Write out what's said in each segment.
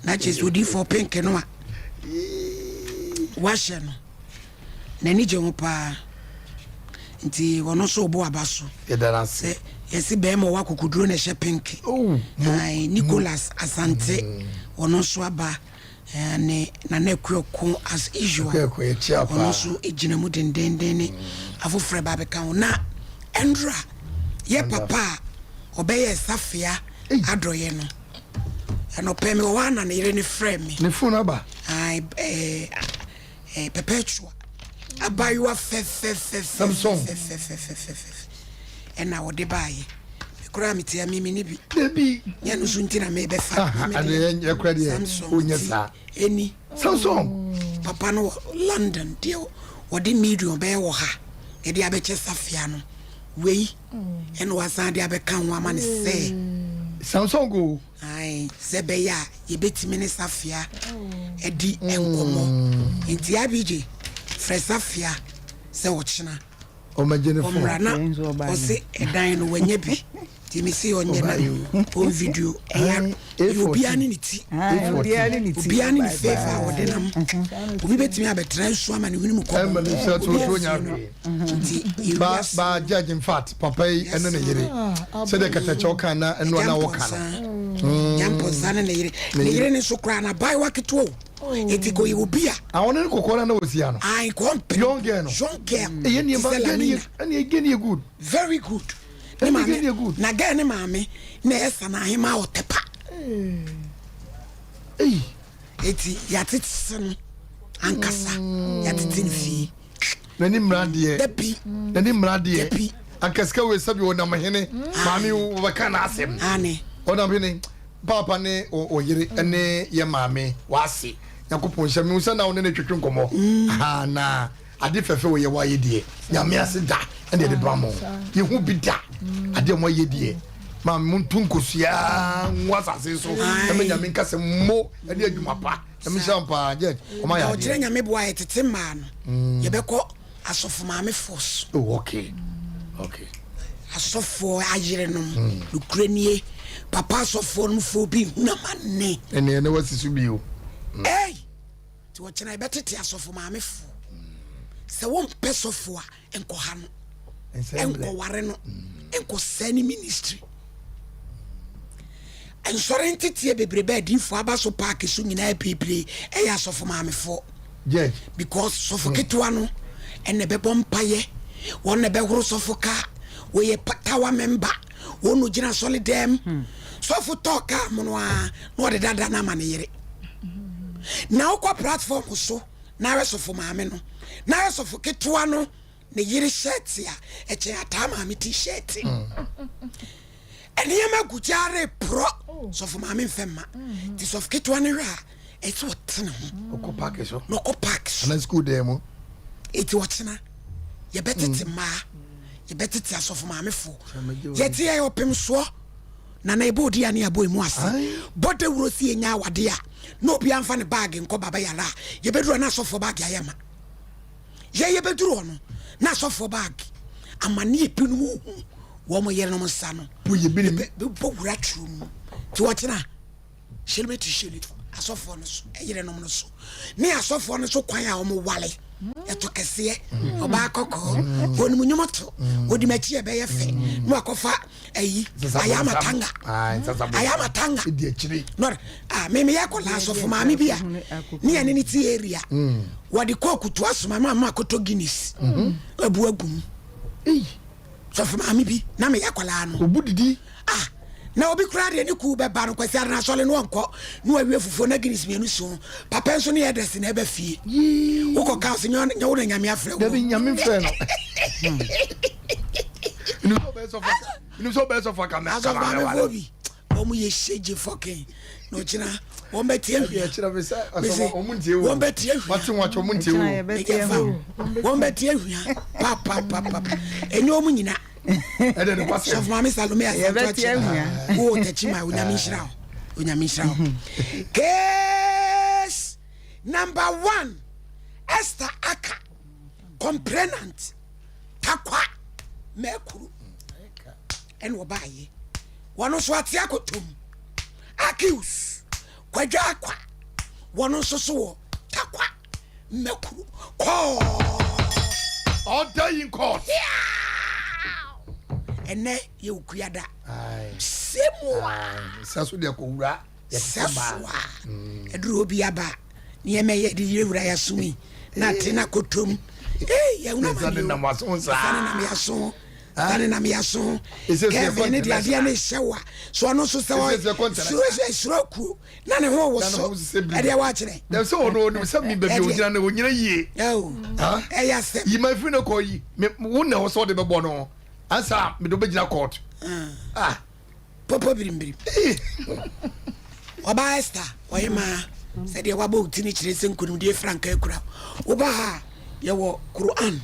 Na kyerɛ sɛ odiifoɔ pink no a wahyɛ no n'ani gye ho paa nti ɔno nso ɔbɔ aba so. Yɛda no ase. Sɛ yɛsi bɛrima ɔwɔ akokoduro na ɛhyɛ pink. Oh, mo. Ae, Nicholas Asante ɔno nso aba eh, ne Nana Akuoko as usual. Akuoko, yɛkyia Ɔno paa. nso gyina mu dendenden ne afoforɔ ɛba abɛka ho. Na ɛndra yɛ papa a ɔbɛyɛ Safia adɔyɛ no ɛnɔpɛ me wɔ hɔ a na ne yere ne frɛ me. Ne phone aba. Ae, eh, eh, Perpetua abayewa Samson. fɛfɛfɛfɛfɛfɛfɛfɛ ɛna ɔde baayɛ. Me koraa metia me me ne bi. Dabi. Nyɛ no so nti na mebɛfa. Aha, Me ɛne deɛ, yɛ kora deɛ Samson wonyɛ nti, saa. ɛni. Samson. Papa no wɔ London deɛ wɔde million bɛyɛ wɔ ha ɛde abɛkyɛ Safia no wei ɛna wasan de abɛka ho ama no sɛ. Samson go. Ae, sɛ ɛbɛyɛ a yɛbɛtumi ne Safia adi nkɔmmɔ. Nti Abigye, frɛ Safia sɛ ɔkyena Ɔmmɛgye ne phone. ɔmmra na ɔse ɛdan no wanya bi. Nti mese ɔnyɛ na ɔn video. Ɛyɛ ɛyɛ obiara ne ne ti. Obiara ne ne favour a ɔde nam. Obi bɛtumi abɛtena nsu ama ne hwene mu kɔbɔ. Ɛma ne nsa to Obi so amfie nya no. hwee. Nti Ba ewiase ba judge in fact papa yi ɛne ne yere sɛdeɛ katakyɛw kan na ɛno Agya na wɔka no. Mpɔnsa, Agya Mpɔnsa ne ne yere. Ne yere ne nso koraa na abaayewa ketewa o. Eti kò yɛ obi a. Àwọn ne kɔkɔɔ na na wɔsia no. Ayi kò mpɛ. Young girl no. Young girl. Ɛyɛ Ti nneɛma sɛ Lamina. ɛne ɛgɛ ne yɛ good. Very good. Ne Ɛne maame ɛgɛ ne yɛ good. na girl ne maame na ɛyɛ Sanahema Ɔtɛpa. Eyi. Eti yɛatete no ankasa yɛatete no fie. N'ani mmra deɛ. Dabi. N'ani mmra deɛ. Dabi. Anka sika wei sɛbi ɔnam hene maame wɔbɛka n'asɛm. Ane. Ɔnam hene paapa ne ɔyere ne yɛ maame w'ase Nyankopɔn nhyira mehu sɛ na wo ne ne twetwe nkɔmmɔ aha na ade fɛfɛ wɔ yɛ wayɛ deɛ Nyame ase da ɛne ɛde ba mo yɛhu bi da adeɛ mo ayɛ deɛ maame mo nto nkosua ngu asase so ɛmɛ Nyame nka sɛ mo ɛne adwuma pa Nyame nhyira mo paa judge ɔma yɛ Na ɔkyerɛ adeɛ. Nyame boa yɛ tete mmaa no yɛbɛkɔ asɔfo maame foɔ so. Oh okay okay. Asɔfoɔ ayerenom nokorɛ nie papa asɔfoɔ nom foɔ bi nhunu amanne. Ɛne ɛne wasi so bio. Ei nti ɔkyena yɛbɛtete asɔfo maame foɔ sɛ wompɛ sɔfo a nkɔha no nkɔware no nkɔsɛe ne ministry. Nsɔre nteteɛ bebrebe a adiifoɔ aba so paaki so nyinaa bebree ɛyɛ asɔfo maamefoɔ. Judge. Because sɔfo ketewa no ɛna ɛbɛbɔ mpayɛ, wɔn na ɛbɛhoro sɔfo kaa, wɔyɛ tower member, wɔn na ogyina asɔre dɛm. Sɔfo tɔɔ kaa mono a na ɔde dada no ama ne yere. Na wokɔ platform so na ayɛ sɔfo maame no, na ayɛ sɔfo ketewa no ne yere shirt a ɛkyɛn ataa maame t-shirt. Nneɛma gu gyaare porɔ sɔfo maame mfɛ mma. Nti sɔfo ketewa no hwɛ a ɛsɛ ɔte ne ho. Ɔkɔ park so. Na ɔkɔ park so. Ana school dan mu. Eti ɔkyena yɛbɛtete mmaa, yɛbɛtete asɔfo maamefo. Yɛte yɛ ɔpem soɔ. Nana yɛbɔ odi a ne yɛabɔ emu ase. Bɔ dawuro si yɛnya awade a na obiara mfa ne baage nkɔ baba yara a yɛbɛduru hɔ na asɔfoɔ baage ayɛ ma. Yɛ yɛbɛduru hɔ no na asɔfoɔ baage amaneɛ binom hu wɔn yerenom nsa no bɛbɔ wura turo mu. Nti ɔkyena hyɛlɛmɛti hyɛlɛ asɔfoɔ no so yerenom no so ne asɔfoɔ no so kwan a wɔn wale ɛto kɛseɛ ɔbaa kɔkɔɔ wɔn mu nnwom to wɔdi m'akyi ɛbɛyɛ fɛ na wakɔfa ayi ayamatanga ayamatanga nɔre a meme yɛ akɔla asɔfo maame bi a ne yɛne ne ti area wɔde kɔɔku to asoma ma ma akɔtɔ Guinness abu agum sɔfo maame bi na meyɛ akɔla no obu didi ah na obi koraa deɛ ne kuw bɛba no kwasi adena asɔre no ɔnkɔ na wawie fufuo na Guinness mmienu si ho papa nso ne yɛ dɛsi na ɛbɛ fie wokɔ kaa so nyɛ wo na nyame afrɛ wo. Dabi nyame mfrɛ no. Nim sɛ ɔbɛyɛ sɔfo aka mɛ. Asɔfo maamefoɔ bi wɔn yɛ hyegye fɔkin na ɔkyena wɔn bɛ tie hwia. Ɛkyerɛ mi sɛ asɔfo wɔn ntie wo. Wɔn bɛ tie hwia. Wate wɔn atwa wɔn ntie wo. Ɛyɛ fa wɔn bɛ tie hwia papapapa ɛnyɛ wɔn nyina. Ɛdɛ ne kwasɛm. Sɔfo maame Salome Asanto akyerɛ wo tɛkyi ma onyame nhyira wo onyame nhyira wo. Case number 1 Esther Aka complainant. Takwa Mɛkuru ɛna ɔbaayɛ wɔn nso ate akɔtɔm accuse. Kwadwo Akwa, wɔno nso so wɔ Takwa Mmakuru. Kɔɔ! Order in court. Ɛnɛ yɛ Okuada. Sɛmua. Sɛ so deɛ kɔwura. Sɛ so a ɛduru hɔ bi aba nneɛma yɛ de yerewura yɛasom yi na ate na kɔtɔm. Ee yɛhunu amane o. Sane nam yɛaso. Sane nam yɛaso. Kevin ne de adeɛ ne hyɛ wo a so ɔno nso sɛ ɔ suro kuo na ne ho wo so ɛdeɛ woakyerɛ. Dɛm sɛ ɔno ɔnim sɛ mi baabi ogyina no onyina yie. Ɛyɛ asɛm. Yi ma firi no kɔ yi wo na ɛwɔ sɛ ɔde bɛbɔ no ansa mede wobɛgyina court. Ah. Popo birimbirim. Ɔbaa Esther, ɔhemaa, sɛdeɛ wabɔ wo ti no kyerɛ sɛ nkonimdie frankaa kura wo. Woba ha a, yɛwɔ Quran,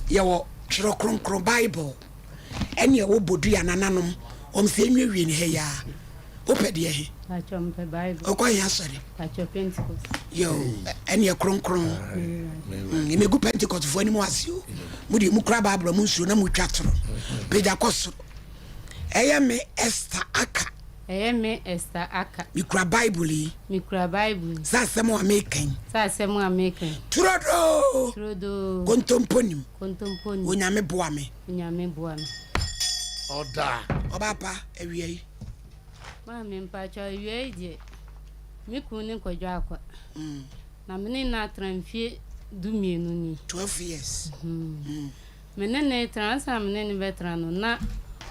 yɛwɔ Twerɛ Kronkron, Bible, ɛne ɛwɔ Bodua nananom, wɔn sɛ ɛnwiewie ne ha yi ara. Wopɛ deɛ he? Pakyɛ mepɛ Bible. Wokɔ he asɔre? Pakyɛ Pentecost. Yo, ɛneɛ kronkron. Megu Pentecostfoɔ anim ase o. Mo deɛ mokura Bible a monsuro na motwa toro. Pagya kɔ soro. Ɛyɛ me Esther Aka. Ɛyɛ me Esther Aka. Mekura Bible yi. Mekura Bible yi. Sɛ asɛm a meka yi. Sɛ asɛm a meka yi. Turodoo. Turodoo. Kontompo nim. Kontompo nim. Onyame boa me. Onyame boa me. Ɔda. Ɔbaa pa, awia yi. Maame mpakyɛw awia yi deɛ me kunu ne Kwadwo Akwa. Na me ne no atena mfie 12 ni. 12 years. Me ne no retena, ansa na me ne no bɛtena no, na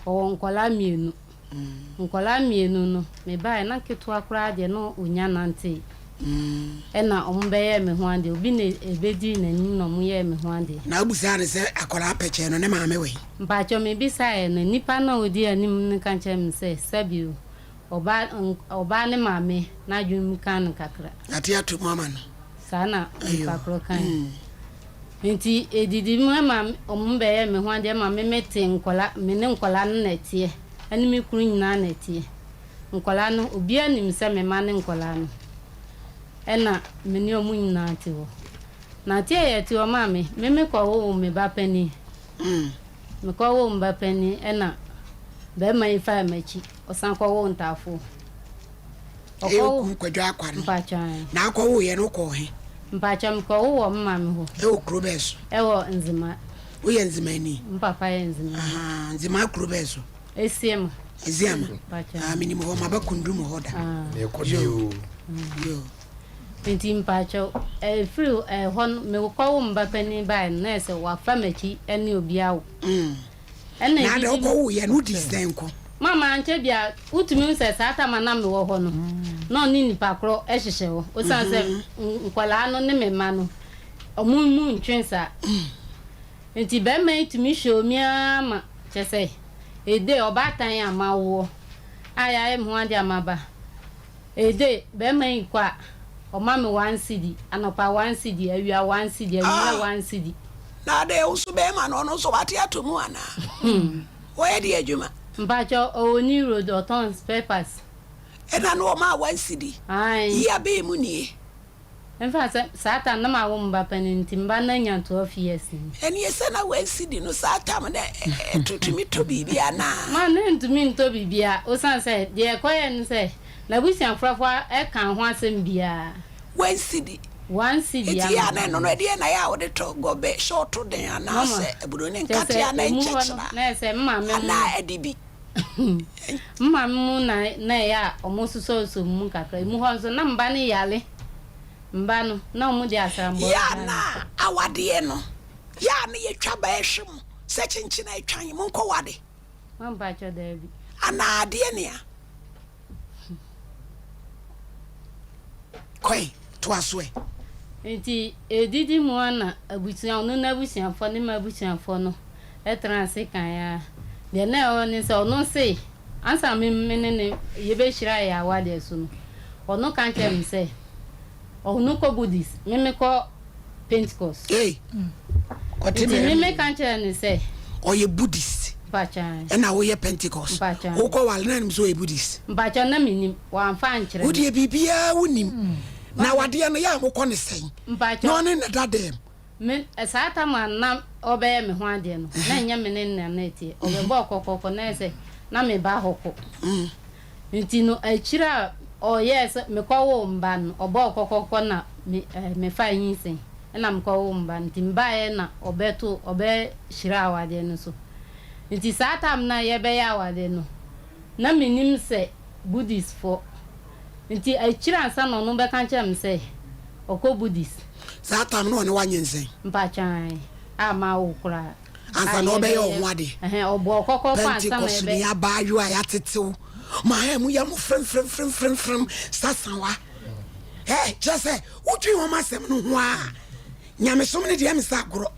ɔwɔ nkwadaa mmienu. Nkwadaa mmienu no, mebaeɛ na ketewa koraa deɛ na ɔnnya nantee. Ɛna wɔbɛyɛɛ me ho adeɛ. Obi na ɛbɛdii n'anim na wɔyɛɛ me ho adeɛ. Na wobisaa no sɛ akwadaa pɛkyɛɛ no ne maame wɔ he? Mpakyɛw, mebisaeɛ no, nipa no a ɔdi anim no ka kyerɛɛ me sɛ, sɛbi o, ɔbaa, ɔbaa ne maame n'adwene mu kaa no kakra. Ate ato mu ama no. Saa na onipa korɔ kae. Nti edidi mu ma wɔn bɛyɛɛ me ho adeɛ ma me mete nkwadaa, me ne nkwadaa no na ɛteɛ, ɛne me kunu nyinaa na ɛteɛ. Nkwadaa no, obiara nim sɛ me mma ne nkwadaa no, ɛna me ne wɔn nyinaa te hɔ. Na te a yɛte hɔ maame, me mekɔwoo me ba panin. Mekɔwoo me ba panin ɛna barima yi faa m'akyi, ɔsan kɔwoo ntaafoɔ. Ɛyɛ okun Kwadwo Akwa no. Mpakyɛ ae. Na akɔwoo yɛ no wokɔɔ he? Mpakyɛ mekɔwoo wɔ me maame hɔ. Ɛwɔ kuro bɛɛ so? Ɛwɔ Nzema. Woyɛ Nzemani? Me papa yɛ Nzemani. Ahaa, Nzema kuro bɛɛ so? Esiama. Esiama? Mpakyɛ. Ah, menim hɔ, maba Kundum hɔ da. Ah. Mekɔ de o. Yo. Nti mpakyɛ, ɛfiri ɛhɔ no, mekɔwoo me ba panin baeɛ no, na ayɛ sɛ wafa m'akyi ne obi awo. Ɛna Na adɛ edidi mu. wokɔ wo yɛ no wodi sɛn nko? Mama ankyɛ bia wotumi hu sɛ saa tam a na mewɔ hɔ no na ɔne nipa korɔ hyehyɛ hɔ osiane sɛ nkwadaa no ne me mma no ɔmo mu ntwe saa nti bɛrima yi tumi hwɛɛ mi ara ma kyɛ sɛ ede ɔbaatan a mawoɔ a yɛayɛ me ho adeɛ a maba Ede, bɛrima yi kɔ a, ɔma me one cedi, anɔpa one cedi, awia one cedi, anwummerɛ one cedi. Na adɛn, wo nso bɛrima no, ɔno nso wate ato mu anaa? Ɔyɛ deɛ adwuma? Mpakyɛw, ɔwɔ New Road, ɔtɔn spare parts. Ɛna no ɔmaa one cedi? Ae. Yi abɛn mu nie. Ɛmfa sɛ saa tam na mawo me ba panin nti me ba no anya 12 years ni. Ɛneɛ sɛ na one cedi no saa tam no ɛto tumi tɔ biribi anaa? Ma na ɛntumi ntɔ biribiara osiane sɛ deɛ ɛkɔyɛɛ ne sɛ n'abusuafrafo ɛka ho asɛm biara. One cedi. One cedi Eti ama. a na ɛno no ɛdeɛ na ɛyɛ a wode tɔ gɔbɛ hyɛ ɔto den anaa Mama, sɛ aburo ne kyerɛ sɛ nkate anaa emu hɔ no nkyɛkyerɛ na ɛyɛ sɛ me maame mo anaa adibi. Me maame mu na na ɛyɛ a wɔsosɔsosɔ mu kakra. Emu hɔ nso, na me ba no yare. Me ba no, na wɔde asrambɔ Yɛ a dware no. na awadeɛ no, yɛ a na yɛtwa ba ɛhwe mo sɛ kyenkyen a ɛtwan, monkɔ wade. Ma mpakyɛ daabi. Anaa adeɛ nea. Kɔe, toa so ɛ. Nti edidi mu ara na abusua, ɔno n'abusuafoɔ ne m'abusuafoɔ no tenaa ase kaeɛ ara. Deɛ na ɛwɔ hɔ ne sɛ, ɔno se, ansa na me me ne no yɛbɛhyira yɛn awadeɛ so no, ɔno ka kyerɛɛ me sɛ, ɔno kɔ Buddhist, me mekɔ Pentecost. Ei, ɔte Nti me. me meka kyerɛɛ no sɛ. Ɔyɛ Buddhist. Mpakyɛ. Ɛna woyɛ Pentecost. Mpakyɛ. Wokɔ wale na nim sɛ ɔyɛ Buddhist. Mpakyɛ na menim, wamfa ankyerɛ me. Wodeɛ biribiara wonim. Na awadeɛ no yɛ a mokɔ ne sɛn? Mpakyɛ. Na ɔne ne da dɛm? Me, saa tam a na ɔrebɛyɛ me ho adeɛ no, na ɛnyɛ me ne no na na ɛteɛ. Ɔbɛbɔɔ kɔkɔkɔ na ayɛ sɛ na me ba hɔ kɔ. Nti no, akyire a. Ɔyɛɛ sɛ mekɔwoo mba no, ɔbɔɔ kɔkɔkɔ na me ɛɛ mefaa nyinsɛn ɛna mekɔwoo mba no. Nti mebaeɛ na ɔbɛto ɔbɛhyiraa awadeɛ no so. Nti saa time no a yɛbɛyɛ awadeɛ no, na mennim sɛ Buddhist foɔ. Nti akyire ansa na ɔno bɛka kyerɛ me sɛ ɔkɔ Buddhist. Saa time no ɔne wo anyinsɛn? Mpakyɛ ae, a mawo koraa. Ansa na ɔbɛyɛ wo ho ade. Ɛhɛn, ɔbɔɔ kɔkɔkɔ ansa na yɛbɛ. Pentecost ni abaayewa a yɛatetew ma ha mu yɛ mo fremfremfremfrem sasawa. Ɛ kyerɛ sɛ wodwen wɔn asɛm no ho a, nyamesom no deɛ ɛmɛ sɛ agorɔ.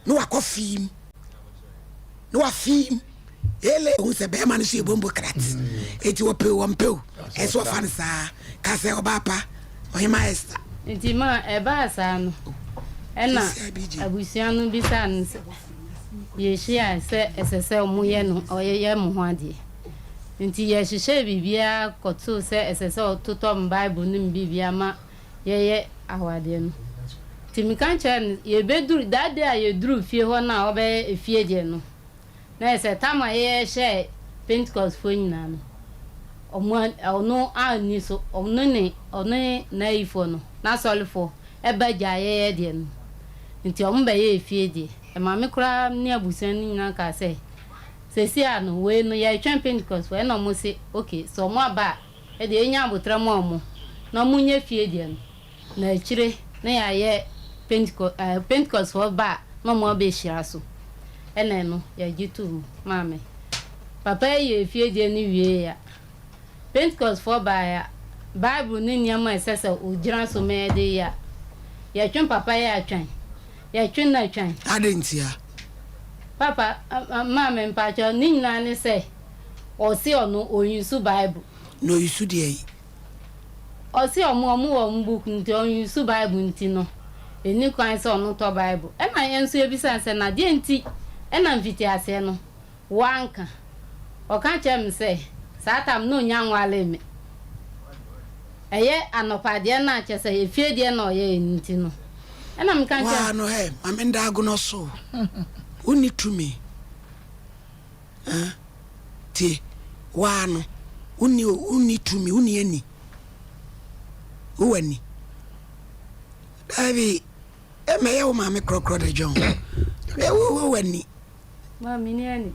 Na wakɔ fiim. Na wafiim. Ele hu sɛ bɛrima no so yɛ bombo krat. Eti wɔpɛ o wɔmpɛ o, ɛsɛ wɔfa no saa. Ka sɛ ɔbaa pa, Ɔhemmaa Esther. Nti ma ɛbaa saa no, ɛnna abusua no bisaa no sɛ, Yehyiae sɛ ɛsɛ sɛ wɔyɛ no ɔyɛ mo ho adeɛ. Nti yɛhyehyɛɛ biribiara kɔtoo sɛ ɛsɛ sɛ ɔtotɔ me Bible ne me biribiara ma yɛyɛ awadeɛ no. Nti meka kyerɛɛ no, yɛbɛduru, that day a yɛduruu fie hɔ no a ɔbɛyɛ efie deɛ no, Na ayɛ sɛ tam a yɛhyɛɛ Pentekostfoɔ nyinaa no, wɔn an, ɔno anni so, ɔno ne, ɔne n'ayifoɔ no, n'asɔrefoɔ, ba gyaa yɛyɛ deɛ no. Nti wɔn bɛyɛɛ efie deɛ. Ɛma me koraa ne abusua no nyinaa kaa sɛ, seesei a no, wei no, yɛretwɛn Pentekostfoɔ, ɛna wɔn se, ok, sɛ wɔn aba a, ɛdeɛ yɛnya aboterɛ ma wɔn, na wɔnyɛ fie deɛ no. Na akyire na yɛayɛ Pentecost ɛɛ Pentecostfoɔ ba a na wɔn abɛhyira so. Ɛna ɛno yɛgye too mu. Maame, papa yi yɛɛ fie deɛ no wieeɛ a, Pentecostfoɔ baeɛ a, Bible ne nneɛma a ɛsɛ sɛ wɔgyina so ma yɛde yɛ a, yɛtwe papa yi atwɛn, yɛtwe no atwɛn. Adɛn ntia? Papa, maame mpakyɛw, ne nyinaa ne sɛ ɔse ɔno ɔnuse Bible. Na ɔuse deɛn? Ɔse ɔmo ɔmo wɔ ɔmo book nti ɔn use bible nti no enni kwan sɛ ɔno tɔ bible. Ɛna yɛn nso yɛbisa no sɛ na deɛn nti ɛna mfitiaseɛ no wanka. Ɔka kyerɛɛ me sɛ saa tam no na ɔnnya nwaree me. Ɛyɛ anɔpa deɛ no a kyerɛ sɛ efie deɛ na ɔyɛɛ no nti no ɛna meka kyerɛɛ Waa no hɛ, ma me nda agonɔ so o. Wonni tumi. Huh? Tie, waa no, wonni wonni tumi, wonni ani. Wowɔ ani. Daabi, ɛmɛyɛ wo maame korɔkorɔ de dwon. Wowɔ ani. Maame ni ani.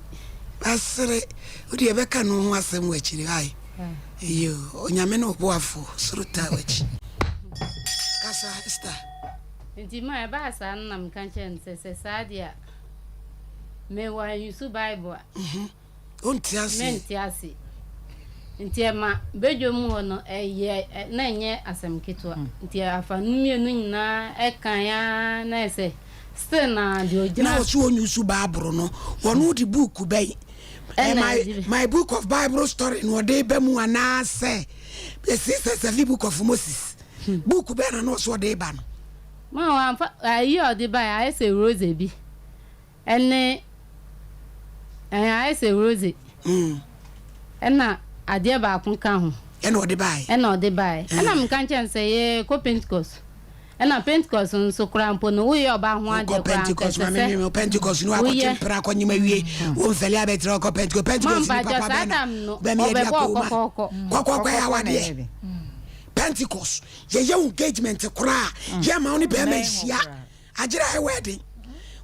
Asere, wode yɛbɛka no ho asɛm wɔ akyiri ai. Iyo, onyame ne ɔboafo, soro taa w'akyi. Kasa, Esther. Nti ma ɛbaa saa no na meka kyerɛ no sɛ sɛ saa deɛ a Mewɔ anwusu Bible a. Wonte aseɛ. Mente ase. Nti ɛma badwam hɔ no ɛyɛ na ɛnyɛ asɛm ketewa. Nti afa no mmienu nyinaa ɛkan ara na ayɛ sɛ still na deɛ ɔgyina. Na ɔse ɔnyusu Bible no, ɔno de book bɛn? My, my book of Bible story na ɔde ba mu anaasɛ 667 book of Moses? Book bɛn na na ɔse ɔde ba no? Ma wamfa ayi a ɔde bae ayɛ sɛ rose bi ɛne ɛɛ ayɛ sɛ rose ɛna adeɛ baako ka ho. Ɛna ɔde bae. Ɛna ɔde bae. Ɛna meka kyerɛ no sɛ yɛkɔ Pentecost. Ɛna Pentecost nso koraa mpo no woyɛ ɔbaa ho adeɛ Wokɔ koraa anka Pentecost ɛsɛ maame sɛ mi Pentecost no akɔtwe woyɛ. mpra akɔnyem awie. Womfɛle abɛtena ɔkɔ Pentecost. Ma Pentecost ni mpakyɛ papa saa bɛn na tam no bɛn yɛde ɔbɛbɔɔ akɔ wo ma. kɔkɔɔkɔ. Kɔkɔɔkɔ yɛ Kɔkɔɔkɔ na awadeɛ. ɛyɛ de. Pentecost yɛyɛ wo engagement koraa yɛ ma wo ne bɛrima nhyia agyerɛ ayɛ wedding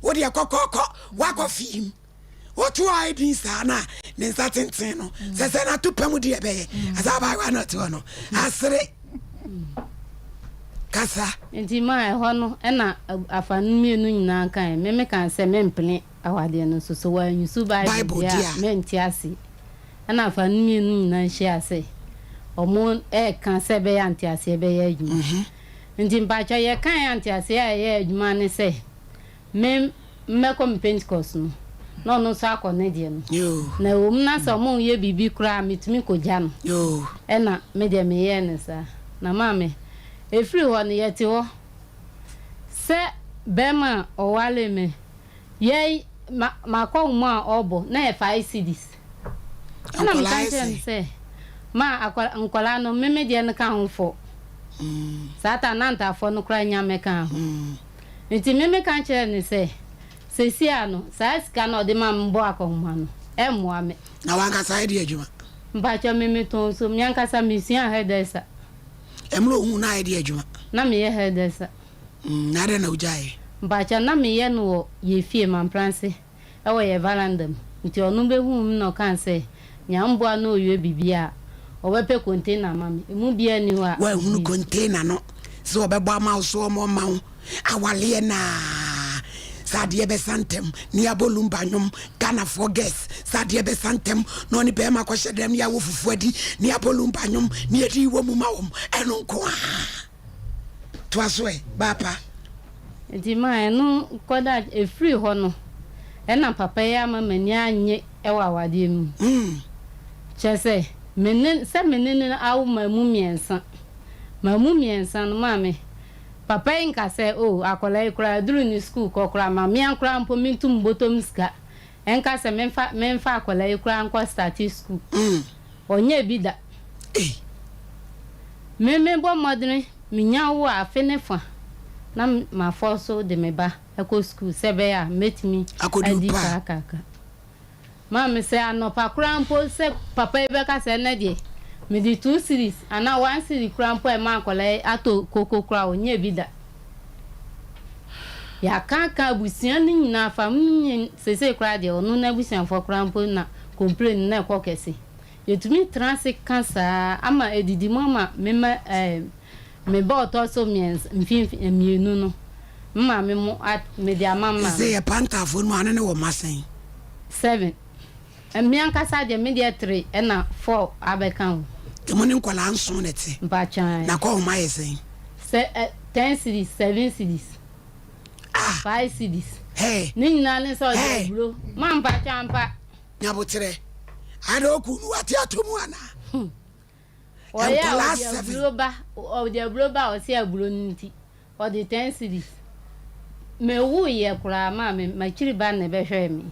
wo deɛ kɔkɔkɔ wakɔ fiim woto a ɛdin saa na ne nsa tenten no sɛ sɛ nato pɛ mu deɛ ɛbɛyɛ asɛ abaayewa na ɔte hɔ no asere kasa. Nti ma ɛhɔ no ɛna afa no mmienu nyinaa kae me me kaa sɛ mempene awadeɛ no so sɛ wɔanyusu Bible deɛ a mente ase. Ɛna afa no mmienu nyinaa hyia sɛ ɔmo ɛɛka sɛ ɛbɛyɛ a nteaseɛ bɛyɛ adwuma. Nti mpakyɛw yɛkae a nteaseɛ a ɛyɛɛ adwuma ne sɛ me mɛkɔ me Pentecost no na ɔno nso akɔ ne deɛ no. Na ɛwɔ mu na sɛ ɔmo yɛ biribi koraa a metumi kɔgya no. Ɛna me deɛ meyɛɛ no saa. Na maame, ɛfiri hɔ no yɛte hɔ sɛ bɛɛma a ɔwaree me Yɛi ma makɔ wo mu a ɔbɔ na yɛ five cedis. Ɛna meka kyerɛ no sɛ ma akwa nkwadaa no me me deɛ no ka ho fɔ. Saa ta na ntaafoɔ no koraa nya mɛka ho. Nti me meka kyerɛ no sɛ sesia no saa sika no ɔde ma me bɔ akɔnhoma no ɛmmoa me. Na wankasa ɛde adwuma. Mpakyɛw me metɔn nsuo. Me ankasa mesuaa hairdresser. Mmerɛ ohuu na ayɛ deɛ adwuma? Na meyɛ hairdresser. Mm, na adɛn na wogyaeɛ? Mpakyɛw na meyɛ no wɔ yɛ fie Mampranse ɛwɔ yɛ varanda mu. Nti ɔno bɛhuu me na ɔkaa sɛ Nyame boa na ɔwie biribi a ɔbɛpɛ container ama me. Ɛmu biara nni hɔ a Woanhunu container no sɛ ɔbɛbɔ ama wo so ɔmɔ mma wo awaleɛ naa sɛ adeɛ bɛsa ntɛm ne yɛabɔ lumba nnwom Ghanafoɔ girls sɛ adeɛ bɛsa ntɛm na ɔne bɛrima kɔhyɛ dɛm ne yɛawɔ fufuo adi ne yɛabɔ lumba nnwom ne yɛde yi wɔ mu ma wɔm ɛno nko a toa so ɛ baapa. Nti ma ɛno kɔda ɛfiri hɔ no ɛna papa yi ama m'ani annye wɔ awadeɛ no mu. Kyerɛ sɛ me ne sɛ me ne no awo mamu mmiɛnsa mamu mmiɛnsa no maame papa yi nka sɛ oh akwadaa yi koraa aduru ne sukuu kɔ koraa ma mea koraa mpo mentu me bɔtɔm sika ɛnka sɛ memfa memfa akwadaa yi koraa nkɔ starte sukuu ɔnyɛɛ bi da. Me mebɔ mmɔdene menya wo a afe ne fa na mafɔ so de me ba kɔ sukuu sɛ ɛbɛyɛ a mɛtumi adi saa kakra. Maame, sɛ anɔpa koraa mpo sɛ papa yi bɛka sɛ ɛnnɛ deɛ mede two cedis anaa one cedi koraa mpo a ɛma akwadaa yi atɔ koko koraa a, ɔnyɛɛ bi da. Yɛaka aka abusua no nyinaa fa seesei koraa deɛ ɔno n'abusuafoɔ koraa mpo na complain no na ɛkɔ kɛse. Yɛtumi tena ase ka saa ama adidi mu ama me mma ɛɛ me ba ɔtɔ so mmiɛnsa mfimfini mmienu no me maame mo a mede ama me maame. Sɛ yɛ Pantaafoɔ no mu a ne ne wɔ mma sɛn? Seven. Me ankasa deɛ me deɛ three ɛna four abɛka ho. Nti mo ne nkwadaa nson na ɛte? Mpakyɛ ae. Na kɔ nhoma yɛ sɛn? Sɛ ɛ ten cedis, seven cedis, Ah! five cedis. Hey! Ne nyinaa ne sɛ ɔde Hey! aburo. Ma mpakyɛ ampa. Nyaboterɛ, ada oku no wate ato mu anaa? Hmm. Ɔyɛ a Nkwadaa ɔde seven. aburo ba, ɔde aburo ba a ɔse aburo no nti, ɔde ten cedis. Mewuiɛ koraa maa me m'akyiri ba na ɛbɛhwɛɛ me.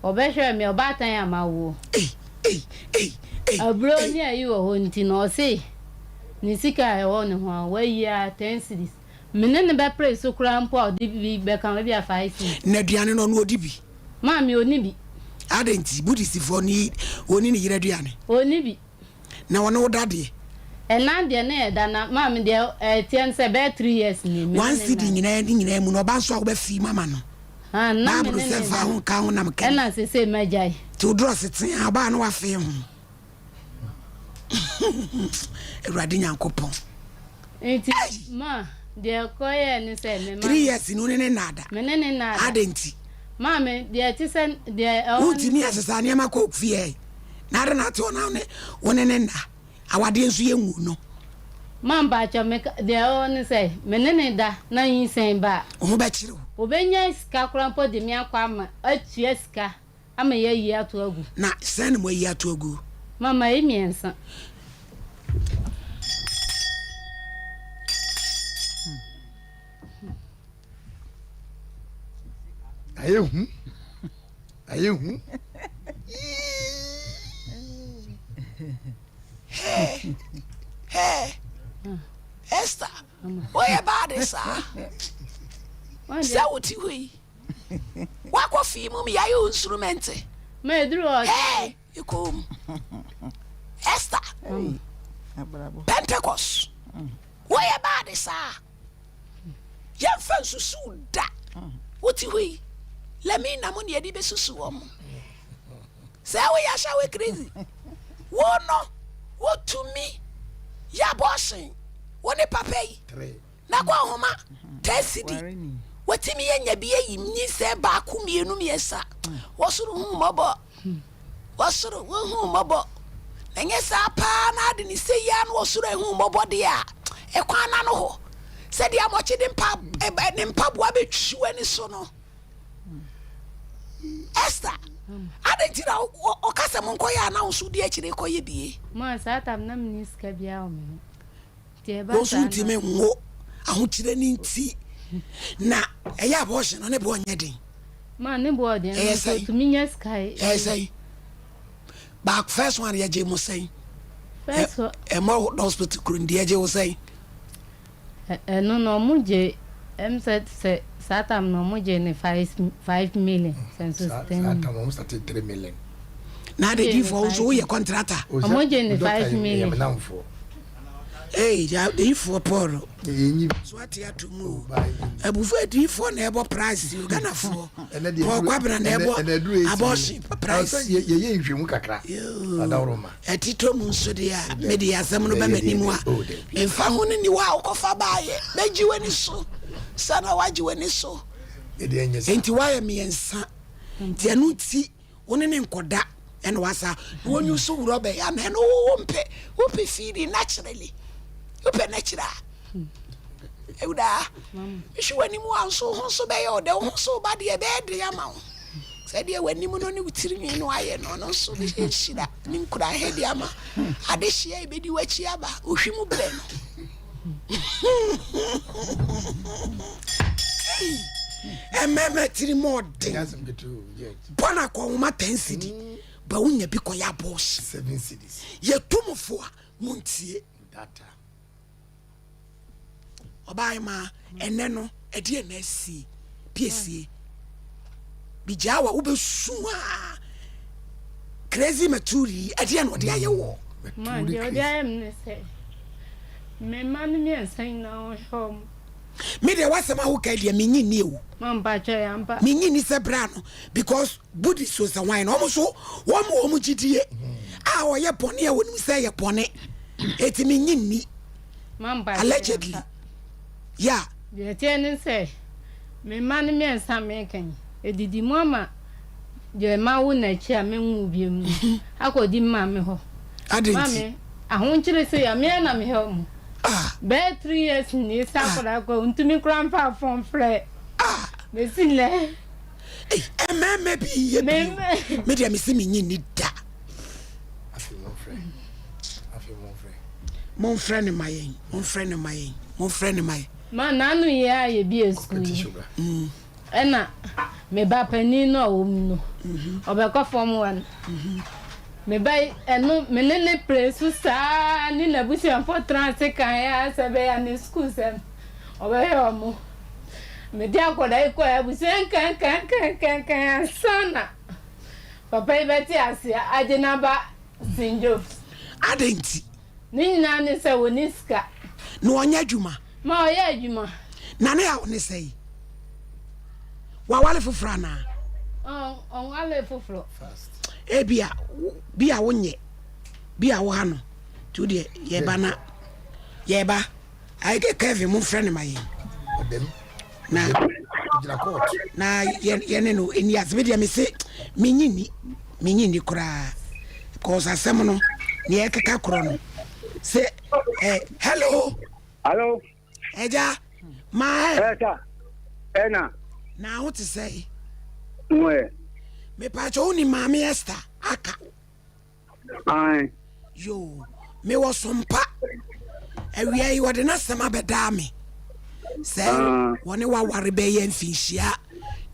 Ɔbɛhwɛɛ me, ɔbaatan a mawoɔ. Ei, ei, ei, ei, Aburo ei. ne ayi wɔ hɔ nti no ɔse ne sika a ɛwɔ ne ho a wayi ara ten cedis. Me ne no bɛpere so koraa mpo a ɔde bi bɛka ho, ebia five cedis. Na aduane no ɔno ɔdi bi? Maame ɔnni bi. Adɛn nti? Buddhistfoɔ no ɔnni ne yere aduane? Ɔnni bi. Na ɔne wo da deɛ? Ɛna deɛ ne yɛ da na maame deɛ ɛteɛ ne sɛ ɛbɛyɛ three years nie me ne One ne cedi nna. nyinaa ne nyinaa mu no ɔba nso a wobɛ fii mu ama no. Haa na me Bible ne sɛ ne fa da ho ka ho nam kari. ɛna sesei magyae. Nti wo drɔs tea ɔbaa no wafee ho. Awurade Nyankopɔn. Nti Ei! ma deɛ ɛkɔyɛɛ ne sɛ me ma. Three years ni wo ne ne nna da. Me ne ne nna da. Adɛn nti? Maame deɛ ɛte sɛ deɛ ɛwɔ hɔ ne sɛ. Wontumi asesa nneɛma kɔ fie ɛ. Na adɛn na ate hɔ na wo ne ne nna? Awadeɛ nso yɛ ngu no. Ma mpakyɛw me ka deɛ ɛwɔ hɔ ne sɛ me ne ne da na nyinsɛn ba a. Wo ho bɛkyere wo. Ɔbɛnya sika koraa mpo de me akɔ ama atua sika ama yɛayi ato agu. Na sɛn na moayi ato agu? Ma mayi mmiɛnsa. Ayɛ hu. Ayɛ hu. Hey, hey, Esther, woyɛ baade saa. Sɛ wote hɔ yi, woakɔ fii mu yɛayɛ wo instrument. Hey, ɛkɔm. Esther, Pentecost, woyɛ baade saa. Yɛmfa nsusuw da. Wote hɔ yi, Lamina mo ne yɛde bɛsusu wɔn. Sɛ woyɛ ahyɛwe crazy. Wo no, wotumi yɛ abortion. Wo ne papa yi, na kɔ nhoma, tɛsidi. Wotumi anya bi ayi nyinsɛn baako, mmienu, mmiɛnsa. Wɔsoro hu mmɔbɔ. Wɔsoro, wohu mmɔbɔ. Na nyɛ saa paa na ade ne sɛ yi ara na wɔsoro ahu mmɔbɔ deɛ a, ɛkwan na no hɔ. Sɛdeɛ amɔkye de mpa, ne mpaboa bɛtwi w'ani so no. Esther, adɛn nti na ɔka sɛ monkɔyɛ a na wo nso wodi akyire kɔyɛ bie? Ma saa tam na menni sika biara wɔ me ho. Nti ɛba Wo nso saa na. ntumi nwo ahokyerɛ no nti na ɛyɛ abortion no ne boɔ nyɛ den. Ma ne boɔ den Ɛyɛ no nso sɛn? otumi nya sika yi. Ɛyɛ sɛn? Baako first one yɛgye mo sɛn? First one. Ɛmɔ hospital kuro no deɛ yɛgye wo sɛn? Ɛno no ɔmo gye ɛm sɛ sɛ saa tam no ɔmo gye ne five five million sɛ nso Saa ten saa million. tam ɔmo start three million. Na ade diifoɔ nso woyɛ kɔntrata. Ɔmo gye ne 5 million. Ei, adiyifoɔ Paul. So ate ato mu o. Abufo adiyifoɔ na ɛbɔ price o Ghanafoɔ. Paul Kwabena na ɛbɔ abortion price. Yɛyɛ nhwɛmu kakra. Adaworoma. Ɛtitɔ mu nso deɛ a mede asɛm no bɛ m'anim a memfa ho ne niwa a wokɔfa baayɛ. Mɛgye w'ani so. Sana wagye w'ani so. Enti woayɛ mmiɛnsa. Nti ɛno nti wo ne ne nkɔda ɛna wasa na wɔnyu so wurɔ bɛyɛ ana ɛno wo mpɛ wopɛ feeding naturally wopɛ natural awudaa mehwɛ w'anim a nso ho nso bɛyɛ ɔdɛ wo ho nso ba deɛ ɛbɛyɛ den ama wo sɛdeɛ w'anim no ne wo tiri nwi no ayɛ no ɔno nso bɛhyɛ nhyira ne nkura he de ama adehyeɛ ɛbɛdi w'akyi aba ohwi mu brɛ no ɛmɛmɛ tiri mu ɔden Bɔ no akɔnhoma ten cedi ba wonya bi kɔyɛ abortion. Yɛtu mo fo a montie. Ɔbaa ma ɛnɛ no ɛdeɛ na asie piesie bigyaa wa wobɛsu a crazy maturi ɛdeɛ na ɔde ayɛ wɔ. Ma deɛ ɔde ayɛ me ne sɛ me mma no mmiɛnsa nyinaa ɔhwɛ wɔn. Me deɛ w'asɛm a woka yi deɛ menye nni o. Menye nni sɛ bra no because Buddhist o sɛ hwan no wɔn so wɔn wɔ wɔn gyidie a ɔyɛ bɔne a wɔnim sɛ ɛyɛ bɔne eti menye nni allegedly yeah. Deɛ ɛteɛ ne sɛ me mma no mmiɛnsa a meka yi ɛdidi mu ama deɛ mawo no akyi a menwoo biom no akɔdi me maame hɔ. Adɛn nti? Maame, ahokyere sei a, me ara na mehwɛ wɔn. Bɛyɛ three years nie sɛ akwadaa koraa ɔntumi koraa mfa phone mfrɛ. Bɛsi nnɛ. Ei, mmarima bi yɛ bi o. Me deɛ mese menye nni da. Afei momfrɛ. Afei momfrɛ. Momfrɛ no ma yɛn. Momfrɛ no ma yɛn. Momfrɛ no ma yɛn. Ma n'ano yɛ a yɛbie sukuu yi. Ɛna me ba panin no a ɔwɔ mu no, ɔbɛkɔ fam hɔ no, me ba yi, ɛno me ne no pere so saa ne n'abusuafoɔ tena ase kan ara sɛ ɛbɛyɛ a ne sukuusɛm ɔbɛhwɛ wɔn. Mede akwadaa yi kɔɛ abusua nkankankankankan ansa na papa yi bɛte aseɛ agye n'aba St. Joe's. Adɛn nti? Ne nyinaa ne sɛ wɔnni sika. Na ɔnyɛ adwuma. Ma ɔyɛ adwuma. Na ne haw ne sɛn? Wawale foforɔ anaa? Ɔnwale foforɔ. Ebia bi a wonyɛ bi a woha no nti wo deɛ yɛba na yɛba ayɛ Kevin mo mfrɛ no ma yɛn. Na na yɛne no ɛni ase me deɛ mese menye ni menye ni koraa cause asɛm no neɛ ɛkeka korɔ no sɛ eh, hello hello ɛgya maa ɛ ɛta ɛna na ho te sɛ nwɛ mepaakyɛ wo ni maame Esther aka Ae. Yoo, mewɔ som pa. Awia yi wɔde n'asɛm abɛdaa me sɛ ah. wɔne waware bɛyɛ mfinhyia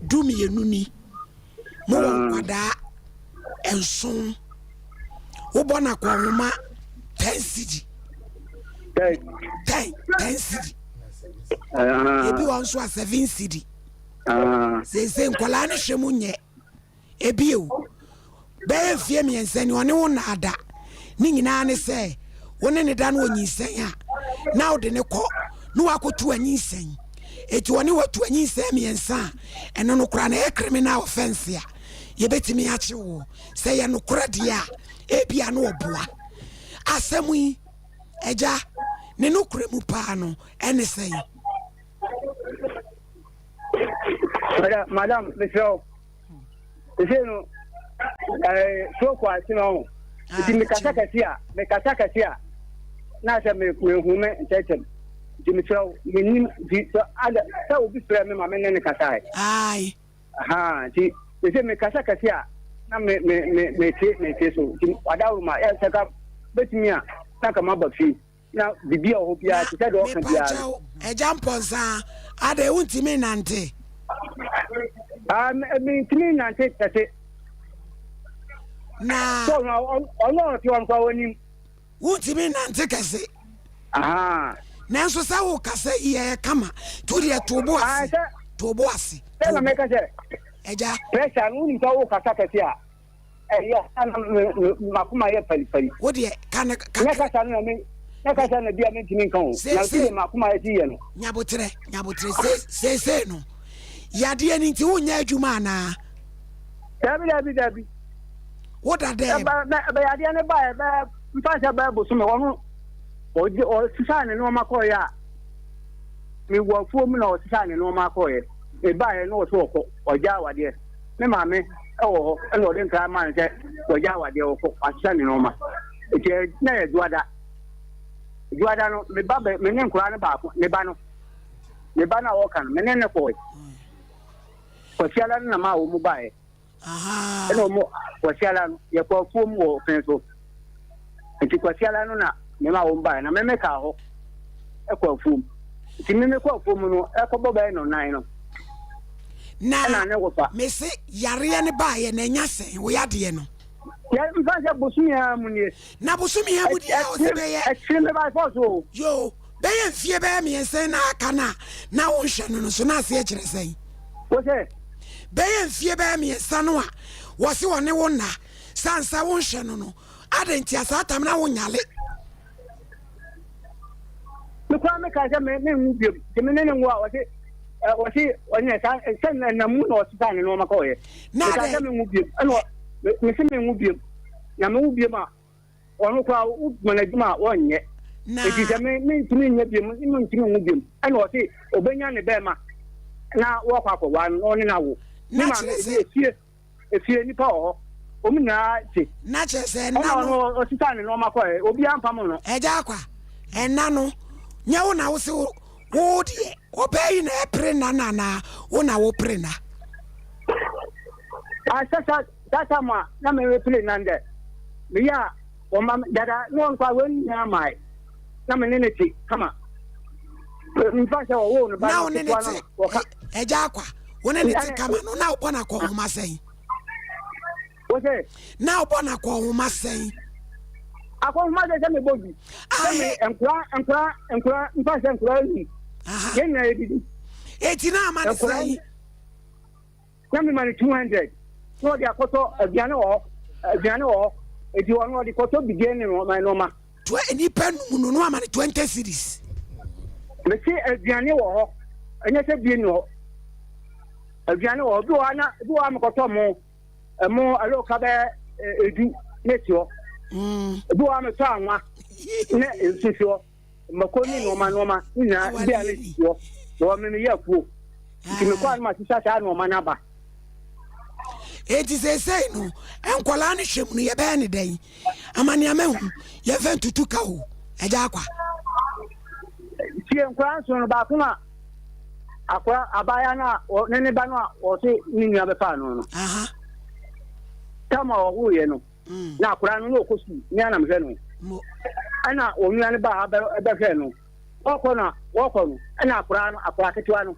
dumienu ni. Mowɔ ah. nkwadaa nson. Wobɔ no akɔnhoma ten cedi. Ten ten cedi. Ah. Ebi wɔ nso a seven cedi. Seesei nkwadaa no hwɛ mu nyɛ. Ebio, bɛyɛ mfeɛ mmiɛnsa ni ɔne wo nnaa da. Ne nyinaa ne sɛ wo ne ne da no ɔnyinsɛn a, na wode ne kɔ na wakɔtu anyinsɛn. Eti ɔne watu anyinsɛn mmiɛnsa a, ɛno no koraa na ɛyɛ criminal offence a yɛbɛtumi akye wo. Sɛ yɛ nokorɛ deɛ a, ebia na ɔboa. Asɛm yi, agya, ne nokorɛ mu paa no, ɛne sɛn? Madam, madam, mesrɛ wo. Sese no, ɛɛ stroke ase na ɔho. Nti mekasa kɛse a, mekasa kɛse a, na sɛ mehu me ntɛntɛm. Nti mesrɛ wo, menim nti sɛ ada sɛ obi frɛ me ma me ne ne kasae. Ae. Aha, nti sese mekasa kɛse a, na me me me mete mete so. Nti wadaworo ma yɛ sɛ ka betumi a na ka maba fie. Na biribi a ɔwɔ hɔ biara te sɛ deɛ ɔka biara no. Agya Mpɔnsa, adɛn wontumi nnante? Ah, mentumi nnante kɛse. Na. Sɛ ɔno ɔno ɔte hɔ nko a ɔnim. Wontumi nnante kɛse. Nanso sɛ wokasa yi ɛyɛ kama nti wodeɛ to bo ase. To bo ase. Sɛ na mɛka sɛ. Agya. Pressure no wonim sɛ wokasa kɛse a. Ɛyɛ a na me me m'akoma yɛ paripari. Wo deɛ ka no kakra. Nyɛ kasa no na me nyɛ kasa na bi a mentumi nka o. Na sɛ m'akoma asi yɛ no. Nyabotrɛ nyabotrɛ seesei no yadeɛ no nti wonyɛ adwuma anaa? Dabi dabi dabi. Woda dɛm? Ɛbɛ ɛbɛ yadeɛ no baeɛ bɛɛ mfa sɛ bɛɛ bosome ɔno ɔgye ɔsesaa ne nneɛma kɔeɛ a mewɔ afuo mu na ɔsesaa ne nneɛma kɔeɛ mebaeɛ na ɔso ɔkɔ ɔgya awadeɛ. Me maame wɔ hɔ ɛna ɔde nkra maa no sɛ wagya awadeɛ ɔkɔ wasesa ne nneɛma nti na yɛ duada duada no me ba bɛ me ne nkora no baako ne ba no ne ba no a ɔka no me ne ne kɔe kwasiala no na maa wɔn mu baeɛ ɛna wɔn kwasiala no yɛkɔ afuom wɔ ɔfɛn so nti kwasiala no na me maa wɔn baeɛ na me me kaa hɔ ɛkɔ afuom nti me me kɔ afuom no ɛkɔbɔ bɛyɛ no nan no. Na mese yareɛ no baeɛ na ɛnya sɛn wo yadeɛ no. Yɛ mfa sɛ bosome ara mu nie. Na bosome ara mu deɛ a ɔsɛ bɛyɛ. Ɛkyere me by force o. Yoo bɛyɛ mfie bɛyɛ mmiɛnsa na aka no a na wonhwɛ no no so na aseɛ kyerɛ sɛn. Wo sɛ. Bɛyɛ mfie bɛyɛ mmiɛnsa no a wɔse wɔne wo nna sansa wonhwɛ no no adɛn nti a saa tam na wonyale. Me koraa me kaa sɛ me me nwu biom nti me ne ne nwo a ɔse ɔse ɔnyɛ saa sɛ na mu na ɔsesa ne nneɛma kɔɔyɛ. Na me kaa sɛ me nwu biom ɛna me se me nwu biom na me wu biom a ɔno koraa wo ma no adwuma a wɔnyɛ. Nti sɛ me me ntumi nyɛ biom me ntumi nwu biom ɛna ɔse ɔbɛnya ne bɛɛma na wɔkɔ akɔwaa no na ɔne no awo. Me maame efie. Efie nnipa wɔ hɔ, wɔn nyinaa te. Na kyerɛ sɛ ɛnna no. Ɛna ɔno ɔsesaa ne nneɛma kɔɛ, obiara mpam no. Agya Akwa, ɛnna no, nyɛ wo na wo se wo deɛ ɔbaa yi na ɛpere nna no anaa wo na wopere nna? Ah, sɛ sa saa tam a na merepere nna no dɛ, meyɛ a wɔma me dada na wɔn koraa wɔn nyinaa mae na me ne ne te kama. Mfa sɛ ɔwoo no ba no ketewa no wɔka. Agya Akwa, wo ne ne te kama no na wobɔ no akɔnhoma sɛn? Wo sɛ? Na wobɔ no akɔnhoma sɛn? Akɔnhoma sɛ sɛ mebɔ du. Sɛ me nkora nkora nkora mfa sɛ nkora num. Yɛn nyinaa yɛdidi. Eti na ama ne sɛn? Na mema no 200 na ɔde akɔtɔ aduane wɔ hɔ aduane wɔ hɔ eti ɔno ɔde kɔtɔ bidie ne nneɛma nneɛma. To nipa num no no ama no 20 cedis. Mese aduane wɔ hɔ ɛnyɛ sɛ bie ni hɔ aduane wɔ hɔ bi wɔ hɔ na bi wɔ hɔ mekɔtɔ mo ɛmo ɛlɔka bɛyɛ edu ne si hɔ ebi wɔ hɔ metɔ anwa ne nsu si hɔ. Mako ne nnoɔma nnoɔma ne nyinaa bi a ne sisi hɔ na wɔn meyɛ afuo nti mekɔ a no ma sisa saa nnoɔma no aba. Enti seesei no nkwadaa no hwɛ mu no yɛbɛyɛ ne dɛn ama nea mahu yɛmfa ntutu ka o agya akwa. Tie nkwadaa nson no baako na akora abaayewa no a ne ne ba no a ɔse ne nua bɛfaa no no. Tam a ɔwoeɛ no. mm. na akwadaa no na ɔkɔ sukuu ne anam hwɛ no ɛna onua no ba ha bɛhwɛ no wɔkɔ na wɔkɔ no ɛna akwadaa no akwadaa ketewa no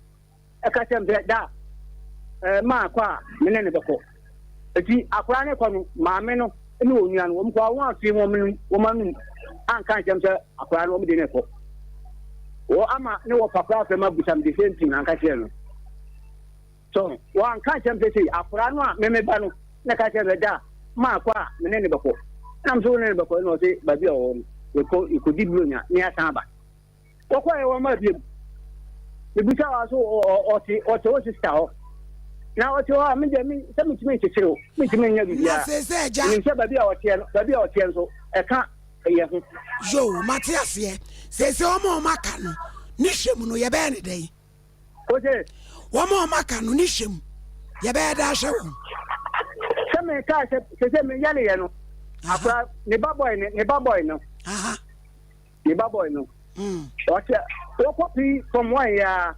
ɛka kyɛm sɛ da ɛɛ maa kɔ a me ne ne bɛkɔ eti akwadaa no kɔ no maame no ne onua no wɔn kɔ a wɔn afie wɔn anum wɔn anum anka nkyɛm sɛ akwadaa no wɔn de ne kɔ wɔ ama ne wɔ pakora afɛm abusam the same thing anka kyerɛ no. So wanka nkyerɛ me sɛ sei, akwadaa no a me me ba no na ɛka kyerɛ me da a maakɔ a me ne no bɛkɔ. Ɛna me sɛ wo ne no bɛkɔ ɛna ɔse baabi a ɔwɔ no yɛkɔ yɛkɔdi buronya na yɛasan aba. Wɔkɔɛ wɔn maa biam. Mebisa wa so ɔte ɔte wo sista hɔ. Na ɔte hɔ a me deɛ me sɛ mentumi nkyekyere o mentumi nyɛ biribiara. Na sɛ sɛ agya. Menim sɛ baabi a ɔteɛ no baabi a ɔteɛ nso ɛka yɛ ho. Yoo mate aseɛ. Seesei wɔn a wɔaka no ne hwɛ mu no yɛbɛyɛ ne dɛn? Ose. Wɔn a wɔaka no ne hyɛ mu, yɛbɛyɛ dɛ ahwɛ wɔn. Sɛ mekaa sɛ sɛ sɛ meyareyɛ no, akora ne ba bɔe ne ne ba bɔe no. Ne ba bɔe no. Mm. Ɔsɛ wɔkɔ pii fam wɔn ya.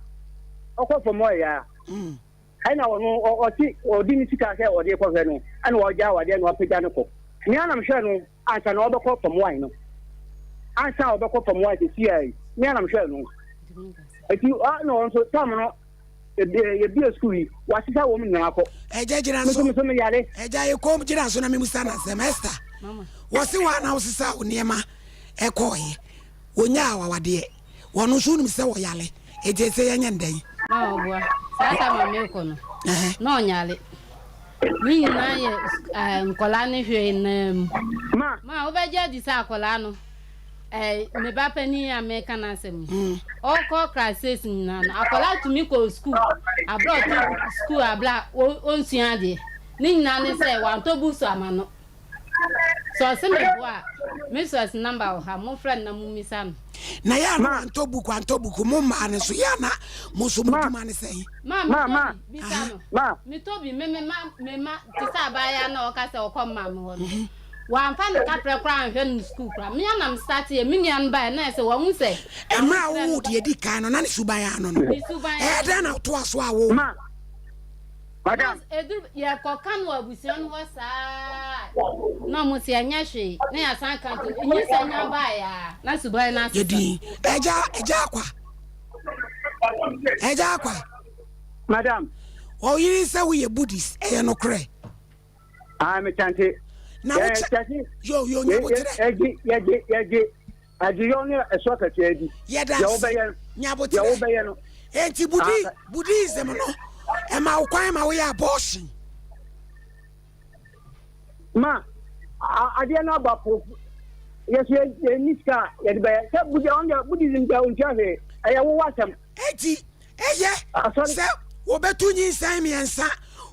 Ɔkɔ fam wɔn ya. Mm. Ɛna ɔno ɔsi ɔdi ne sika sɛ ɔde kɔhwɛ no ɛna ɔgya awadeɛ na ɔpagya no kɔ. Nea nam hwɛ no ansa na ɔbɛkɔ fam wɔn no. Ansa ɔbɛkɔ fam wɔn sɛ sia yi nea nam hwɛ no. Eti na wɔn nso tam no yɛbie sukuu yi wasesa wɔn nyinaa kɔ. Ɛgya gyina so. Nso me yare. Ɛgya yɛ kɔm gyina so na me musa na asɛm Esther. Wɔsi wɔn a na wosesa wo nneɛma ɛkɔɔyɛ wɔnya awawadeɛ wɔn nso wonim sɛ wɔyale eti ɛsɛ yɛnyɛ ndɛn. Maa ɔboa saa ta ma mekɔ no na ɔnyale. Ne nyinaa yɛ nkwadaa no hwee naa mu. Ma. Ma wobɛgye adi sɛ akwadaa no, me ba panin a meka n'asɛm yi, ɔkɔ class six nyinaa no, akwadaa tumi kɔ sukuu, aberɛ a ɔte sukuu aberɛ a ɔnsua adeɛ. Ne nyinaa ne sɛ wantɔ books ama no. Sɛ ɔse me boa a, me source number wɔ ha, momfrɛ no na mommisa no. Na yɛ a na wantɔ book wantɔ book mo mmaa no nso yɛ a na mo nso mo dwuma ne sɛn? Ma metɔ bi, bisa no. Metɔ bi, me me ma me ma te sɛ abaayewa na ɔka sɛ ɔkɔ me maame hɔ no. Wamfa ne kaprɛ koraa anhwɛ no sukuu koraa. Me ara na me start yɛ, me nua no baeɛ na ayɛ sɛ wahu sɛ. Mmerɛ a wowoo deɛ ɛdi kan no na ne suban ano no, Ne suban ɛyɛ ano. dɛn na wotoa so a woo? Madam. Eduru yɛkɔka no wɔ abusua no hɔ saa na ɔmo se ɛnyɛ hwee na yɛasan ka nti nyinsɛn nya baeɛ a na suban no asesa. Yɛdin ɛgya ɛgya akwa ɛgya akwa. Madam. Ɔyere sɛ woyɛ Buddhist ɛyɛ nokorɛ. Ah, me chante. Na wo kyɛ yo yo nyabotrɛ. Yɛgye yɛgye yɛgye adeyɔ ne ɛso akatua di. Yɛda ase nyabotrɛ. Deɛ wobɛyɛ no. Enti Budi Buddhism no ɛma wo kwan ma woyɛ abortion. Ma adeɛ no aba po yɛso yɛni sika a yɛde bɛyɛ sɛ Buddhism deɛ ɔntua hwee ɛyɛ wowɔ asɛm. Enti ɛyɛ sɛ wɔbɛto nyinsɛn mmiɛnsa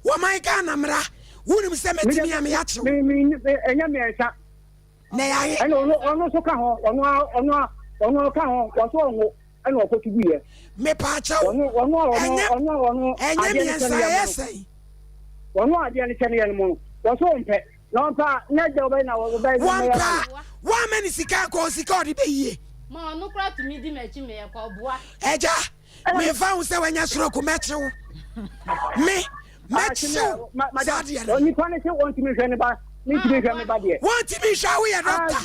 wɔman Ghana mmara wonim sɛ mɛtumi a meyɛ akyew. Ɛnyɛ mmiɛnsa. Na yɛayɛ. Ɛna ɔno ɔno nso ka ho ɔno ɔno ɔno ka ho wɔso ɔnwo ɛna ɔkɔto gu yɛ. Mepaakyɛw. Ɔno ɔno ɔno ɔno ɔno ɛnyɛ mmiɛnsa ɛyɛ sɛn. Ɔno adeɛ no kyɛ no yɛ no mu no wɔso ɔmpɛ na ɔmpɛ a na agya wɔbɛyɛ na wɔbɛyɛ. Wɔmpɛ a wɔama ne sika nkɔ sika ɔde bɛyie. Ma ɔno koraa tumi di m'akyi meyɛ kɔ ɔboa. Agya memfa ho sɛ wanya stroke mɛkye wo me mɛkye wo saa deɛ no. Onipa no sɛ wɔntumi nhwɛ ne ba mentumi nhwɛ me ba deɛ. Wɔntumi nhwɛ a woyɛ dɔkta.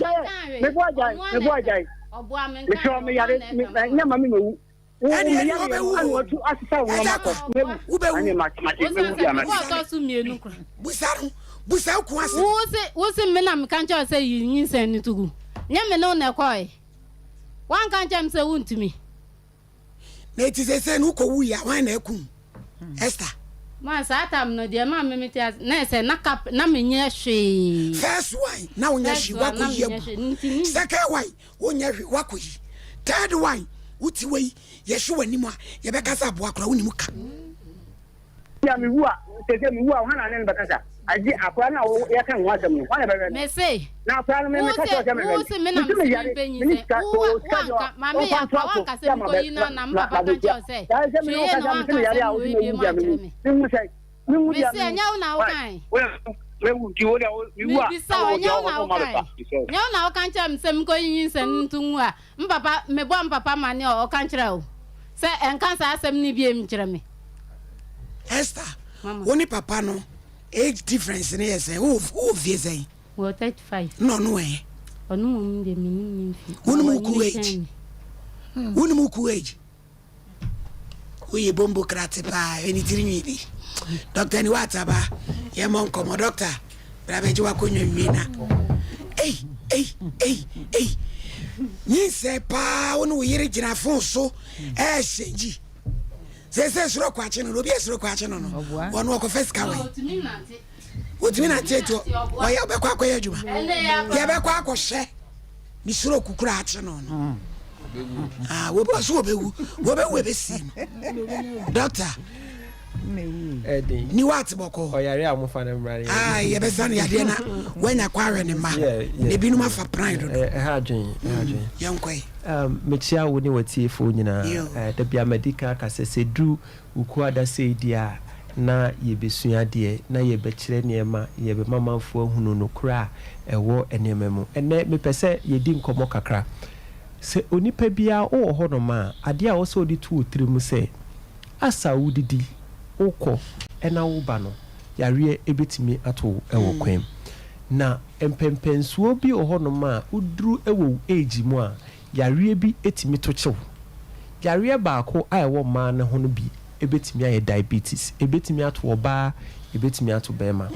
Mebo agyae mebo agyae mesrɛ meyare nyɛ ma me mawu. Ɛne ɛne wɔbɛwu o ɛgya kwa wobɛwu. Busa no busa wo kun asɛm. Wo se me na meka nkyerɛ wo sɛ yi nyinsɛn no to gu nyɛ me ne wo na ɛkɔɔe woanka nkyerɛ me sɛ wontumi. Na eti sese no wokɔ wuyi a hwan na akum Esther. Ma saa tam no deɛ ma me mete ase na ɛsɛ na kap na menyɛ hwee. First one na wonyɛ hwee wakɔ yi agu second one Wonyɛ hwee woakɔyi. Third one, wote wei, yɛhwe w'anim a, yɛbɛka sɛ aboa koraa wonim ka. Bia mewu a, sese mewu a, hwan na ne no bɛkasa? Agye akora no a yɛka ne ho asɛm no, hwan na ɛbɛhwɛ no? Mese, Na akora no, me meka kyerɛ sɛ mehwɛ wo se me na no. Mese mese meyare, mempɛ mene nyinsɛn. sika, Wo sɛ wa ɔwɔ sika deɛ woanka, a, maame ɔmfa yɛ ntoa akora so woanka sɛ sɛ ma bɛ menkɔyi no na anaa me na papa ka mabɛtua. nkyerɛ wo sɛ Saa sɛ me hwɛ ne wo yie na kasa, mese woanka meyare asɛm a, wose wei mewu biom deɛ ankyerɛ mewu. me. Mehu sɛ, mewu deɛ Mese mewu. ɛnyɛ wo na Why? wokae. Mewu nti wo deɛ mewu a, Mebisa na wo, wo ɛnyɛ deɛ wo na wo ma wokae. bɛfa. Nyɛ wo na woka nkyerɛ me sɛ menkɔyi nyinsɛn no nto ngu a, Me papa, mebɔɔ me papa amanneɛ a ɔka nkyerɛɛ wo sɛ ɛnka saa asɛm no bio nkyerɛ me. Esther, Mama. wo ne papa no age difference no yɛ sɛn? Wowɔ wowɔ mfie sɛn? Mewɔ 35. Na ɔno ɛ? Ɔno mmom deɛ mennim ne mfie. Wonim wo Wanyini ku age? kyɛn me. Wonim wo ku age? Woyɛ bombo krate paa hwɛ ne tiri nwi bi. Dɔkta ni wataba yɛmmɔ nkɔmmɔ dɔkta bra bɛgye w'akonnwa nwie na ei ei ei ei nyinsɛn paa wo ne wo yere gyina fon so ɛɛhyɛ gyi sɛsɛ soro kwakye no no obi yɛ soro kwakye no no wɔn ɔkɔfɛ sika wɔ wotumi nante etu ɔyɛ ɔbɛkɔ akɔyɛ adwuma yɛbɛkɔ akɔhyɛ ne soro kukura akye no no ah wɔbɛ so wɔbɛwu wɔbɛwu ɛbɛsie no doctor ni wa ate bɔkɔ ɔyare a wɔfa no mmra ne ah yɛbɛsa no yadeɛ na wanya kɔ awɛ ne mma na ebinom afa pran dodo ɛha adwen ɛha adwen yɛnkɔe mekyia wo ne watiefoɔ nyinaa da bia madi kan aka sɛ sɛ duru Wukuada sei deɛ a, na yɛbɛsua adeɛ, na yɛbɛkyerɛ nneɛma, yɛbɛma amanfoɔ ahunu nokorɛ a ɛwɔ nneɛma mu. Ɛnnɛ, mepɛ sɛ yɛdi nkɔmmɔ kakra. Sɛ onipa biara wowɔ hɔnom a, adeɛ a ɛwɔ sɛ wode to wo tirim sɛ, asa a wodidi, wokɔ na woba no, yareɛ bɛtumi ato wo wɔ kwan mu. Na mpɛnpɛnsoɔ bi wɔ hɔnom a, woduru wɔ wo age mu a, Yareɛ bi tumi to kye wo. Yareɛ baako a ɛwɔ mmaa no ho no bi bɛtumi ayɛ diabetes. Ɛbɛtumi ato ɔbaa, ɛbɛtumi ato barima.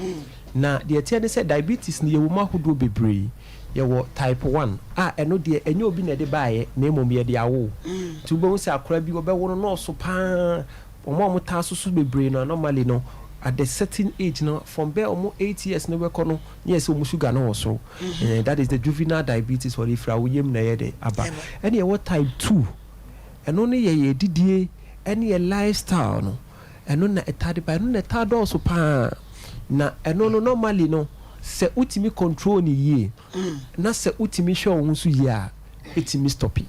Na deɛ ɛteɛ ne sɛ diabetes no yɛwɔ mu ahodoɔ bebree. Yɛwɔ type one a ɛno deɛ ɛnyɛ obi na ɛde baeɛ na mmom yɛde awo wo. Nti wobɛhu sɛ akwadaa bi wɔbɛwo no na ɔso pa ara. Wɔn a wɔtaa soso bebree no normally no. At the certain age no, from bɛɛ ɔmo 8 years no bɛkɔ no, ne yɛ sɛ ɔmo sugar no wɔ soro. That is the juvenile diabetes. Wɔde fira wo yam na ɛyɛ de aba. Ɛne ɛwɔ type 2, ɛno ne yɛ yɛ didie ɛne yɛ lifestyle no. Ɛno na ɛta de ba, ɛno na ɛta dɔɔso paa. Na ɛno no, normally no, sɛ wotumi control ne yie na sɛ wotumi hwɛ wo ho so yie a, ɛtumi stop it.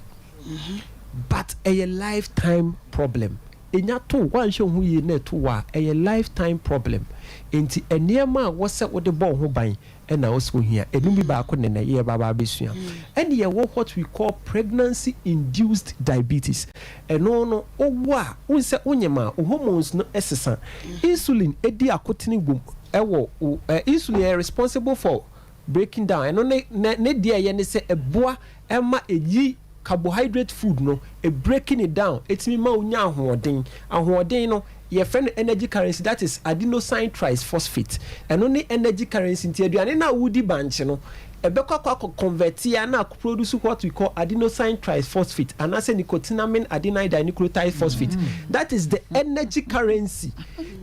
But ɛyɛ lifetime problem. Ɛnya to wanhwɛ wo ho yie na ɛto wɔ a, ɛyɛ lifetime problem. Nti nneɛma a wɔsɛ wode bɔ wo ho ban ɛna wɔsɛ ohia, ɛnu bi baako ne na yɛ baba abɛsua. Ɛne yɛwɔ what we call pregnancy induced diabetes. Ɛno no, ɔwo a, wohu sɛ wonyam a, wo hormones no ɛsesa. Insulin ɛdi akotene gwom ɛwɔ wo insulin yɛ responsible for breaking down. Ɛno ne deɛ ɛyɛ ne sɛ ɛboa ɛma ɛyi carbohydrate food no, e breaking it down, etimi ma wonya ahoɔden. Ahoɔden no, yɛfrɛ no energy currency, that is adenosine triphosphate. Ɛno ne energy currency. Nti aduane no a wodi, bankye no, ɛbɛkɔ akɔ convert ya na produce what we call adenosine triphosphate anaasɛ nicotinamide adenine dinucleotide phosphate. That is the energy currency.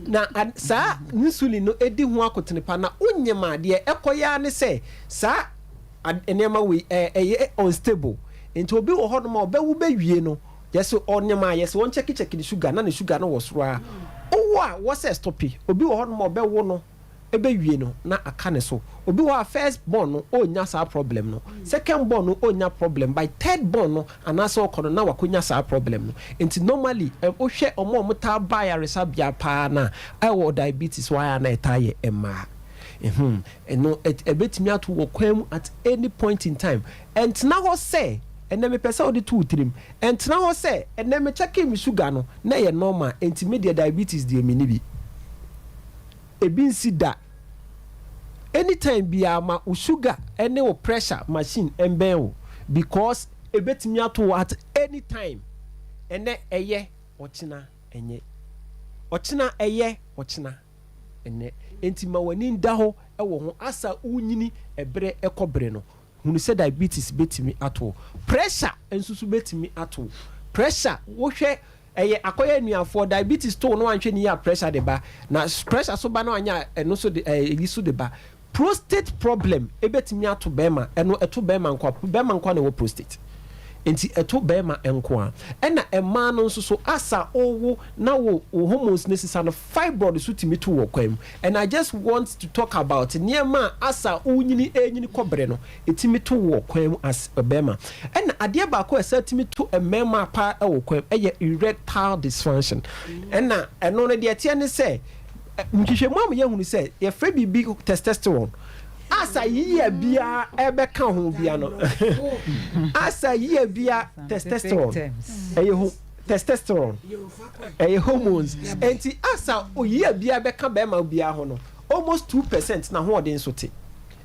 Na saa insulin no edi ho akotene pa. Na wonyam adeɛ ɛkɔ ya ne sɛ saa nneɛma wei ɛyɛ unstable. Nti obi wɔ hɔnom a ɔbɛwo bɛwie no, yɛsɛ ɔnneɛma a yɛsɛ wɔn kyɛkikyɛki ne sugar na ne sugar no wɔ soro a owó a wɔsɛ stop. Obi wɔ hɔnom a ɔbɛwo no ɛbɛwie no na aka ne so. Obi wɔ a first born no, ɔnya saa problem no, second born no, ɔnya problem, by third born no anaasɛ ɔkɔ no na wakɔnya saa problem no. Nti normally wohwɛ ɔmo a ɔmo taa ba ayaresabea paa na ɛwɔ diabetes wɔ ayɛ na ɛtaa yɛ mmaa. Ɛno ɛbɛtumi ato wɔ kwan mu at any point in time. Ɛntena hɔ sɛ ɛnɛ mepɛ sɛ wode to wo tirim. Ɛntena hɔ sɛ ɛnɛ mekyɛke me sugar no na ɛyɛ normal, enti me deɛ, diabetes deɛ, menni bi. Ebi nsi da. Anytime biara, ma wo sugar ɛne wo pressure machine ɛmbɛn wo, because ebetumi ato wo at any time. Ɛnɛ ɛyɛ, ɔkyena ɛnyɛ, ɔkyena ɛyɛ, ɔkyena ɛnɛ. Nti ma w'ani da hɔ ɛwɔ ho. Asa wonyini, ɛbrɛ ɛkɔ bere no, hunu sɛ diabetes bɛtumi ato, pressure nso so bɛtumi ato. Pressure, wohwɛ, ɛyɛ akɔyɛ anuafoɔ. Diabetes to no, wanhwɛ ni yɛ a, pressure de ba, na pressure so ba no anya, ɛno so de ɛyi so de ba. Prostate problem ebɛtumi ato bɛrima. Ɛno ɛto bɛrima nko a, bɛrima nko a na ɛwɔ prostate, nti ɛto bɛrima nko a. Ɛna mmaa no nso so, asa ɔwo na wo hormones ne sisa no, fibroid so tumi to wɔ kwan mu. And I just want to talk about nneɛma a asa wonyini, ɛnyini kɔbrɛ no, ɛtumi to wɔ kwan mu as bɛrima. Ɛna adeɛ baako a ɛsɛ tumi to mmarima paa ɛwɔ kwan mu ɛyɛ erectile dysfunction. Ɛna ɛno no deɛ, ɛteɛ ne sɛ nhwehwɛmu a yɛhunu sɛ yɛfrɛ biribi testosterone. Asa yiyɛ biara ɛbɛka ho bia no, asa yiyɛ bia, testosterone ɛyɛ ho, testosterone ɛyɛ hormones. Nti asa oyiyɛ biara bɛka bɛrima biara ho no, almost 2% na hoɔden so te.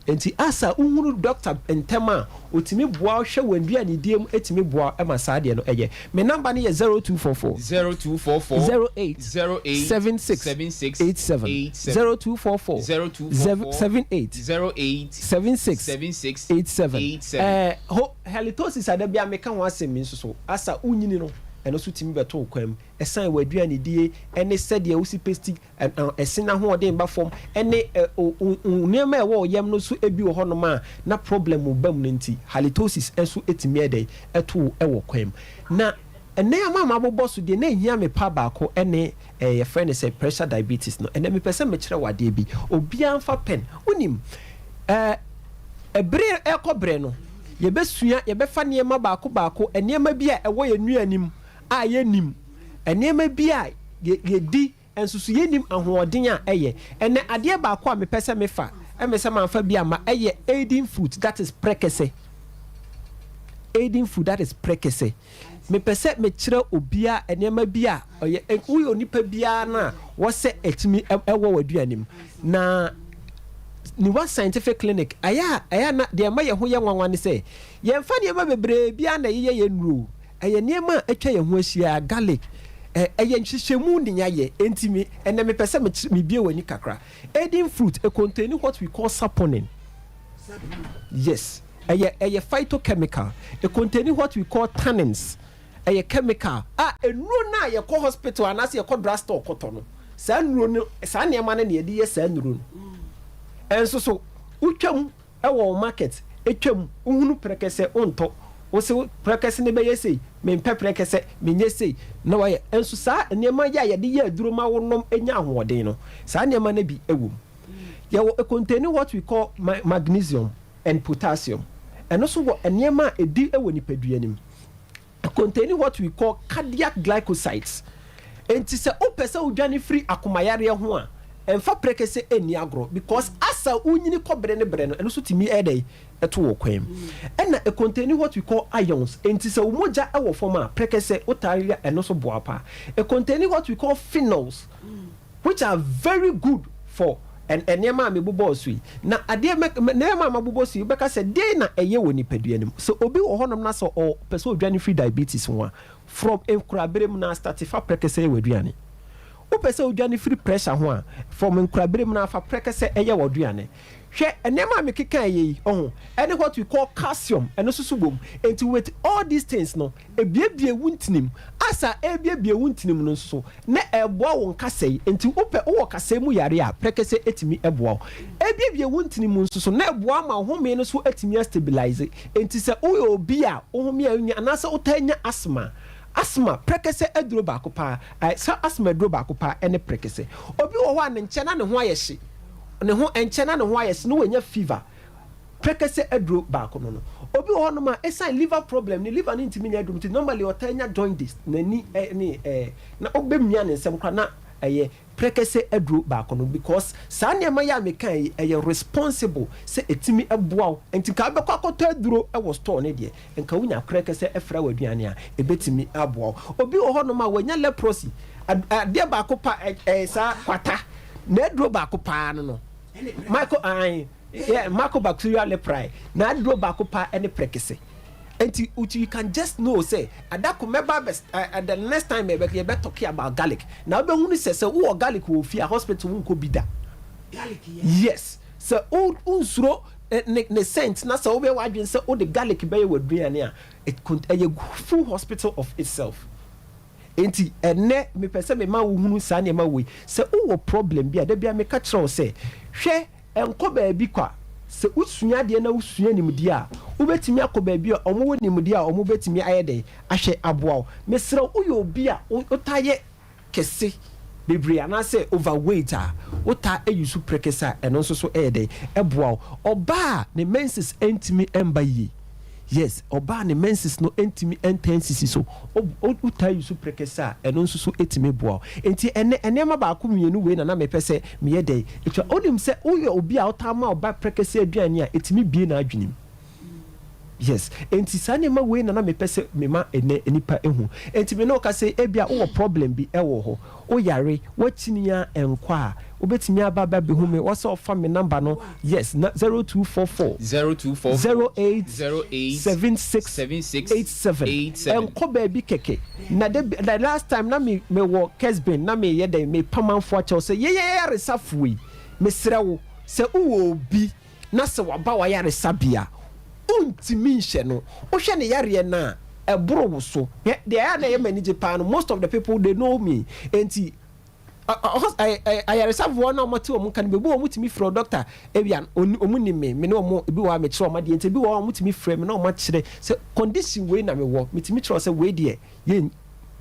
Nti asa wohunu doctor ntɛm a, otumi boa hwɛ wɔn aduane mu, etumi boa ɛma saa deɛ no ɛyɛ. Me number no yɛ 0244 0244 08 08 76 76 87. 87. 0244 0244 78 08 76 76 87. 87. Ho halitosis ada bi a meka ho asɛm mi nso so, asa wonyini no, ɛno nso tumi bɛto wo kwan mu. Ɛsan wɔ aduane die ɛne sɛdeɛ wosi pesti ɛse n'ahoɔden ba fam, ɛne ɛ o o nneɛma a ɛwɔ ɔyam no so ebi wɔ hɔnom a na problem ba mu no. Nti halitosis nso etumi ɛdɛ ɛto wo ɛwɔ kwan mu. Na nneɛma a mabobɔ so deɛ na ehia me pa baako ɛne yɛfrɛ no sɛ pressure diabetes no. Ɛnɛ mepɛ sɛ mekyerɛ wo adeɛ bi. Obiara nfa pen. Wonim ɛbere ɛkɔ bere no, yɛbɛsua, yɛbɛfa nneɛma baako baako, nneɛma bi a ɛwɔ yɛn nnuanim a yɛnim, nneɛma bi a yɛdi nso so yɛnim ahoɔden a ɛyɛ. Ɛnɛ adeɛ baako a mepɛ sɛ mefa ɛmɛ sɛ manfa bi ama ɛyɛ aidan fruit, that is prɛkɛsɛ. Aidan fruit, that is prɛkɛsɛ. Mepɛ sɛ mekyerɛ obiara nneɛma bi a ɔyɛ woyɛ onipa biara no a wɔsɛ ɛtumi ɛwɔ w'aduane mu. Na Niwa Scientific Clinic, ɛyɛ a ɛyɛ a na deɛ ɛma yɛn ho yɛ nwanwa ne sɛ yɛmfa nneɛma bebree biara na ɛyɛ yɛn nnuro. Ɛyɛ nneɛma a atwa yɛn ho ahyia, garlic, ɛyɛ nhyehyɛmu ne yɛayɛ. Enti mi ɛnɛ mepɛ sɛ mebie w'ani kakra. Aidan fruit e contain what we call saponin. Yes, ɛyɛ phytochemical. E contain what we call tannins. Ɛyɛ chemical a nnuro no a yɛkɔ hospital anaasɛ yɛkɔ drugstore kɔtɔ no. Saa Saa nnuro no, saa nneɛma no na yɛde yɛ saa nnuro no. Ɛnso so, wotwam wɔ wo market, twam, wohunu prɛkɛsɛ, wontɔ. Wose wo prɛkɛsɛ no bɛyɛ sei, mempɛ prɛkɛsɛ, menyɛ sei, na wayɛ. Nso saa nneɛma yi a yɛde yɛ aduro ma wonom nya ahoɔden no, saa nneɛma no bi wɔ mu. Yɛwɔ ɛcontaini what we call magnesium and potassium. Ɛno nso wɔ nneɛma a ɛdi wɔ nipadua no mu. Containing what we call cardiac glycosides. Enti sɛ wopɛ sɛ wodwane firi akomayareɛ ho a, mfa prɛkɛsɛ nni agorɔ because asa wonyini kɔ bere ne bere no, ɛno nso tumi yɛ dɛn? Ɛto wo kwan mu. Ɛna ɛ containing what we call ions. Enti sɛ wo mogya wɔ fam a, prɛkɛsɛ wotaa we a, ɛno nso boa paa. Ɛ containing what we call phenols. Which are very good for nneɛma a mebobɔɔ so yi. Na adeɛ mɛ nneɛma a mabobɔ so yi, wobɛka sɛ deɛn na ɛyɛ wɔ nipadua no mu? Sɛ obi wɔ hɔnom na sɛ ɔpɛ sɛ ɔdwane firi diabetes ho a, from nkorabere mu no ara starte fa prɛkɛsɛ yɛ w'aduane. Wopɛ sɛ wodwane firi pressure ho a, from nkorabere mu no ara fa prɛkɛsɛ yɛ w'aduane. Hwɛ nneɛma a mekekaeɛ yi, ɔho, ɛne what we call calcium, ɛno nso so wɔ mu. Enti with all these things no, Ebiebie wo ntinim. Asa erebiebie wo ntinim no nso, na ɛreboa wo nkasɛe. Enti wopɛ, wowɔ kasɛe mu yare a, prɛkɛsɛ etumi boa wo. Ebiebie wo ntini mu nso so, na ɛboa ma wo home no so atumi astabilize. Enti sɛ woyɛ obi a wo home a nnya anaasɛ wotaa nya asthma a, asthma, prɛkɛsɛ aduro baako paa, saa asthma aduro baako paa ne prɛkɛsɛ. Obi wɔ hɔ a ne nkyɛ na ne ho ayɛ hye, ne ho ɛnkyɛ na ne ho ayɛ hye na wanya fever. Prɛkɛsɛ aduro baako no no. Obi wɔ hɔnom a ɛsiane liver problem ne liver no ntumi nyɛ aduro nti normally ɔtaa nya jaundice, n'ani ne ɛɛ na wobɛmia ne nsam koraa na ɛyɛ prɛkɛsɛ aduro baako no because saa nneɛma yi a mekae yi ɛyɛ responsible sɛ ɛtumi boa wo nti nka wobɛkɔ akɔtɔ aduro wɔ store no deɛ nka wonya prɛkɛsɛ fra w'aduane a ɛbɛtumi aboa wo. Obi wɔ hɔnom a wanya leprosy adeɛ baako pa ɛɛ saa kwata n'aduro baako paa no no Michael ae Yeah, Mycobacterial leprae, n'aduro baako paa ɛne prekese. Nti you can just know sɛ adako mɛba abɛ uh, the next time yɛbɛ yɛbɛ talk about garlic. Na wobɛhunu sɛ sɛ wowɔ garlic wɔ fie a hospital wonkɔ bi da. Garlic yɛ. Yes, sɛ wo wonsuro ne ne scent na sɛ wobɛyɛ w'adwene sɛ wode garlic bɛyɛ w'aduane a it ɛyɛ full hospital of itself. Enti ɛnnɛ mepɛ sɛ mema wohunu saa nneɛma wei. Sɛ wowɔ problem bi a, da biara meka kyerɛ wo sɛ, hwɛ, nkɔ baabi kwa. Sɛ wosua adeɛ na wosua nimdeɛ a, wobɛtumi akɔ baabi a wɔwɔ nimdeɛ a wɔbɛtumi ayɛ dɛn ahwɛ aboa wo. Mesrɛ wo, woyɛ obi a wotaa yɛ kɛse bebree anaasɛ overweight a, wotaa use prɛkɛsɛ a, ɛno nso so yɛ dɛn ɛboa wo. Ɔbaa a ne menses ntumi mba yie. Yes, ɔbaa a ne menses no ntumi ntaa nsisi so, wotaa use prɛkɛsɛ a, ɛno nso so tumi boa wo. Nti ɛnnɛ, nneɛma baako mmienu wei na na mepɛ sɛ meyɛ dɛn twa. Wonim sɛ woyɛ obi a wotaa ma wo ba prɛkɛsɛ aduane a, ɛtumi bue n'adwene mu. Yes, enti saa nneɛma wei na na mepɛ sɛ mema ɛnnɛ nnipa hu. Enti me ne wo kasa yi, ebia wowɔ problem bi wɔ hɔ, woyare, woakyini a ɛnkɔ a, wobɛtumi aba abɛhu me, wɔ sɛ ɔfa me number no, yes, na 0244 0244 08 08 76 76 87. 87. Ɛnkɔ baabi kɛkɛ. Na da bi, the last time na me mewɔ Kesben na meyɛ dɛn, mepa manfoɔ akyɛw sɛ yɛyɛ ayaresafoɔ yi, mesrɛ wo, sɛ wowɔ obi na sɛ waba w'ayaresabea a, wontumi nhyɛ no. Wohwɛ ne yareɛ no a, ɛboro wo so. Hwɛ, deɛ ɛyɛ a na ɛyɛ me anigye paa no, most of the people they know me. Enti, ayaresafoɔ no a wɔte wɔn nka no, ebi wɔ hɔ wɔtumi frɛ wo, doctor, ebia wɔn nim me, me ne wɔn, ebi wɔ hɔ a mekyerɛ wɔn adeɛ, nti ebi wɔ hɔ a wɔtumi frɛ me na wɔakyerɛ sɛ condition wei na mewɔ, metumi kyerɛ wo sɛ wei deɛ, yɛn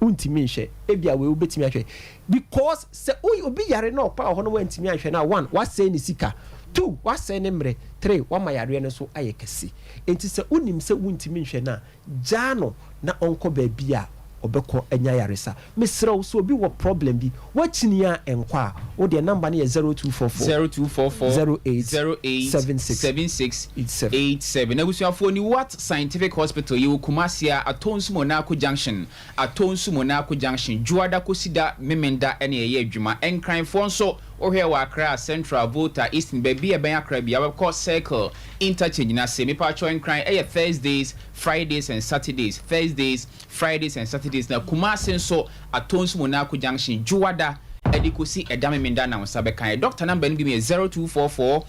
wontumi nhwɛ, ebia wei wobɛtumi ahwɛ because sɛ obi yare na ɔkɔ hɔ na wantumi anhwɛ no a, one, wasɛe ne sika, two, wasɛe ne mmerɛ, three, wama yareɛ no nso ayɛ kɛse. Enti sɛ wonim sɛ wontumi nhwɛ no a, Gyaa no na ɔnkɔ baabi a ɔbɛkɔ anya ayaresa. Mesrɛ wo, sɛ obi wɔ problem bi, woakyini a ɛnkɔ a, wo deɛ number no yɛ 0244 0244 08 08 76 76 87. 87. Abusuafoɔ, Niwat Scientific Hospital, yɛwɔ Kumasi a, Atonsu Monako Junction, Atonsu Monako Junction, Dwoada kɔsi da Memenda na yɛyɛ adwuma. Nkranfoɔ nso, wohwɛ wɔ Accra, Central, Volta, Eastern, baabi a ɛbɛn Accra biara, wobɛkɔ Circle, Interchange no ase. Mepaakyɛw Nkran ɛyɛ Thursdays, Fridays and Saturdays, Thursdays, Fridays and Saturdays, na Kumasi nso Atonsu Monako Junction, Dwoada ɛde kɔsi ɛda Memenda na wo nsa bɛka yɛ. Doctor number no bi mu yɛ 0244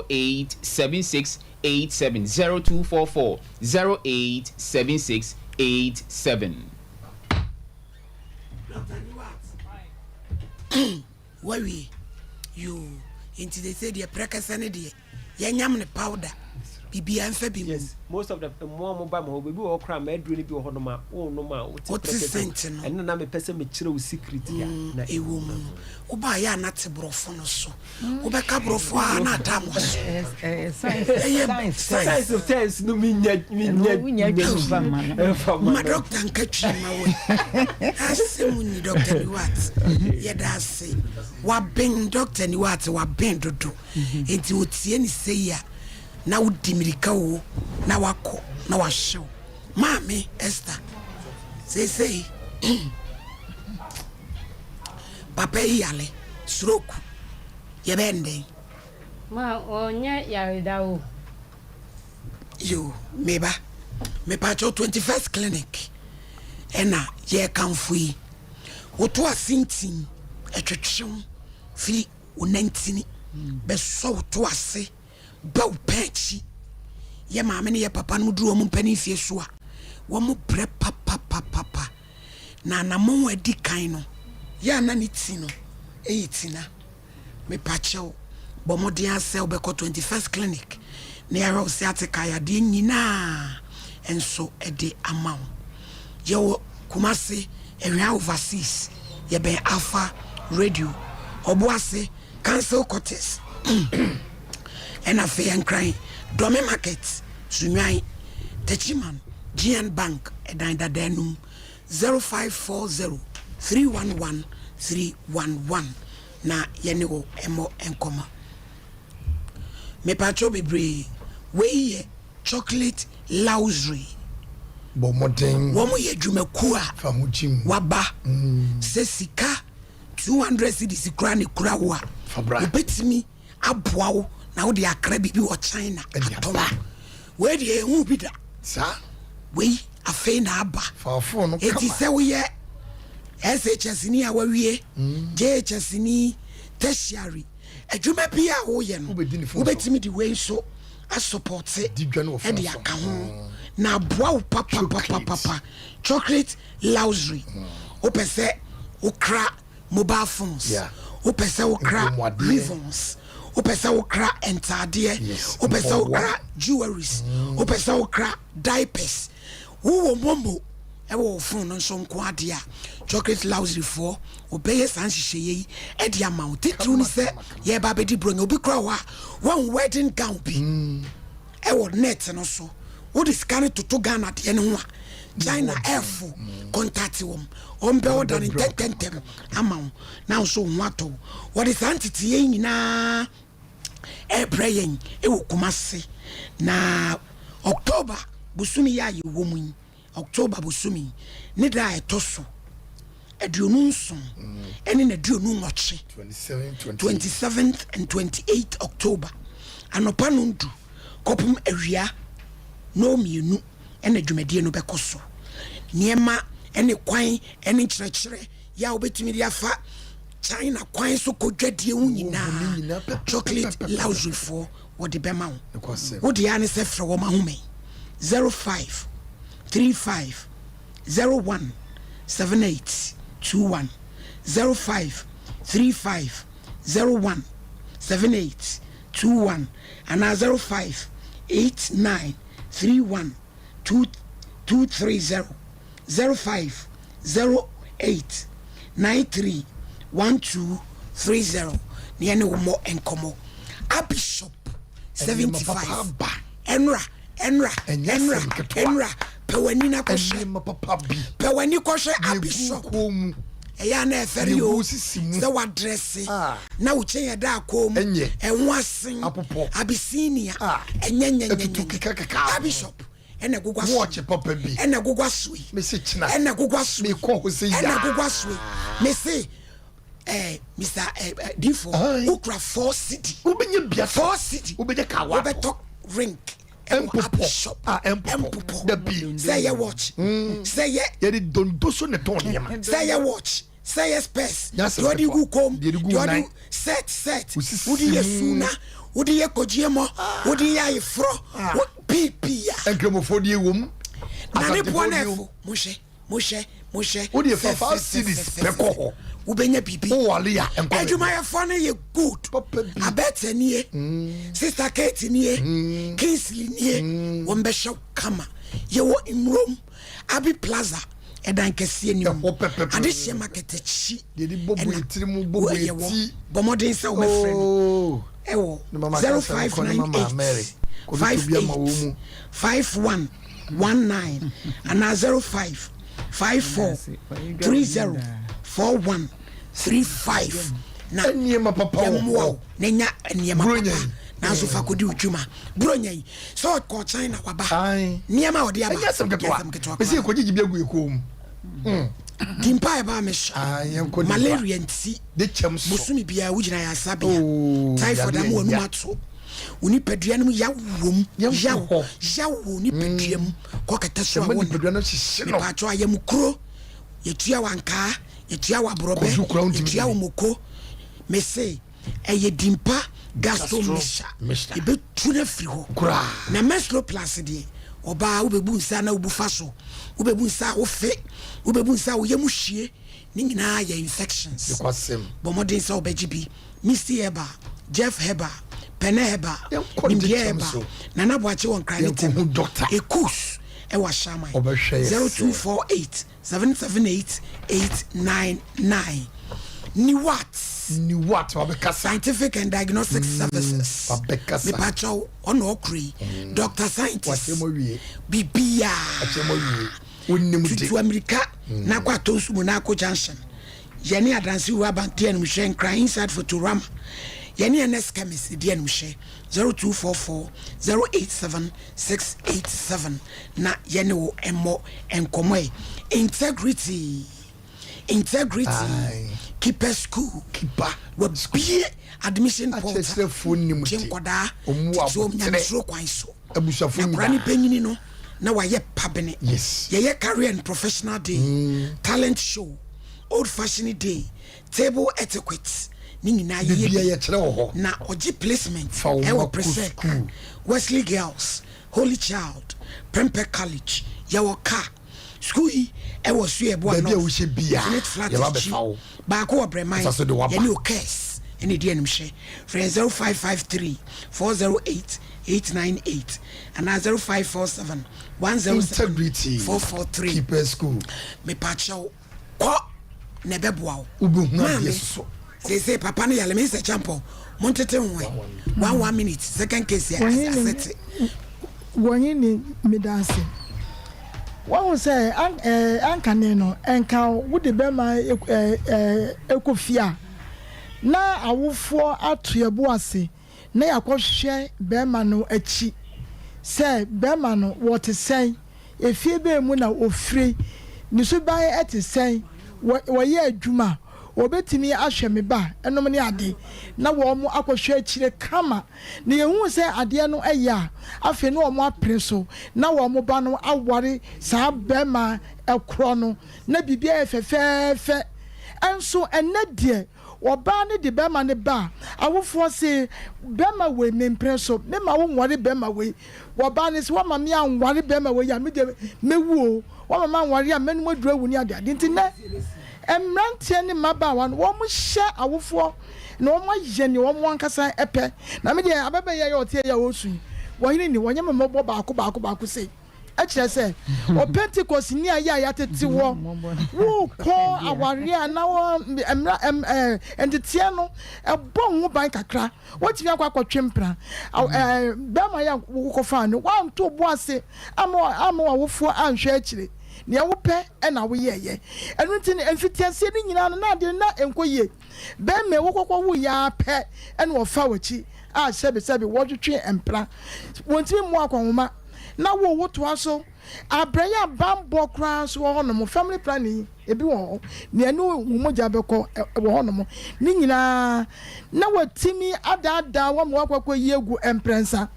08 76 87, 0244 08 76 87. Doctor Niwat. Wawie? Yoo, nti sese deɛ prɛkɛsɛ ne deɛ yɛnyam ne powder, biribiara mfa bi ngu. Yes, most of the mmoa a wɔba me hɔ, baabi wɔ hɔ koraa m'aduro no bi wɔ hɔnom a wonom a wote Wote prɛkɛsɛ. scent no. Ɛno na na mepɛ sɛ mekyerɛ wo secret a na ɛwɔ mu no. Wobaeɛ a na te borɔfo no so. Wobɛka borɔfo a na ada mo aso. Ɛyɛ science of terms no menya menya wonya twi mfa ma no. Mfa ma Ma no. dɔkta nka twi ma wo. Asɛm ni Dr. Niwat. Yɛda ase. Waben Dr. Niwat waben dodo. Enti otie ne sei a na wodi mirika o na wakɔ na wahyew. Maame Esther seesei papa yi yale stroke yɛbɛyɛ no dɛn? Ma ɔnyɛ yareda o. Yoo me ba mepakyɛw 21st clinic ɛna yɛkamfo yi woto ase ntin ɛtwetwew firi wo nantini bɛsɔ wo to ase ba wo pɛ akyi yɛ maame ne yɛ papa no duru wɔn mpanin fie so a wɔn brɛ papapapapa na anamɔn a adi kan no yɛ a na ne ti no yɛ tina. Mepakyɛw, bɔ mmɔden ara sɛ wobɛkɔ 21st Clinic na yɛahwɛ wo sciatica yadeɛ nyinaa nso de ama wo. Yɛwɔ Kumasi, Ahwea Overseas, yɛbɛn Alpha Radio, Ɔboase, Council Quarters, ɛna afei Nkran, Dɔme Market, Sunyani, Techiman, GN Bank, ɛdan dadaa no mu. 0540 311 311 na yɛne wo mmɔ nkɔmmɔ. Mepakyɛw bebree, wei yɛ Chocolate Luxury. Bɔ mmɔden. Wɔn yɛ dwumakuo a Fa ho gyim. waba sɛ sika 200 cedis koraa na ekura wo a, Fa bra. wobɛtumi aboa wo na wode akra biribi wɔ China Ɛde atɔn. aba. Wei deɛ yɛnhuu bi da. Saa. Wei afei na aba. Fa phone no Eti kama. sɛ woyɛ SHS ni a wawie, JHS ni, tertiary, adwuma bi a woyɛ no, Wobɛdi ne phone so. wobɛtumi de wei nso asupɔte Di dwa no wɔ phone ɛde so. aka ho na aboa wo papapapapa. Chocolate luxury. Wopɛ sɛ wokra mobile phones, wopɛ sɛ wokra rivons, wopɛ sɛ wokra ntaadeɛ, wopɛ sɛ wokra jewelries, wopɛ sɛ wokra diapers, wowɔ momo ɛwɔ wo phone no nso nko adeɛ a Chocolate Luxury foɔ wɔbɛyɛ saa nhyehyɛeɛ yi ɛde ama wo. Titiriw ne sɛ yɛreba abɛdi Buronya, obi kora hɔ a wɔn wedding gown bi ɛwɔ net no so, wode sika no toto Ghana deɛ no ho a, China ɛfo contact wɔn, wɔn bɛ ɔda no ntɛntɛntɛm ama wo na nso wo ho atɔ wo. Wɔde saa nteteeɛ yi nyinaa ɛrebrɛ yɛn ɛwɔ Kumasi na October bosome yi a yɛwɔ mu yi, October bosome yi ne da a ɛtɔ so 27 ɛne n'aduonu nwɔtwe, 27th and 28th October, anɔpa no ndu kɔpem awia na mmienu ɛna dwumadie no bɛkɔ so. Nneɛma ɛne kwan ɛne nkyerɛkyerɛ yɛ a wobɛtumi de afa China kwan so kɔ dwadie ho nyinaa, Chocolate Luxury foɔ wɔde bɛma wo. Wode a ne sɛ frɛ wɔn ahome 05 35 01 78 21, 05 35 01 78 21 anaa 05 89 31 2 2 3 0, 05 08 93 12 30 ne yɛne wo mmɔ nkɔmmɔ. Abishop 75 ɛnora ɛnora ɛnora ɛnora, pɛ w'ani na kɔhwɛ, pɛ w'ani kɔhwɛ Abishop. Ɛyɛ a na ɛfɛre o sɛ wadrɛse na wo kyɛn yɛ da akɔn mu ɛho asen Abyssinia ɛnyɛ nyɛ nyɛ nyɛ. Abishop ɛna ɛgogwa so wɔɔkye papa bi ɛna ɛgogwa so yi mesi kyena ɛna ɛgogwa so yi mekɔ hɔ sɛ ɛna ɛgogwa so yi. Mesi Mr Difo, wokura 4 cedi, wobɛnya bia 4 cedi wobɛnya kawa wobɛtɔ ring ɛwɔ Abishop. A ɛmpopɔ dabi. Sɛ ɛyɛ watch, sɛ ɛyɛ yɛde dondo so ne tɔn nneɛma. Sɛ ɛyɛ watch, sɛ ɛyɛ specs, Nyasɛm deɛ ɔde ketewa. gu kɔn Deɛ de gu deɛ ɔde nan. set set Osisi wode yɛ mu. suna, wode yɛ kɔgye mɔ, wode yɛ ayeforɔ, piipii a Nkramofoɔ deɛ wɔ mu. Na ne Asantefoɔ boɔ no deɛ wɔ ɛfo. Mohwɛ. Mohwɛ, mohwɛ. Wo deɛ fa 5 cedis pɛ kɔ hɔ. Wobɛnya biribi. Wowale a ɛnkɔ baabi. Adwumayɛfoɔ no yɛ good. Papa bi. Abɛɛta nie, Sister Kate nie, Kingsley nie. Wɔn bɛhwɛ wo kama. Yɛwɔ Mmrom, Abbey Plaza, ɛdan kɛseɛ no mu. Ɛhɔ pɛpɛpɛ. Adehyeɛ market akyi. Deɛ de bɔbɔ Ɛna etiri mu, bɔbɔ yɛwɔ. eti. Bɔ mmɔden sɛ wobɛfrɛ no. Oh. Ɛwɔ Ne mama ka sɛ nkɔ ne mama Mary. 0598 Kɔbi to bi ama wɔn mu. 58 51 19 anaa 05 54 30 41 35 na Nneɛma papa wɔ yɛmmoa wo hɔ. na nya nneɛma Buronya papa yi. nanso fa kɔdi wo dwuma. Buronya yi sɛ ɔkɔ China waba Ae. nneɛma a ɔde aba Ɛnyɛ asɛm nyɛ ketewa. asɛm ketewa Mesi koraa. yɛkɔgyegye bi agu yɛ kɔn mu. Di mpaeɛ baa mehyɛ Ae, yɛnkɔ di mpa. Malaria nti De kyɛm so. bosome biara wogyina yɛ asabea. Oh, Typhoid yadeɛ ama w'anum ya. ato wo nipadua no mu, yaw wom, Yɛnkɔ yaw hɔ. yaw wɔ nipadua mu kɔ kɛtɛ so a Ɛma wɔnna nipadua no hyehye no. Mepatwɔ ayamukuro, yɛtua wɔ ankaa, yɛtua wɔ aborɔbɛ, Kɔdu koraa wontumi yɛtua wɔ nni. moko. Mese ɛyɛ dimpa gastro Gastro mixture, mixture. yɛbɛtu no afiri hɔ Koraa. Na Menstro Plus deɛ, ɔbaa wobɛbu nsa na wobu fa so, wobɛbu nsa a wofe, wobɛbu nsa a woyɛ mu hwie, ne nyinaa yɛ infections. Nokwasɛm. Bɔ mmɔden sɛ wobɛgye bi. Misty Herbal, Jeff Herbal, Pɛnɛ Herbal, Yɛnkɔ Nimdeɛ Dikyɛm Herbal, so. Nana Boakye wɔ Nkran ne Yɛnkɔhu Tema, doctor. Ekus ɛwɔ Ashaiman, Ɔbɛhwɛ yɛ sɛ. 0248 778 899. Niwat. Niwat wabɛkasa. Scientific and Diagnostic Services. Wabɛkasa. Mepakyɛw ɔna ɔkoro yi. Doctor Scientist. Wakyerɛ mu awie. Biribiara. Wakyerɛ mu awie. Wonim de. Tutu amirika na akɔ Atonsu mu na akɔ Junction. Yɛne Adanse Rural Bank di animhwɛ, Nkran Inside Photorama. Yɛne NS Chemist di animhwɛ, 0244 087 687 na yɛne wo mmɔ nkɔmmɔ ɛ. Integrity, Integrity, Aye. Keeper School. Keeper. Wabie admission portal. Akyerɛkyerɛfoɔ nim Gye de. nkɔdaa Ɔmu wɔ tete wɔn aboterɛ. nyamesuro kwan so. Abusuafoɔ Na akwadaa no nyinaa. bɛnyini no na wayɛ pabene. Yes. Yɛyɛ career and professional day, talent show, old fashioned day, table etiquette ne nyinaa yɛyɛ Biribiara bi. yɛkyerɛ wɔ hɔ. Na ɔgye placement Fa wo ɛwɔ mma kɔ Presec, school. Wesley Girls, Holy Child, Prempeh College. Yɛwɔ car. School yi ɛwɔ Suɛboa Baabi a North, wohyɛ biara, Senate flat yɛba akyi. bɛfa wo. Baako wɔ Brɛman, Ɛsa so de waba. yɛne Okes ɛna ɛdi animhwɛ. Frɛ 0553 408 898 anaa 0547 107 Integrity. 443. Keeper School. Mepakyɛw kɔ na ɛbɛboa wo. Wobɛhu Maame, adeɛ soso. seesei papa no yale me sɛ champɔ montete ho ɛ. One one minute, second case yɛ Wɔnye ne asɛte. Wɔnye ne meda ase. Wahu sɛ ankane no ɛnka wode bɛrima ɛkɔ fie a na awofoɔ ato yɛbo ase na yɛakɔhwɛ bɛrima no akyi sɛ bɛrima no wɔte sɛn, efie bɛɛ mu na ofire, ne suban ɛte sɛn, wɔyɛ adwuma, wɔbɛtumi ahwɛ me ba ɛnom ne ade, na wɔn akɔhwɛ akyire kama na yɛhu sɛ adeɛ no ɛyɛ a, afei na wɔn apere so na wɔn ba no aware saa bɛrima ɛkorɔ no na biribiara yɛ fɛfɛɛfɛ. Ɛnso ɛnɛ deɛ, ɔbaa no de bɛrima no ba a, awofoɔ se bɛrima wei mempere so mema wo nware bɛrima wei. Wɔbaa no sɛ wɔma me anware bɛrima wei a, mede mɛwu o, wɔma me anware a, mɛnum aduru awu ne ade ade. Nti nɛ mmeranteɛ ne mmabaawa no wɔn hyɛ awofoɔ na wɔn ayɛ nea wɔn ankasa ɛpɛ. Na me deɛ, abɛbɛyɛ yɛ ɔte yɛ a ɔresu yi, wɔhene ni wɔnyɛ mmɔbɔ baako baako baako sei ɛkyerɛ sɛ o Pentecost ni a yɛ a yɛatete wɔ wokɔ awareɛ a na wɔ mmra ɛm ɛɛ nteteɛ no ɛbɔ wo ho ban kakra. Wotumi akɔ akɔtwe mpena bɛrima yɛ a wokɔfaa no, wanto bo ase ama w'awofoɔ anhwɛ akyire, nea wopɛ ɛna woyɛɛyɛ. Ɛno nti no, mfitiaseɛ no nyinaa no na adeɛ no na ɛnkɔ yie. Bɛrima wokɔkɔ wo yɛ ara pɛ ɛna ɔfa w'akyi a sɛbesɛbe wɔtwetwe mpena, wɔntumi mmoa akɔnhoma na wo wotoa so abrɛ yɛ abanbɔ koraa nso wɔ hɔnom. Family planning ebi wɔ hɔ, nea ɛne wo mogya bɛkɔ wɔ hɔnom ne nyinaa na watumi adaadaa wɔn ma wakɔkɔ yi egu mprɛnsa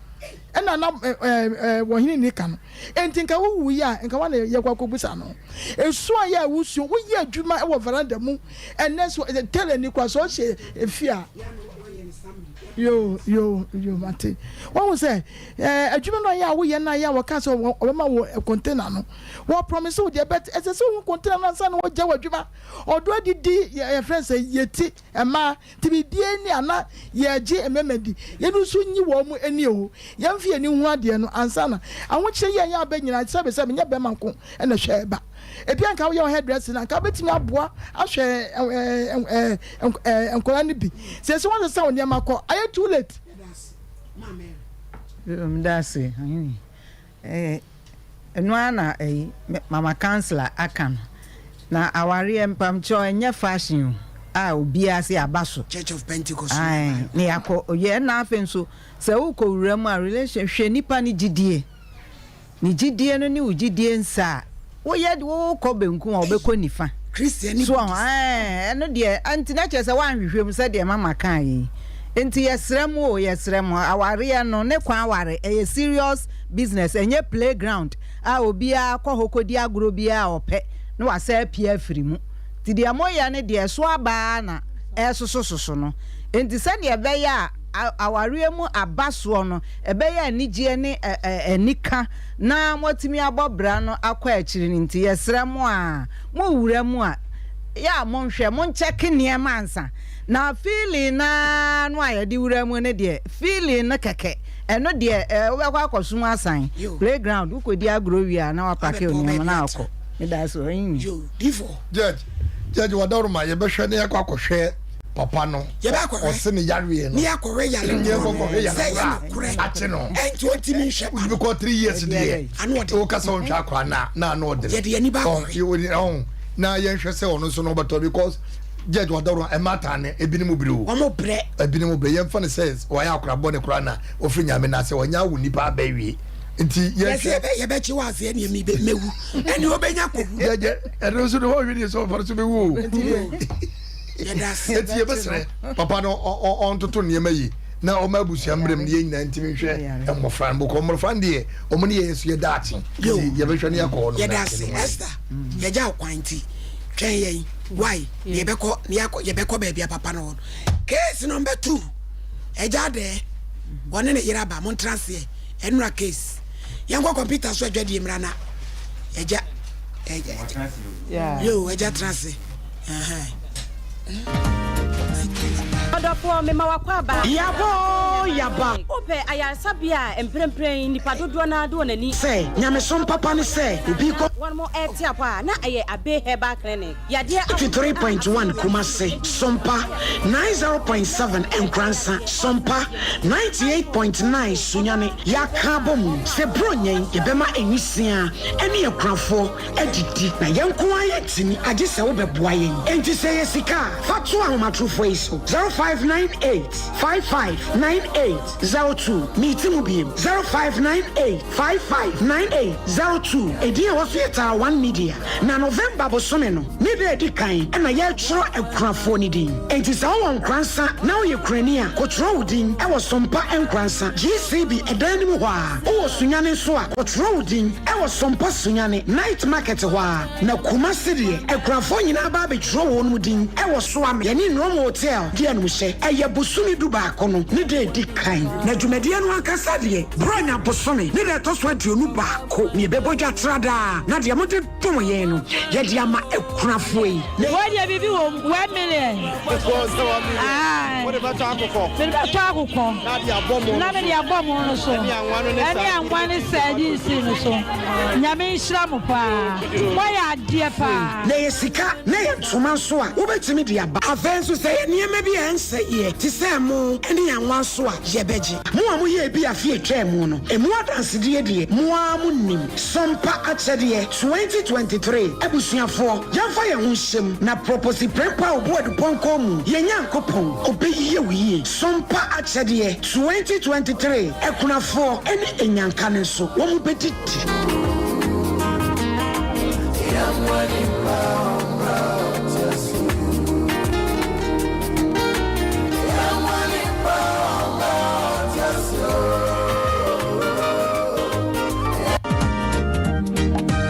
ɛna na ɛ ɛ wɔhene ni ka no. Enti nka wowu yi a, nka wɔn na yɛkɔ akɔbusa no esu a yɛ a wosuo woyɛ adwuma wɔ veranda mu. Ɛnɛ so tɛlɛ ni kora sɛ ɔhyɛ efi a. Yoo yoo yoo mate. Wahu sɛ ɛɛ adwuma no a yɛ a woyɛ no a yɛ a wɔka sɛ wɔbɛma wo container no wɔ promise wo deɛ but ɛsɛ sɛ wohu container no ansa na wɔgya w'adwuma. Ɔdɔ adidi yɛ yɛfrɛ no sɛ yɛti mmaa nti biribiara ni a na yɛgye mmarima di yɛn nso nyi wɔn mo ani o yɛmfa yɛn ani hu adeɛ no ansa na ahokyerɛ yi a yɛ aba nyinaa sɛbe sɛbe nyɛ bɛrima nko na hwɛ ɛba ebi anka woyɛ wo hairdressing anka wobɛtumi aboa ahwɛ nkwadaa no bi sɛ sɛ wɔn sesa wo nneɛma kɔ ayɛ too late. Meda ase Ɛno ara na ɛyi mama councilor aka no. Na awareɛ mpamkyɛw ɛnyɛ fashion o a obiara se aba so. Church of Pentecost. Ae na yɛakɔ yɛ ɛna afei nso sɛ wokɔ wura mu a relation hwɛ nipa no gyidie. Ne gyidie no ne wo gyidie nsa a, woyɛ de wokɔ benkum a ɔbɛkɔ nifa. Christian So ɔho ɛɛ ɛno deɛ nti na kyerɛ sɛ woanhwehwɛ mu sɛdeɛ mama kaa yi. Nti yɛsrɛ mo o yɛsrɛ mo awareɛ no ne kwan aware ɛyɛ serious business ɛnyɛ play ground a obiara kɔ hɔ kɔdi agorɔ biara a ɔpɛ na wasan apue afiri mu. Nti deɛ moyɛ no deɛ ɛso aba ara na ɛresosososo no. Nti sɛdeɛ ɛbɛyɛ a awareɛ mu aba soɔ no ɛbɛyɛ anigyeɛ ne anika na moatumi abɔ bra no akɔ akyiri no nti, yɛsrɛ mo a, mowura mu a, yɛ a monhwɛ, monkyɛke nneɛma ansa. Na feeling no ara no a yɛde wura mu no deɛ, feeling no kɛkɛ, ɛno deɛ wobɛkɔ akɔsom asan, playground, wokɔdi agorɔ wie a na wapake wo nneɛma na akɔ. Meda ase ɔhene. Judge, Judge Wadaroma, yɛbɛhwɛ na yɛakɔ akɔhwɛ papa no ɔse ne yareɛ no yɛakɔhwɛ yare yɛkɔkɔhwɛ yare sɛ yɛ nokorɛ akye no ɛnti ɔntimi nhwɛ ba no bɛkɔ 3 years deɛ woka sɛ ɔnhwɛ akora na na ano ɔdene yɛde yɛni ba akɔhwɛ na yɛnhwɛ sɛ ɔno nso no ɔbɛtɔ because judge wadaworo ɛma taa ne ebinom bere o wɔn brɛ ebinom brɛ yɛmfa no sɛ wɔayɛ akora bɔ ne kora na ofiri nyame na sɛ wɔnyɛ awo nipa abɛwie nti yɛhwɛ yɛbɛkye wɔ aseɛ ne ɛmi mɛwu ɛne ɔbɛnya kɔwu ɛno nso no wɔhwɛ ne sɛ ɔfa no so bɛwu o Eti yɛbɛsrɛ papa no ɔntoto nneɛma yi na ɔma abusua mmerɛ mu ne yɛn nyinaa ntumi nhwɛ mmɔfra no bɔkɔ mmɔfra no deɛ wɔn ne yɛn so yɛ daakye nti yɛbɛhwɛ ne yɛakɔ hɔ nom yɛda ase Esther yɛgya wo kwan nti twɛn yɛn why yɛbɛkɔ yɛbɛkɔ baabi a papa no wɔ no case no mbɛtu ɛgya adɛɛ wɔne ne yere aba montra aseɛ ɛnora case yɛnkɔ kɔmputa so adwadie mmra na ɛgya ɛgya yo ɛgya tra ase. Ɔdɔfoɔ, mema w'akwaaba. Yaba oo, yaba. Wopɛ ayaresabea a mprempren nnipa dodoɔ no ara de wɔn ani. Sɛ nyamesom papa ne sɛ obi kɔ. Wɔn rete apɔ a, na ɛyɛ Abbey Herbal Clinic. Yadeɛ ahodoɔ a. 53.1 Kumasi, Sompa, 90.7 Nkoransa, Sompa, 98.9 Sunyani, Yɛaka abɔ mu sɛ Buronya yi yɛbɛma nwisiaa ne akunafoɔ adidi, na yɛn nko ara yɛntumi, agye sɛ wobɛboa yɛn. Enti sɛ ɛyɛ sika a, fa to ahomatorofoɔ yi so, 0598 55 98 02. Meti mu biem, 0598 55 98 02. Edin a ɛwɔ so yɛ Tara One Media. Na November bosome no ne da a ɛdi kan na yɛretwerɛ akunafoɔ no din. Enti sɛ wowɔ Nkoransa na woyɛ kurani a, kɔtwerɛ wo din wɔ Sompa Nkoransa, GCB ɛdan no mu hɔ ara. Wowɔ Sunyani nso a, kɔtwerɛ wo din wɔ Sompa Sunyani Night Market hɔ ara. Na Kumasi deɛ, akunafoɔ nyinaa ba abɛtwerɛ wɔn din wɔ Soame, yɛne Nrom Hotel di animhyɛ. Ɛyɛ bosome dubaako no ne da a ɛdi kan. Na dwumadie no ankasa deɛ, Buronya bosome ne da a ɛtɔ so 21 na yɛbɛbɔ dwa tradaa. Na deɛ mode dom yɛn no, yɛde ama akunafoɔ yi. Wei deɛ biribi wɔ mu, 1 million. Aye. Wode bɛtɔ akokɔ. Mede bɛtɔ akokɔ. Na de abɔ mo. Na mede abɔ mo no so. Ɛne anwa no ne Ɛne anwa ne sardines no so. Nyame nhyira mo paa. Moayɛ adeɛ paa. Na ɛyɛ sika na ɛyɛ ntoma nso a, wobɛtumi de aba. Afei nso sɛ ɛyɛ nneɛma bi a ɛnsɛeɛ te sɛ ɛmo ne anwa nso a, yɛbɛgye. Mo a moyɛɛ bi afe a ɛtwaa mu no, ɛmu adansedie deɛ, mo ara monim. Sompa Akyɛdeɛ 2023 Abusuafoɔ, yɛmfa yɛn ho nhyɛ mu na Proposi Prempeh a ɔbu adupɔnkɔ mu, yɛn Nyankopɔn, ɔbɛyie wo yie. Sompa Akyɛdeɛ 2023 Akunafoɔ ne Anyanka no nso, wɔn bɛdidi.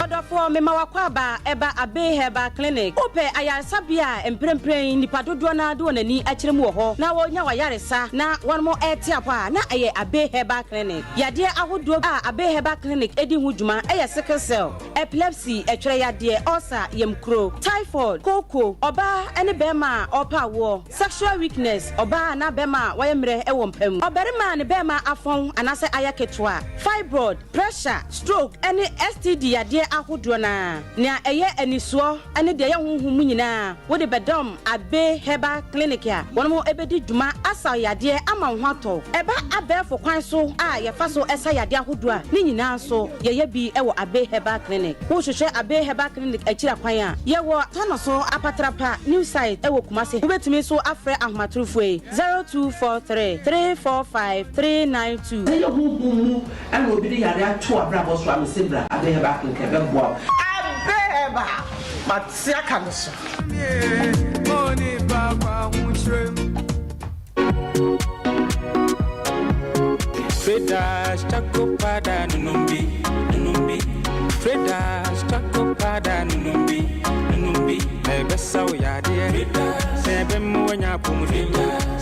Ɔdɔfoɔ. mema w'akwaaba ɛba Abbey Herbal Clinic. Wopɛ ayaresabea a mprempren nnipa dodoɔ no ara de wɔn ani akyerɛ mu wɔ hɔ na wɔnya w'ayaresa na wɔnom rete apɔ a, na ɛyɛ Abbey Herbal Clinic. Yadeɛ ahodoɔ a Abbey Herbal Clinic di ho dwuma yɛ sickle cell, epilepsy, ɛtwerɛ yadeɛ, ulcer, yamkuro, typhoid, kooko, ɔbaa ne barima a ɔrepɛ awoɔ, sexual weakness, ɔbaa anaa barima a wayɛ mmerɛ wɔ mpa mu, ɔbarima a ne barima afɔn anaasɛ ayɛ ketewa, fibroid, pressure, stroke ne STD yadeɛ ahodoɔ no ara. Nea ɛyɛ anisoɔ ne deɛ ɛyɛ honhom mu nyinaa, wode bɛdɔm Abbey Herbal Clinic a wɔn bɛdi dwuma asa wo yadeɛ ama wo ho atɔ wo. Ɛba abɛɛfo kwan so a yɛfa so sa yadeɛ ahodoɔ a, ne nyinaa nso yɛyɛ bi wɔ Abbey Herbal Clinic. Wohwehwɛ Abbey Herbal Clinic akyiri akwan a, yɛwɔ Tanoso Apatrapa New Site wɔ Kumasi. Wobɛtumi nso afrɛ ahomatorofoɔ yi, 0243 345 392. Sɛ ɛyɛ honhom mu Ɛna obi de yare ato w'abrabɔ so a mese bra Abe Herbal Clinic ɛbɛboa wo. Abe Herbal mate aka no so. Traders choco powder nunumbi nunumbi Traders choco powder nunumbi nunumbi Ɛbɛsa wo yadeɛ sɛ ɛbɛma wanya apɔmuden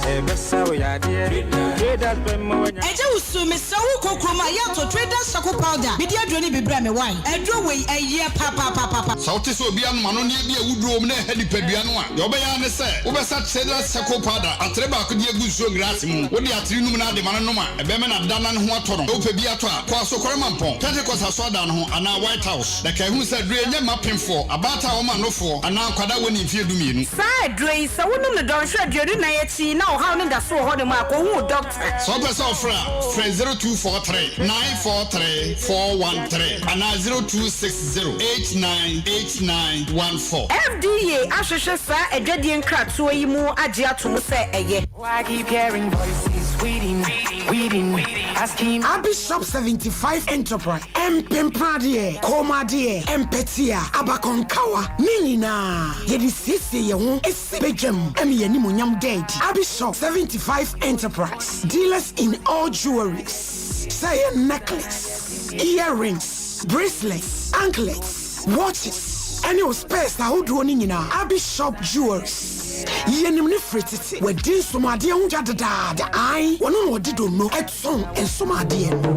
Ɛbɛsa wo yadeɛ Traders bɛma wanya. Agya Wusu, mesrɛ wo kɔ kurom a yɛ tɔ Traders Charcoal Powder mede aduro no bi brɛ me wai? Aduro wei ɛyɛ papaapapapa. Sɛ wote sɛ obi anom anonneɛ bi a awuduro wom na ɛha nipadua no a, deɛ wobɛyɛ ara ne sɛ wobɛsa Traders Charcoal Powder atere baako de agu nsuo ngraase mu. Wode atere num na ade ma no nom a, ɛbɛma no ada na ne ho atɔ no. Sɛ wopɛ bi atɔ a, kɔ Asokore Mampɔn, Pentecost Asɔredan no ho anaa White House. Na kae hunu sɛ aduro yi nyɛ mma apemfoɔ, abaatan a wɔma nofoɔ, anaa nkwadaa a wɔnnii mfeɛ dumienu. Saa aduro yi, sɛ wonom no dɔnhwere 24 akyi na ɔhaw no da so wɔ hɔnom a, kɔhu wo dɔkta. Sɛ wopɛ sɛ ɔfrɛ a, frɛ 0243 943 413 anaa 0260 898914. FDA ahwehwɛ saa adwadie nkratoɔ yi mu agye ato mu sɛ ɛyɛ. Abishop 75 Enterprise, Mpempradeɛ, kɔnmuadeɛ, mpɛtea, abakɔnkawa, ne nyinaa yɛde siesie yɛn ho si badwam ma yɛn animuonyam da adi. Abishop 75 Enterprise, dealers in all jewelries, sɛ ɛyɛ necklace, earrings, bracelets, anklets, watches, ɛne wo spares ahodoɔ no nyinaa, Abishop Jewelries. Yɛnim no firi tete. Wadi nsomadeɛ ho dwa dedaada. Ae, ɔno na ɔde donno tɔn nsomadeɛ no.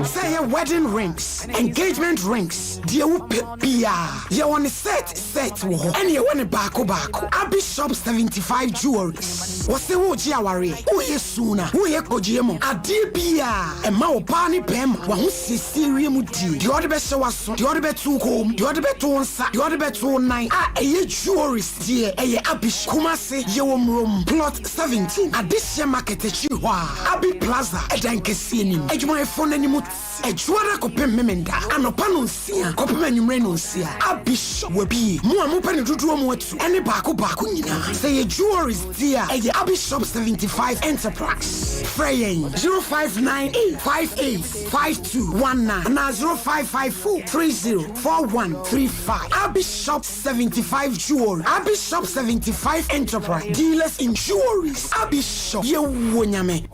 Sɛ ɛyɛ wedding rings, engagement rings, deɛ wopɛ biara, yɛwɔ no set set wɔ hɔ, ɛne yɛwɔ no baako baako. Abi Shop 75 Jewelries, wɔse woregye awareɛ, woreyɛ suna, woreyɛ kɔgyeɛ mu, adeɛ biara, ɛma ɔbaa ne barima w'ahosiesie wiem die, deɛ ɔde bɛhyɛ w'aso, deɛ ɔde bɛto wo kɔn mu, deɛ ɔde bɛto wo nsa, deɛ ɔde bɛto wo nan a ɛyɛ jewelries deɛ, ɛyɛ Abi Shop. Kumasi, yɛwɔ Murom, Plot 17, Adehyeɛ Market akyiri hɔ a, Abi Plaza, ɛdan kɛseɛ no mu. Adwumayɛfoɔ no anim Ɛdwoada kɔpem Memenda anɔpa nonsia kɔpem anwummere nonsia. A Bishop wabie mo a mopɛ no dodoɔ mu atu ɛne baako baako nyinaa. Sɛ ɛyɛ jewelries deɛ a, ɛyɛ Abi Shop 75 Enterprise. Frɛ yɛn 0598 58 5219 anaa 0554 30 4135. Abi Shop 75 Jewelry, Abi Shop 75 Enterprise, dealers in jewelries. Abi Shop, yɛwɔ Nyame.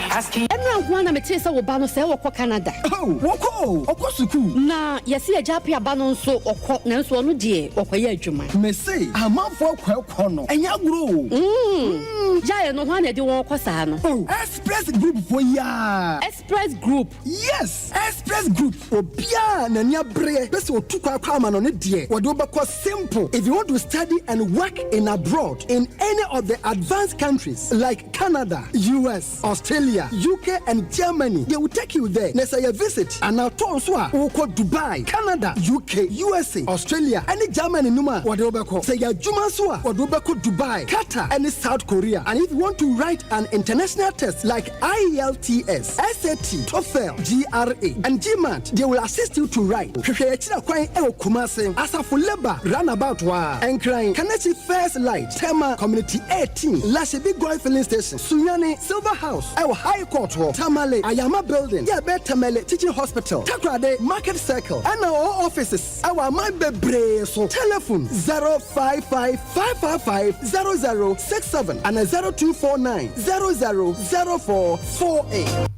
Ɛnora nko ara na metee sɛ wo ba no sɛɛ ɔkɔ Canada. Oh, wɔkɔ o, ɔkɔ sukuu. Na yɛse agya Appiah ba no nso ɔkɔ, nanso ɔno deɛ ɔkɔyɛ adwuma. Mese amanfoɔ kɔ ɛkɔ no, ɛnyɛ agorɔ o. Mm, gyae no, hwan na ɛde wɔn kɔ saa no? Oh, Express Group foɔ yi ara. Express Group. Yes! Express Group, obiara a n'ani abereɛ pɛ sɛ ɔtu kwan kɔ amanɔne deɛ, wɔde wo bɛkɔ simple. If you want to study and work in abroad in any of the advanced countries like Canada, US, Australia, UK and Germany, they will take you there. Na sɛ ɛyɛ visit anaa tour nso a, wokɔ Dubai, Canada, UK, USA, Australia ne Germany no mu a, wɔde wo bɛkɔ. Sɛ ɛyɛ adwuma nso a, wɔde wo bɛkɔ Dubai, Qatar ne South Korea. And if you want to write an international test like IELTS, SAT, TOEFL, GRA, and GMAT, they will assist you to write. Hwehwɛ yɛn akyiri kwan wɔ Kumasi, Asafo Labour Runabout hɔ ara, Nkran, Kaneshie First Light, Tema, Community 18, Lashibi Goil Filling Station, Sunyani, Silver House wɔ High Court hɔ. Tamale, Ayama Building, yɛ ɛbɛn Tamale Teaching Hospital, Takoradi, Market Circle, ɛna ɔwɔ offices ɛwɔ aman bebree so. Telephone, 055 555 0067 ana 0249 00 0448.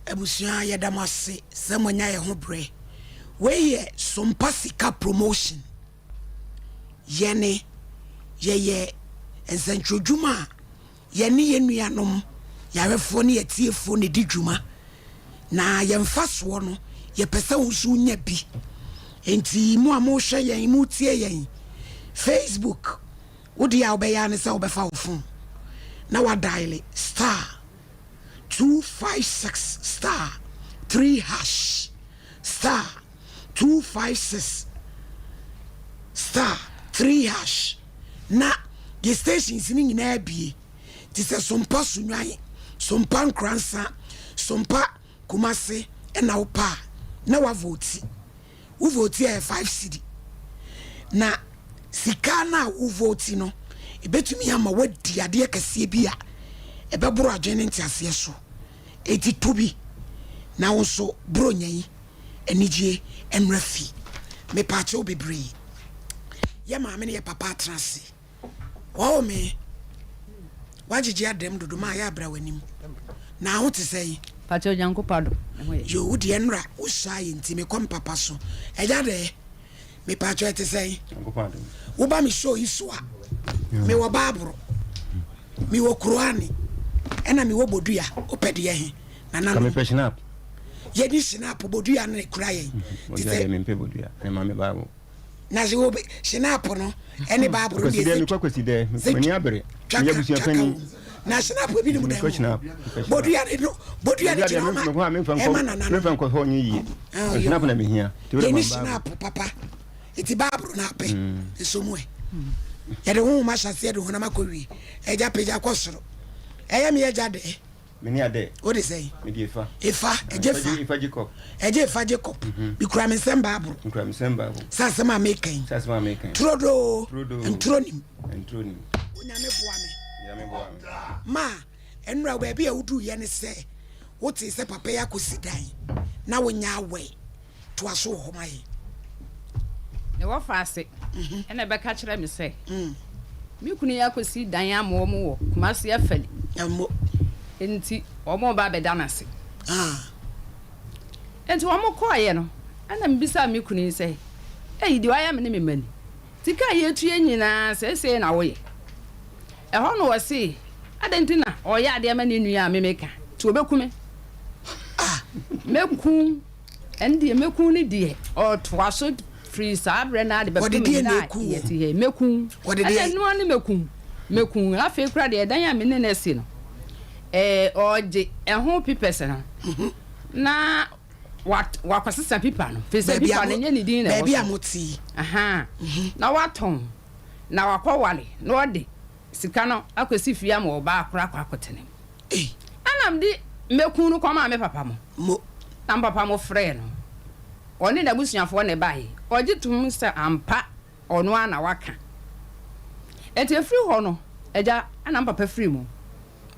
Abusua yɛda mo ase sɛ moanya yɛn ho berɛ. Wei yɛ Sompa Sika Promotion. Yɛne yɛyɛ nsɛnkyerɛdwuma a yɛne yɛn nuanom yarefoɔ ne atiefoɔ na ɛdi dwuma. Na yɛn mfasoɔ no, yɛpɛ sɛ wo nso wonya bi. Enti mo a mohwɛ yɛn, motie yɛn, Facebook, wo deɛ a wobɛyɛ ara ne sɛ wobɛfa wo phone na wadaele star 256 star 3 hash star 256 star 3 hash na yɛ stations no nyinaa abie te sɛ Sompa Sunyani, Sompa Nkoransa, Sompa Kumase ɛna wopɛ a na wavoti. Wo voti a ɛyɛ 5 cedi na sika no a wo voti no ebetumi ama wadi adeɛ kɛseɛ bi a ɛbɛboro adwene ne nteaseɛ so. Enti to bi na wo nso Buronya yi anigye mmra fi. Mepaakyɛw bebree. Yɛ maame ne yɛ papa atena ase. Wɔwo me. Wagyegye adam dodo ma ayɛ abra w'anim. Na ho te sɛn? Pakyɛ Onyankopɔn adom, me ho yɛ. Yoo, wo deɛ nnora wo suaa yɛ nti mekɔ me papa so. Ɛya dɛ? Mepaakyɛw ɛte sɛn? Nyankopɔn adom. Woba me show yi so a, mewɔ Baaboro. Mewɔ Kuroane ɛna mewɔ Bodua wopɛ deɛ he nananom. Ka mepɛ Schnapp. Yɛni Schnapp Bodua no na ekura yɛn. Bodua deɛ mempɛ Bodua me ma me Bible. Na sɛ wɔ Schnapp no ɛne Bible no deɛ sɛ mekɔ Kwasi dɛ m'ani abere meyɛ abusua panin. Na Schnapp ebi nom dɛm o. Bodua ne no Bodua ne gyina ɔma ɛma nananom. Memfa nkɔ hɔ nyɛ yie. Schnapp na mehia. Yɛni Schnapp papa. Enti Bible no apɛ nso mu ɛ. Yɛde honhom ahyɛ aseɛ de honam akɔwie. Agya pagya kɔ soro. Ɛyɛ me agya dɛ. Mene adɛ. Wode sɛn? Mede efa. Efa, ɛgye fa. Efa Jacob. Ɛgye efa Jacob. Mhm. Mekura me nsɛm Bible. Mekura me nsɛm Bible. Sɛ asɛm a meka yi. Sɛ asɛm a meka yi. Turodoo. Turodoo. Nturo nim. Nturo nim. Onyame boa me. Onyame boa me. Ma nnura baabi a woduiɛ ne sɛ wotee sɛ papa yi akɔsi dan na wonya awɛ. Toa so wɔ hɔ ma yɛn. Ne wɔfa ase ɛna ɛbɛka kyerɛ me sɛ me kunu yi akɔsi dan ama wɔn wɔ Kumasi Afali. Nti wɔn reba abɛda no ase. Nti wɔn kɔɔeɛ no ɛna mebisaa me kunu yi sɛ ei deɛ wayɛ me ne me mma ni. Sika a yɛtua nyinaa seesei na woyɛ. Ɛhɔ na ɔse adɛn nti na ɔyɛ adeɛ ma ne nua a me meka nti ɔbɛku me. Mɛku. Ɛno deɛ mɛku no deɛ ɔtoa so firi saa berɛ no ara de bɛpem nnɛ a yɛte ha yi mɛku ɛna ɛno ara ne mɛku mɛku afei koraa deɛ ɛdan a me ne no asi no ɛɛ ɔgye ɛho pipɛs no mhm. na wakɔsesa pipa no firi sɛ pipa no nyɛ ne din na ɛwɔ so mhm. na watɔn na wakɔwale na ɔde sika no akɔsi fie ama ɔbaa koraa akɔ akɔtena mu. Ei! Ɛna mede mmɛku no kɔmaa me papa mo. Mo. Na me papa mo frɛɛ no. Ɔne n'abusuafoɔ na ɛbaeɛ. Ɔgye toom sɛ ampa ɔno ara na waka. Enti ɛfiri hɔ no, agya, ɛna me papa firii mu.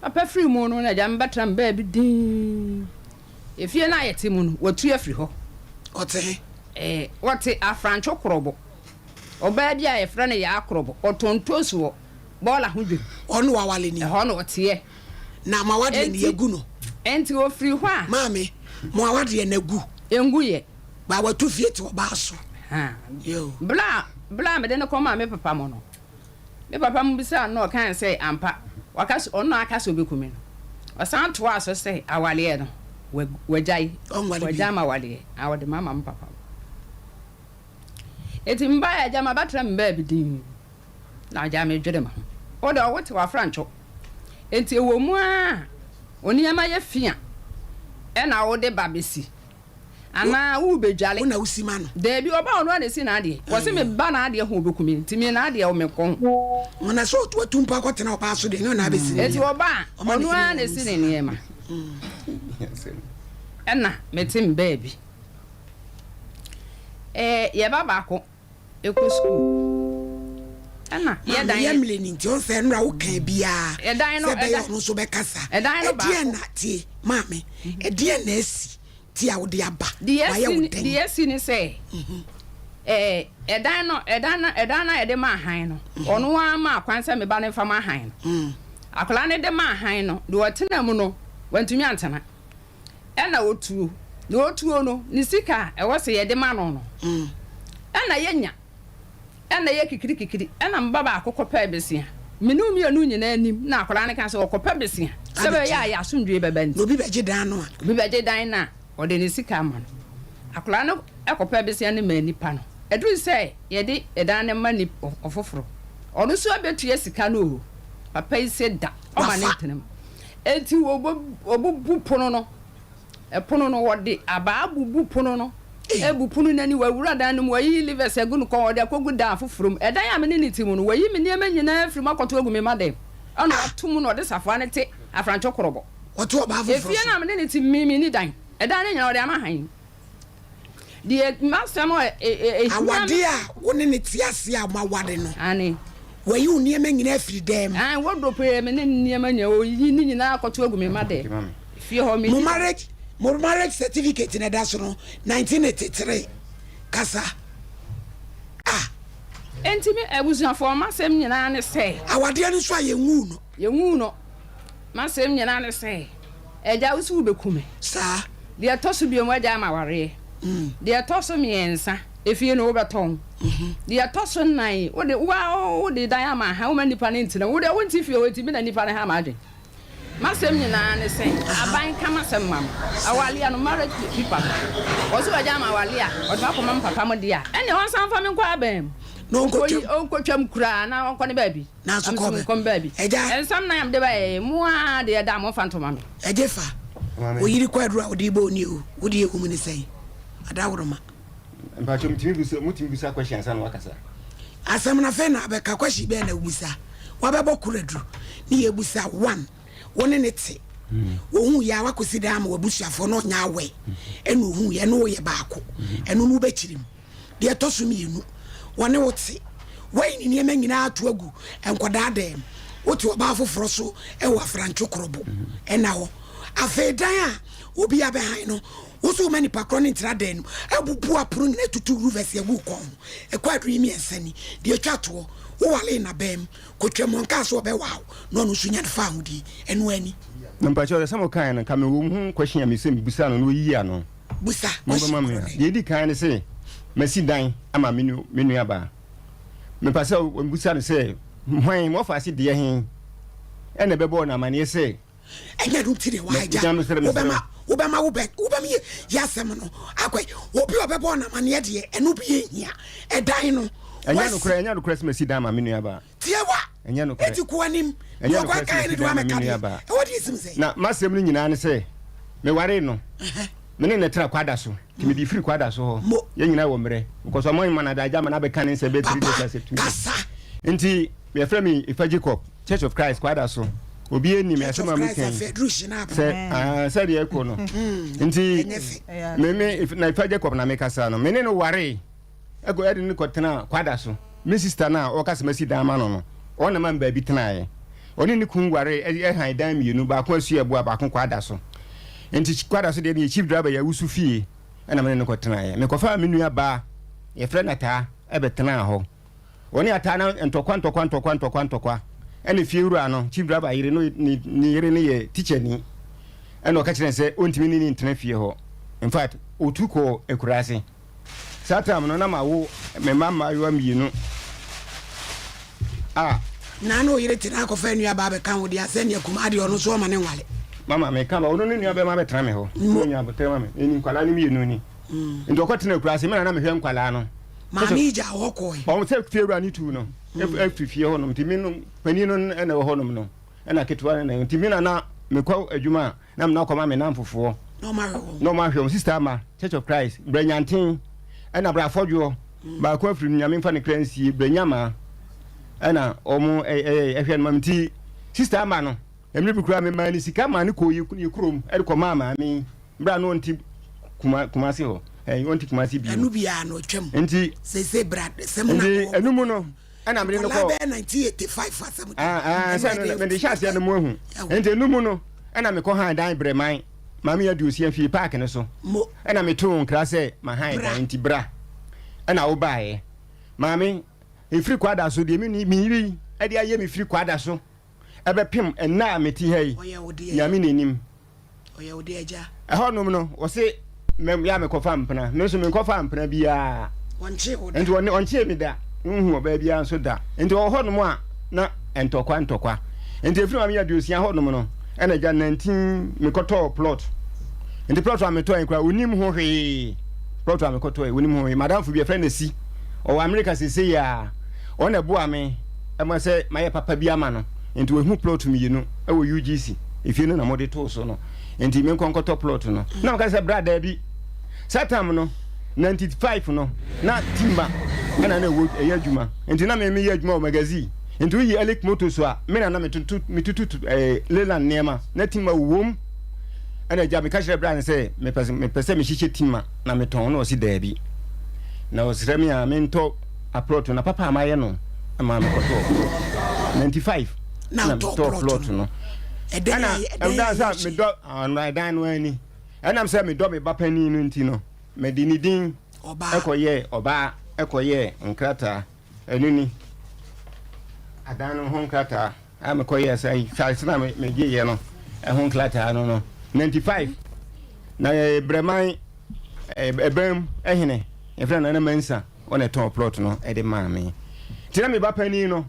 Papa firii mu no, na agya mebɛtena me baabi dinn. Efie no a yɛte mu no, watu afiri hɔ. Ɔte he? Ɛɛ, ɔte Afrantwo Korɔbo. Ɔbaa bi a yɛfrɛ no Yaa Korɔbo, ɔtɔn ntoosi wɔ bɔɔla ho dwam. Ɔno wawale ni. Ɛhɔ na ɔteɛ. Na mo awadeɛ no yɛagu no. Enti ɔfiri hɔ a. Maame, mo awadeɛ no agu. Ɛngu yɛ. Ba watu fie te ɔbaa so. Berɛ a berɛ a mede no kɔmaa me papa mo no, me papa mo bisaa no na ɔkae sɛ ampa waka sɛ ɔno na aka sɛ ɔbɛku me no. Ɔsan toaa so sɛ awareɛ no wagyae. Wagyae m'awareɛ na ɔde mama me papa mo. Enti mebaeɛ agya mabɛtena me baabi dinn. Na agya medwene me ho. Wo deɛ wote w'afrantwo. Enti ɛwɔ mu ara a wo nneɛma yɛ fi a ɛna wode ba bɛsi. Anaa worebɛdwale. Wo na wosi ma no? Daabi, ɔba a ɔno ara na ɛsi n'adeɛ. Wɔse me ba n'adeɛ ho ɔbɛku me, nti me n'adeɛ wo menkɔ ho. Na sɛ watu mpo akɔtena ɔbaa so deɛ, ɛnyɛ ɔno ara bɛsi ne nneɛma. Enti ɔba a, ɔno ara na ɛsi ne nneɛma. Ɛna mete me baabi. Ɛɛ, yɛn ba baako kɔ sukuu. Ɛna yɛ dan. Maame yɛ mmerɛ ni nti ɔn sɛ nnora wo kan biara. Ɛdan no sɛ bɛyɛ ɔno nso bɛkasa. Ɛdan no baako. Ɛdeɛn na tie maame ɛdeɛn na asi ti a wode aba. Wayɛ wo dɛn. Deɛ asi ne sɛ ɛɛ ɛdan no ɛdan no ɛdan no a yɛde maa han no ɔno ara maa kwan sɛ me ba no nfa ma han no. Akwadaa no de maa han no deɛ ɔtena mu no wantumi antena. Ɛna ɔtuo na ɔtuo no ne sika a ɛwɔ sɛ yɛde ma no no ɛna yɛnya. Ɛna ɛyɛ kikirikikiri. Ɛna me ba baako kɔpɛɛ besia. Me ne wo mmienu nyinaa nim na akwadaa no ka sɛ ɔkɔpɛ besia sɛ ɛbɛyɛ a yɛn asomdwoeɛ bɛba nti. Na obi bɛgye dan no a. Obi bɛgye dan no a, ɔde ne sika ama no. Akwadaa no kɔpɛɛ besia no maa nipa no. Ɛduru sɛ yɛde dan no ma nip ɔfoforɔ. Ɔno nso abɛtua sika no o. Papa yi se da, ɔma no ntena mu. Enti wɔbubu pono no. Ɛpono no, wɔde abaa abubu pono no, abu pono no ani, wɔawura dan no mu, wɔayiyi livers agu no kɔn, wɔde akɔgu dan foforɔ mu. Ɛdan a me ne no te mu no, wɔayi me nneɛma nyinaa afiri mu akɔto agu me mma dan mu, ɛnna wɔato mu na wɔde safoa no te afrantwo korɔbɔ. Wɔto ɔbaa foforɔ Efie so. no a me ne no te mu, me menni dan. Ɛdan no nyinaa, wɔde ama hann. Deɛ m'asɛm a ɛhia me. Awadeɛ a wo ne no te ase a moaware no. Aane. Wayi wo nneɛma nyinaa afiri dan mu. Aane, wardrobe yɛ me ne ne nneɛma nyinaa, ɔyi ne nyinaa akɔto agu me mma dan mu. Fie hɔ, menni Mo dan. marriage, mo marriage certificate na ɛda so no, 1983. Kasa. Ah. Enti me abusuafoɔ, m'asɛm nyinaa ne sɛ. Awadeɛ no nso a yɛnwuu no. Yɛnwuu no. M'asɛm nyinaa ne sɛ, Agya, wo se wobɛku me. Saa. Deɛ ɛtɔ so biom, woagyae m'awareɛ. Deɛ ɛtɔ so mmiɛnsa, efie no wobɛtɔn. Deɛ ɛtɔ so nnan, wode, wo ara wode dan ama ha, womma nnipa no ntena mu. Wo deɛ wonte fie hɔ nti, me na nnipa no ha m'adwene. M'asɛm nyinaa ne sɛ, aban nka m'asɛm mma me. Awareɛ no, marriage paper no, wɔse wɔagyae m'awareɛ a, wɔde m'akɔma me papa mo deɛ a, ɛnneɛ wɔnsan mfa me nkɔ aban mu. Na ɔnkɔtwam. Ɔnkɔtwam koraa na ɔnkɔ ne baabi. Nanso kɔ bɛ. Nkɔm baabi. Agya. Nsɛm nan a mede baeɛ yi, mo ara deɛ ɛda a momfa nto ma me. Ɛgye fa. Wo yere kɔ aduru a wode bɔ oni o, wo deɛ ɛwɔ mu ne sɛn? Adaworoma. Mpakyɛ mutumi bisa mutumi bisa question ansa na wakasa. Asɛm no afei na abɛka question bɛn na wobisa? Wabɛbɔ koro aduru ne yɛbusa one wo ne ne te wohu yɛ a wakɔsi dan ama wabusuafoɔ na ɔnyɛ awɛ ɛna ohu yɛ ɛne woyɛ baako ɛno no wobɛkyiri mu. Deɛ ɛtɔ so mmienu, wɔne wo te. Woayi ne nneɛma nyinaa ato agu nkwadaa dan mu. Wote ɔbaa foforɔ so wɔ afrantwo korɔbo nna hɔ. Afei dan a obi abɛhan no, wo nso woma nipa korɔ no ntra dan no mu. Abubu apono nyinaa atutu ruvɛs agu wo kɔn ho. Ɛkɔ aduru yi mmiɛnsa ni. Deɛ ɛtwa toɔ, wowaree n'abam kɔtwam, ɔnkaa sɛ ɔbɛwaa wo na ɔno nso nya ne fawohodie. Ɛno ara ni. Na mpakyɛw deɛ sɛ mo kaeɛ no nka mewɔ mu ho question a mesɛ mebisa no na ɔyiyi ano. Busa Mombɛma me a. Deɛ edi kan ne se, masi dan ama me nu me nuabaa. Mepɛ sɛ mebisa no sɛ, hwan, m'ɔfaase deɛ he na ɛbɛbɔɔ no amaneɛ sɛ. Ɛnyɛ ɛno nti na ɛwɔ ha, agya. Agya, mesrɛ, mesrɛ Wobɛma, wobɛma wo bɛ, wobɛma yɛ, yɛ asɛm no akɔ. Obi a ɔbɛbɔɔ no amaneɛ deɛ, ɛno bi yɛ hia. Ɛdan no, Ɛnyɛ wasi. nokorɛ, ɛnyɛ nokorɛ sɛ masi dan ama me nuabaa. Tie wa. Ɛnyɛ nokorɛ. Eti kɔ anim. Ɛnyɛ Deɛ nokorɛ ɔkɔ sɛ kae masi no de dan ama me wamɛka deɛ. nuabaa. Ɛwɔ deɛ esim sɛ. Na m'asɛm no nyinaa ne sɛ, mewaree no, me ne no tra Kwada so, nti mede firi Kwada so hɔ. Mo. Yɛn nyinaa wɔ mmerɛ, because ɔmo mma no adagya ma no abɛka ne nsɛm bɛyɛ 3 days Papa, asɛ 2 days. kasa. Nti yɛfrɛ me Ifa Jacob, Church of Christ, Kwada so. Obiara nim Church asɛm of a Christ meka yi. afei aduru Shinap. Sɛ, ah, sɛdeɛ ɛkɔ no. Nti, Ɛnyɛ fɛ. me me, na Ifa Jacob na mekasa no, me ne no waree. Ɛkɔ ɛde no kɔtenaa Kwada so. Me sista no a ɔka sɛ masi dan ama no no, ɔno na ɛma me baabi tenaeɛ. Ɔne ne kunu waree hann dan mmienu, baako Asuaboa, baako Kwada so. Nti Kwada so deɛ no yɛ chief driver yɛ Awusu fie ɛna me ne no kɔtenaeɛ. Mekɔfaa me nua baa, yɛfrɛ no Ataa, ɛbɛtenaa hɔ. Ɔne Ataa no ntɔkwa ntɔkwa ntɔkwa ntɔkwa ntɔkwa. Ɛna fie wura no, chief driver yere no, ne ne yere no yɛ tikyani. Ɛna ɔka kyerɛɛ no sɛ ɔntumi ne no ntena fie hɔ. In fact, ɔtu kɔɔ akuraase. Saa time no na mawo me mma mmaayewa mmienu a. Na na oyere te na akɔfa nua baa bɛka ho deɛ asɛ nea kumaa deɛ ɔno nso ɔma ne nwale. Mama meka ba ɔno ne nua bɛma bɛtena me hɔ. Mo. Nya abotire ma me ɛni nkwadaa no mmienu ni. Nti ɔkɔ tena akuraase me na na mehwɛ nkwadaa no. Maame yi gya hɔ kɔɛ. Ɔmo sɛ fie wura ne tu no afiri fie hɔ nom nti me no panin no na ɛwɔ hɔ nom no ɛna ketewa no na nti me na na mekɔ adwuma a na mena kɔma me namfofoɔ na ɔmo ahwɛ wɔn. Na ɔmo ahwɛ wɔn. Sister Ama, Church of Christ, Bra Nyanten, ɛna Bra Afɔdwoɔ, mm. baako afiri no Nyame mfa ne kra nsie, Bra Nyamaa, ɛna ɔmo ɛyɛ ɛhwɛ no ma me nti Sister Ama no, mmerɛ bi koraa memaa ne sika maa ne kɔɔ yɛ kurom ɛde kɔmaa maame bra no ɔnte kuma Kumasi hɔ, ɛn ɔnte Kumasi bio. Ɛno biara no ɔtwam. Nti sese bra sɛm na nti ɛno mu no. Ɛna mede no kɔ. Nkwadaa bɛyɛ 1985 asɛm. Ah, ah, sɛ no mede hyɛ aseɛ no mo ahu. Nti ɛno mu no, ɛna mekɔ han dan Brɛman, Maame Aduosia fie park no so. Ɛna metoo nkra sɛ mahan dan nti bra. Ɛna wobaeɛ. Maame, ɛfiri Kwada so deɛ me yere yi ɛde ayɛ me firi Kwada so ɛbɛpem ɛnnɛ a mete ha yi, Nyame na ɛnim. Ɔyɛ wo de agya. Ɛhɔnom no, wɔse mɛ yɛ a mekɔfa mpena. Me nso menkɔfaa mpena biara. Ɔnkyee wo da. Nti ɔne ɔnkyee me da. Wonhu ɔbaa biara nso da. Nti ɔwɔ hɔnom a na ntɔkwa ntɔkwa. Nti ɛfiri Maame Aduosia hɔnom no, ɛna agya 19 mekɔtɔɔ plot. Nti plot a metɔe koraa ɔnnim ho hwee. Plot a mekɔtɔe ɔnnim ho hwee. Madamfo bi yɛfrɛ no Asi. Ɔwɔ Amerika seesei ara. Ɔno na ɛboaa me ma sɛ mayɛ papa bi ama no. Nti wahu plot mmienu wɔ UGC. Efie no na mode too so no nti menkɔ nkɔtɔ plot no. Na meka sɛ bra daabi. Saa tam no 95 no na timba ɛna na ɛwɔ ɛyɛ adwuma nti na me meyɛ adwuma wɔ magazine nti woyi Elic Motors a me na na metoto metutu ɛɛ Leyland nneɛma na timba wom ɛna agya meka kyerɛ bra no sɛ mepɛ mepɛ sɛ mehyehyɛ timba na metɔn na ɔsi daabi na ɔsrɛ me a mentɔ aprɔt na papa a mayɛ no ɛma mekɔtɔɔ 95 na metɔɔ plot no ɛna ɛdan sɛ medɔ ɛdan no ani ɛnam sɛ medɔ me ba panin no nti no mede ne din ɛkɔyɛɛ ɔbaa ɛkɔyɛɛ nkrataa ɛno ni adan no ho nkrataa a mekɔyɛɛ sɛ sase na megyeeɛ no ɛho nkrataa no no 95 na brɛman ɛbɛn ɛhene yɛfrɛ no Nana Mansa ɔna ɛtɔn plot no ɛde maa me nti na me ba panin no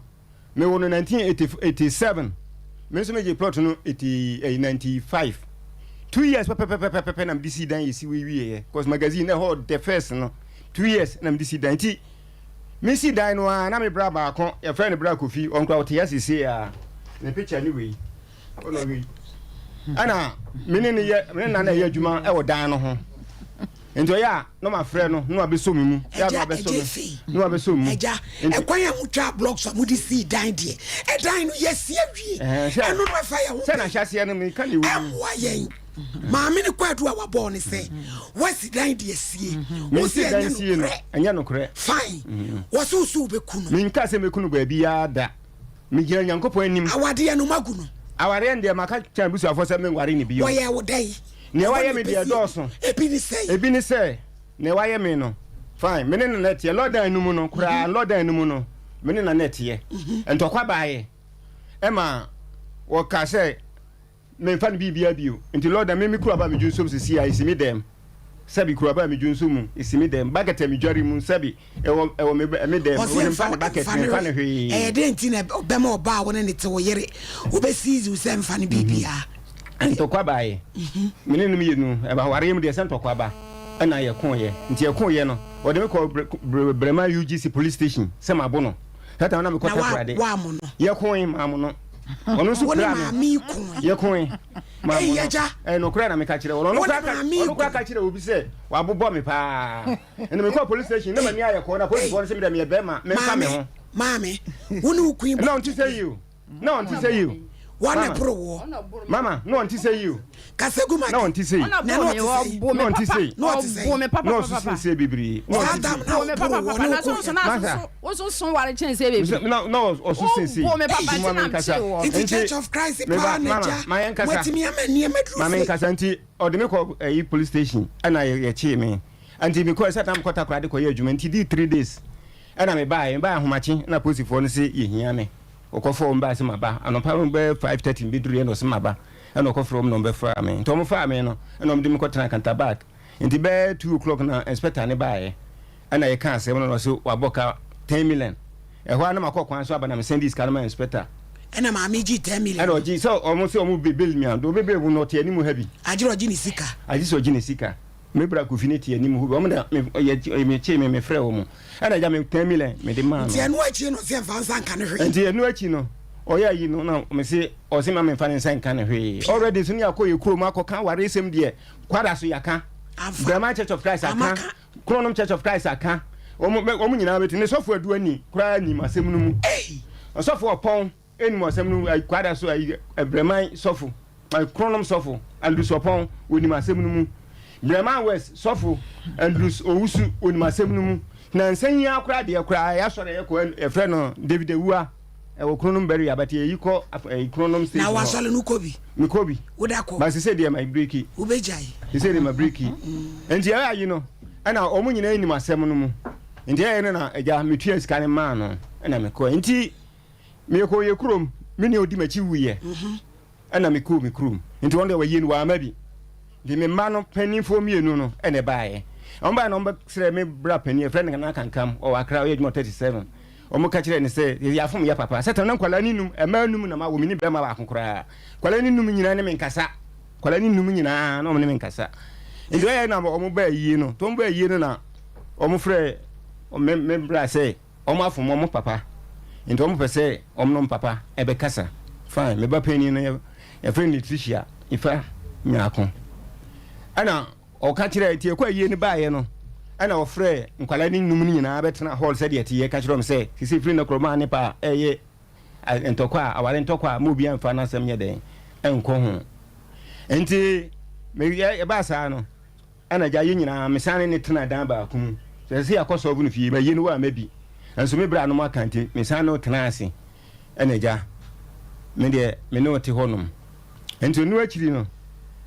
Me wo no 1987 me nso me gye plot no 95 2 years pɛpɛpɛpɛpɛ na me de si dan yɛ si wie yɛ cause magazine na ɛhɔ the first no 2 years na me de si dan nti me si dan no a na me bra baako yɛfrɛ no bra Kofi ɔnkura ɔte ase sie a ne picture ne wei ɔna wei ɛna me ne ne yɛ me ne na na ɛyɛ adwuma ɛwɔ dan no ho Nti ɔyɛ a na mafrɛ no na wabɛsɔ me mu. Yɛ a na wabɛsɔ me na wabɛsɔ me mu. Agya, ɛkwan a motwaa blocks a mode sii dan deɛ, ɛdan no yɛasi awie. Ɛno no ɛfa yɛn ho bɛn? Sɛ na ahyɛaseɛ no meka deɛ ɛwɔ mu. Ɛmmoa yɛn. Maame no kwaadu a wabɔɔ ne sɛ, woasi dan de asie. Wo se ɛnyɛ nokorɛ. Ɛnyɛ nokorɛ. Fine. Wɔse wo so wobɛku no. Menkaa sɛ mɛku no baabiara da. Megyina Nyankopɔn anim. Awadeɛ no moagu no. Awareɛ no deɛ maka kyerɛ m'abusuafoɔ sɛ menware no bio. Wɔyɛɛ wo dɛn? Nea wayɛ me deɛ ɛdɔɔso. Ebi ne sɛn? Ebi ne sɛ, nea wayɛ me no, fine, me ne no na ɛteɛ. Lɔdan no mu no koraa, lɔdan no mu no, me ne no na ɛteɛ. Ntɔkwa baeɛ ɛma wɔkaa sɛ Memfa no biribiara bio. Nti Lord, me me kuruwa a medwo nsuom sisi a, esi me dɛm. Sɛbi, kuruwa a medwo nsuo mu, esi me dɛm. Bucket a medware mu, sɛbi, ɛwɔ, ɛwɔ me, me dɛm. Ɔse Wode mfa mfa ne bucket, mfa ne memfa no hwee. Ɛyɛ dɛn nti na ɔbɛma ɔbaa a wo ne no te, wo yere, wobɛsiizi wo sɛ mfa no biribiara? Ntɔkwa baeɛ. Me ne no mmienu, ɛba awareɛ mu deɛ sɛ ntɔkwa ba. Ɛna yɛkoeɛ. Nti yɛkoeɛ no, ɔde me kɔɔ Bre, Bre, Brema UGC police station sɛ mabo no. That time na mekɔ Na wa, Takoradi. woammo no? Yɛkoe, mammo no. Ɔno nso Wo ne piraa me. maame yi koe. Yɛkoe. Mammo Ei, no. agya. Ɛyɛ nokorɛ na meka kyerɛ wo. Ɔno Wo ne koraa ka, maame yi ɔno ko. koraa ka kyerɛɛ obi sɛ wabobɔ me paa. Ɛnna mekɔɔ police station na m'ani ayɛ kɔɔ na polisifoɔ no sɛ me deɛ meyɛ bɛrima memfa me Maame, ho. maame, wo ne wo kun Na ɔnte sɛ yi o. Na ɔnte sɛ yi o. Wɔn na Mama. ɛboro woɔ. Mama, na ɔnte sɛ yi o. Kasa gu ma Na ɔnte sɛ yi. Ɔna Na boro na me, ɔte sɛ yi. ɔbo Na me ɔnte papa, sɛ yi. Na ɔte sɛ yi. ɔbo me papa Na papa ɔso papa. sen sɛ bebree. Na Saa ɔnte sɛ tam yi. na Ɔbo me ɔboro papa woɔ papa ne na wo so ko nso yɛ. na Masa. so wo so so ware kyɛn sɛ bebree. Na na ɔso sen sɛ yi. Wo bo me papa Nti nti ma na menkasa. mkyee wɔ. Nti Church of Christ meba paa na mama agya ma yɛnkasa. moatumi ama nneɛma duru Ma sei. menkasa nti ɔde me kɔ ɛyi police station ɛna yɛ yɛkyee me. Nti mekɔɛ sɛ na mekɔ Takoradi kɔyɛ adwuma nti dii 3 days ɛna mebaeɛ. Mebaeɛ ahomakye na polisifoɔ no se yɛhia me. Ɔkɔfrɛ wɔn baeɛ sɛ maba. Anɔpa no bɛyɛ 5:30 meduruiɛ na ɔse maba. Ɛna ɔkɔfrɛ wɔn na wɔbɛfaa me. Nti wɔfaa me no ɛna wɔde me kɔtenaa Kantabak. Nti bɛyɛ 2 o'clock na inspector no baeɛ. Ɛna yɛkaa asɛm no na ɔse wabɔ ka 10 million. Ɛhɔ ara na makɔ kwan so aba na mesan dii sika no maa inspector. Ɛna maame gyee 10 million. Ɛna ɔgye sɛ wɔn se wɔn bɛ bail me a, deɛ ɔbɛ bail wo no ɔte anim ha bi. Agye ɔgye ne sika. Agye sɛ ɔgye ne sika. Me bra Kofi no te anim hɔ bi, wɔn na me yɛ me kyee me me frɛ wɔn. Ɛna agya me 10 million me de maa no. Nti ɛno akyi no ɔse mfa nsa nka ne hwee. Nti ɛno akyi no ɔyɛ ayi no na me se ɔse ma me nfa ne nsa nka ne hwee. Already nso ne akɔ yɛ kurom akɔ ka awaresɛm deɛ Kwada so yaka, Breman Church of Christ aka, Kronom Church of Christ aka, wɔn wɔn nyinaa bɛti ne sɔfo adu ani koraa nim asɛm no mu. Ɔsɔfo ɔpɔn nim asɛm no mu, Kwada so ayi Breman sɔfo, Kronom sɔfo Andrews Ɔpɔn onim asɛm no mu. Breman West sɔfo Andrews Owusu onim asɛm no mu. Nansa yi ara koraa deɛ koraa yɛasɔre yɛkɔ yɛfrɛ no David Awua ɛwɔ Kronom Barrier but yɛyi kɔ ɛyi Kronom station Na wasɔre no kɔ bi? Mekɔ bi. Woda kɔ? Ba sese deɛ ma breki. Wobɛgyae? Sese deɛ ma breki. Nti ɛyɛ ayi no ɛna wɔn nyinaa nim asɛm no mu. Nti ɛyɛ no na agya metua sika no maa no ɛna mekɔ. Nti mekɔ yɛ kurom me nua odi m'akyi wuiɛ. Ɛna mekɔɔ me kurom. Nti wɔn deɛ wɔyie no wɔamma bi. Nti me mma no paninfoɔ mmienu no ɛna ɛbaeɛ. Wɔn baeɛ na wɔn bɛsrɛ me bra panin, yɛfrɛ no Nana Kankam, ɔwɔ Accra, ɔyɛ adwuma wɔ 37. Wɔn ka kyerɛɛ no sɛ, yɛafom yɛ papa. Sɛ tɛm na nkwadaa no num, mmaa num na mawo, menni barima baako koraa. Nkwadaa no num nyinaa ne me nkasa. Nkwadaa no num nyinaa na wɔn ne me nkasa. Nti ɛyɛ na wɔn baa yie no, nti wɔn baa yie no na wɔn frɛ me me bra sɛ, Wɔn afom wɔn papa nti wɔn pɛ sɛ wɔn ne wɔn papa bɛkasa. Fine, me ba panin no yɛfrɛ no Letitia Ifa Nyarko. Ɛna ɔka kyerɛ nti ɛkɔ ayie no baeɛ no ɛna ɔfrɛ nkwadaa no nnum no nyinaa bɛtena hall sɛdeɛ ɛteɛ ka kyerɛ wɔn sɛ sisi firi no korɔ maa ne pa a ɛyɛ ntɔkwa a aware ntɔkwa a ma obiara mfa n'asɛm nyɛ dɛn ɛnkɔ ho. Nti ɛbaa saa no Ɛna agya yɛ nyinaa mesan ne no tenaa dan baako mu. Sɛ ɛsɛ sɛ yɛakɔ sɔɔvo no fie, mayi no wɔ a mɛbi. Nso me bra nom aka nti mesan ne wo tenaa ase. Ɛna agya, me deɛ me ne wo te hɔ nom. Nti ɔno akyiri no,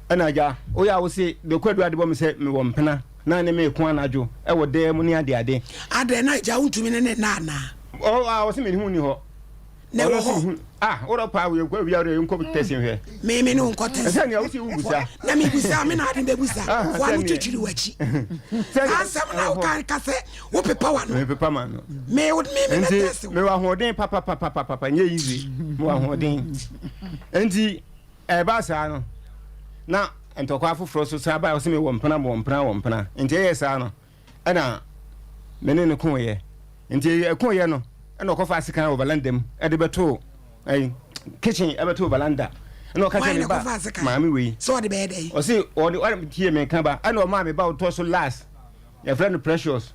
ɛna agya, woyɛ a wo se deɛ kwadu ade bɔ me sɛ mewɔ mpena na ne me ko anadwo ɛwɔ dan mu ne ade ade. Adɛn na agya wontumi ne ne nna anaa? Ɔ a ɔse me ne ho nni hɔ. Na ɛwɔ hɔ. Ah, worɔ paa wei nkɔ wia worɔ nkɔ tɛsi nhwɛ. Me me ne wo nkɔ tɛsi. Ɛsɛ nea wosi wo busa. Na me busa me na ade bɛ busa. Fo ano twitwiri w'akyi. Asɛm na woka ka sɛ wo pepa w'ano. Me pepa m'ano. Me wo me me bɛ tɛsi. Me wɔ ahoɔden papa papa papa nyɛ easy. Me wɔ ahoɔden. Nti ɛba saa no na ntɔkwa afoforɔ so saa ba ɔsɛ me wɔ mpena wɔ mpena wɔ mpena. Nti ɛyɛ saa no. Ɛna me ne no koeɛ. Nti ɛkoeɛ no, ɛna ɔkɔfaa sekan wɔ valanda mu de bɛtoo ɛyi kitchen ɛbɛtoo valanda. Ɛna ɔka kyerɛ me ba maame wei. Sɛ ɔde bɛyɛ dɛn? Ɔse ɔde ɔde tie me nka ba. Ɛna ɔmaa me ba ɔtɔ so last. Yɛfrɛ no Precious.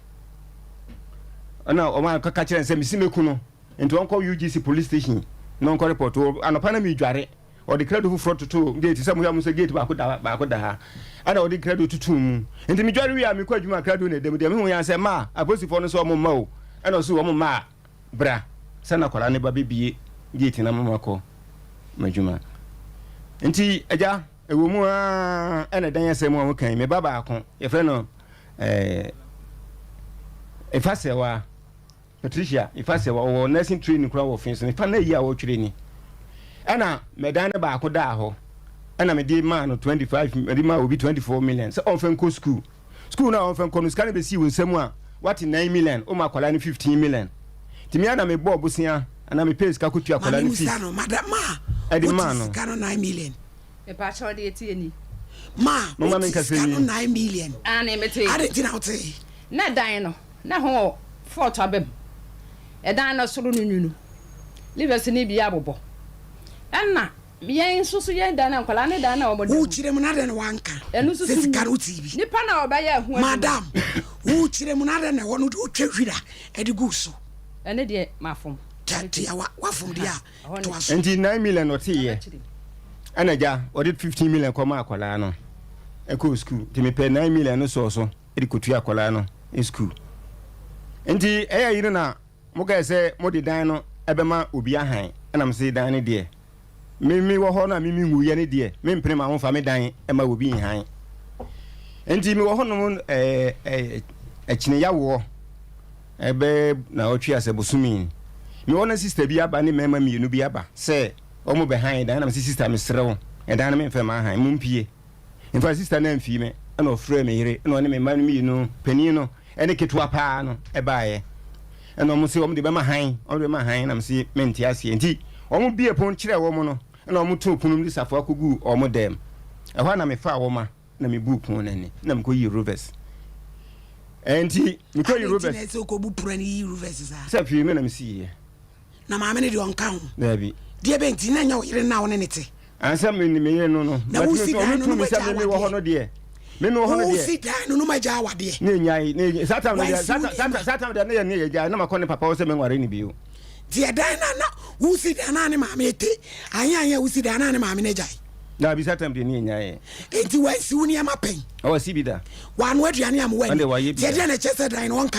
Ɛna ɔmaa kaka kyerɛ no sɛ mesi meku no. Nti ɔnkɔ UGC police station na ɔnkɔ report. Anɔpa na medware. Ɔde krado foforɔ totoo gate sɛ mohwɛ a mohu sɛ gate baako da ha baako da ha ɛna ɔde krado totoo mu nti medware wie a mekɔ adwuma a krado na ɛda mu deɛ mehu yɛn sɛ ma apolisifoɔ no sɛ wɔn mma o ɛna ɔso wɔn mma a bra sɛ na akwadaa no ba bɛbie gate na mama kɔ m'adwuma nti agya ɛwɔ mu aa ɛna ɛdan asɛm a wɔkan me ba baako yɛfrɛ no ɛɛ ɛfa sɛwa Patricia, in fact sɛ ɔwɔ nursing training koraa wɔ Finso, nipa no ayi a ɔretwerɛ ni. Ɛna mɛdan no baako daa hɔ, ɛna mede maa no 25, mede maa obi 24 million sɛ ɔmfa nkɔ school. School no a ɔmfa nkɔ no, sika no bɛsii wo nsam a, wate 9 million, woma akwadaa no 15 million. Nti me ara na mebɔɔ bosea anaa mepɛɛ sika kɔtua akwadaa no fees Maame Musa no, madam a ɛde maa wote no. sika no 9 million. Mepakyɛw deɛ ɛteɛ ni. Ma Momma wote menkasa sika no nwie. 9 million. Aane, mete. Adɛn nti na wotee? Na dan no, na ɛho wɔ fɔɔto aba mu. Ɛdan no soro no nwunu, livers no bi abobɔ. Ɛnna yɛn nso so yɛn dan no, nkwadaa no dan no a wɔda mu. Wokyerɛ mu na adɛn na woanka Ɛno nso sɛ so sika no wotee bi? Nipa na ɔbɛyɛ ɛho adwuma. Madam, wokyerɛ mu na adɛn na ɛhɔ no wotwa hwira de guu so? Ɛno deɛ mafom. Tia, woafom deɛ a, toa so. Nti 9 million ɔteeɛ ɛna agya ɔde 15 million kɔmaa akwadaa no ɛkɔɔ sukuu nti mepɛ 9 million no sɔɔ so. de kɔtua akwadaa no sukuu. Nti ɛyɛ ayi no na mokae sɛ mode dan no bɛma obi ahan, ɛna mese dan no deɛ me me wɔ hɔ no a me menwuiɛ no deɛ mempene ma momfa me dan ma obi nhan. Nti mewɔ hɔnom ɛɛ ɛɛ akyineyawoɔ ɛbɛ na ɔtwe asɛ bosome mewɔ no sista bi aba ne mmarima mmienu bi aba sɛ wɔn bɛhan dan na mese sista mesrɛ wo ɛdan no memfɛ ma ahan mompie. In fact, sista no amfii me, ɛna ɔfrɛɛ me yere, ɛna ɔne me mma no mmienu, panin no ne ketewa paa no baeɛ. Ɛna wɔn se wɔn de bɛma han, wɔn de bɛma han, na me se mente aseɛ. Nti wɔn bie pon kyerɛɛ wɔn no, ɛna wɔn too pono mu de safoa kɔguu wɔn dɛm. Ɛhɔ a na mefaa wɔn ma, na mebuu pon no ani, na mekɔyii Rovers. Ɛnti mekɔyii Rovers. Adɛn nti na ɛsɛ wokɔbu pono ani yi Rovers saa? Sɛ fie me na mesiiɛ. Na maame no deɛ ɔnka ho. Daabi. Deɛ bɛn nti na ɛnyɛ wo yere no a wo ne no te? Ansa me ne me yere no no. Na wosi dan no no sɛ magya me wɔ hɔ no deɛ. Me me wɔ hɔ no deɛ. Wosi dan no no magya awadeɛ. Ne nyae ne nyae saa time no deɛ saa saa time deɛ ne yɛ ne yɛ gyae na makɔ ne papa hɔ sɛ me nware ne bio. Deɛ dan na na wosi dan na ne maame te ahe ahe a wosi dan na ne maame no agyae. Daabi saa time deɛ ne yɛnyaeɛ. Enti wansi wo nneɛma pɛn? Ɔsi bi da. Wanoa aduane ama woanni? Ɔno deɛ wayɛ bi da. Nti ɛdeɛn na ɛkyerɛ sɛ dan no ɔnka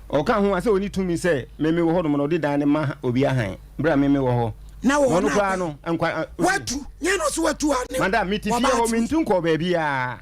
ho? Ɔka ho a sɛ ɔnni tumi sɛ me mewɔ hɔ nom na ɔde dan no ma obi ahan berɛ a me mewɔ hɔ. Na wɔ hɔ Ɔno na koraa abɛn. no nkwa. Watu, nyɛ na ɔse watu a ne Madam mete fie wɔba hɔ ate bi. mentu nkɔɔ baabiara.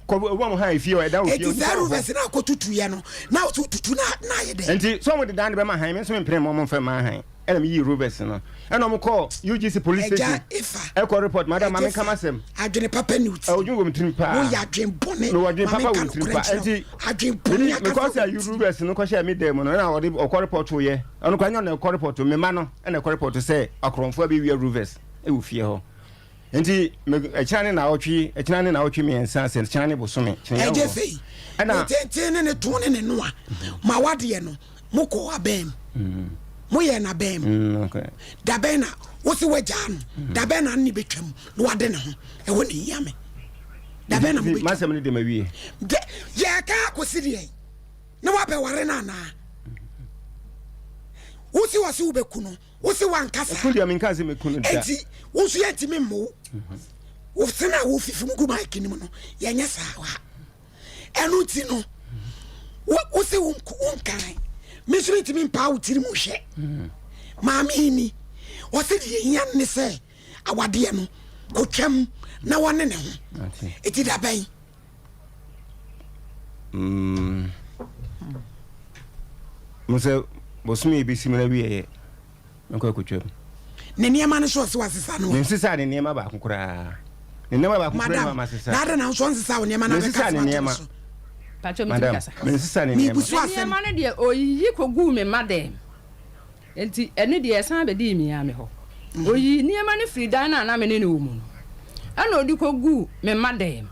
Kɔ wɔn han fie hɔ ɛda wɔ fie Enti onipa saa wɔ hɔ. ruvɛs no a kɔtutuiɛ no na ɔse wotutu na na ayɛ dɛn? Nti sɛ ɔmo de dan no bɛma han me nso mempene mma ɔmo mfa mma han ɛna me yii rovers no ɛna ɔmo kɔɔ UGC police Agya station Efa, ɛkɔ report madam ma Agya menka Efa, m'asɛm. adwene papa nni wo tirim. Ɔdwene wɔ me tirim paa. Woyɛ adwene bɔne. Mewɔ adwene Ma papa menka wɔ me tirim nokorɛ paa. nkyerɛ wo. Nti Adwene bɔne mede ankasa mekɔ wɔ sɛ wo tirim. rovers no kɔhyɛɛ me dan mu no ɛna ɔde ɔkɔ report yɛ ɔno koraa nyɛ ɔno na ɛkɔ report me mma no ɛna ɛkɔ report sɛ akorɔmfoɔ abɛwia rovers ɛwɔ fie hɔ. Nti me ɛkyena ne naawɔtwe ɛkyena ne naawɔtwe miɛnsa sɛ kyena ne bosome kyena Ɛgye wɔ fei ɛna ne tenten ne ne to ne ne noa ma wadeɛ no mo kɔ abɛn mu mo yɛ na bɛn mu dabɛn na wosi wagyaa no dabɛn na ne bɛtwam na wade ne ho ɛhɔ ne hia me dabɛn na mo bɛtwam masɛm no de ma wie de yɛka akɔsi deɛ na wabɛware no anaa wosi wɔ se wobɛku no Wo se wanka saa. Ɛko deɛ menkaa sɛ mɛku no da. Enti wo nso yɛntumi mmo wo. Wo sene a wofifi mu gu mic no mu no, yɛnyɛ saa wɔ ha. Ɛno nti no, wo se wonkan. Me nso mentumi mpaa wo tiri mu hwɛ. Maame yi ni, ɔse deɛ hia ne sɛ awadeɛ no kɔtwam na wɔne ne ho. Eti da bɛn? Mm. Mo sɛ bosome yi bɛsi mu no awieɛ mɛkɔ akɔtwam. Ne nneɛma no so ɔse wasesa no. Mensesa ne nneɛma baako koraa. Ne nneɛma baako koraa Madam, ma masesa. na adɛn na nso ɔnsesa wo nneɛma na abɛka Mensesa asɛm ne ato nneɛma. so? Pacho metumi Madam, kasa. mensesa ne nneɛma. Mebusu Ne asɛm. nneɛma no deɛ ɔyiyi kɔguu me mma dɛm. Enti ɛno deɛ ɛsan bɛdii me ara me hɔ. Ɔyii nneɛma no firii dan no a na me ne no wɔ mu no, ɛnna ɔde kɔguu me mma dan mu.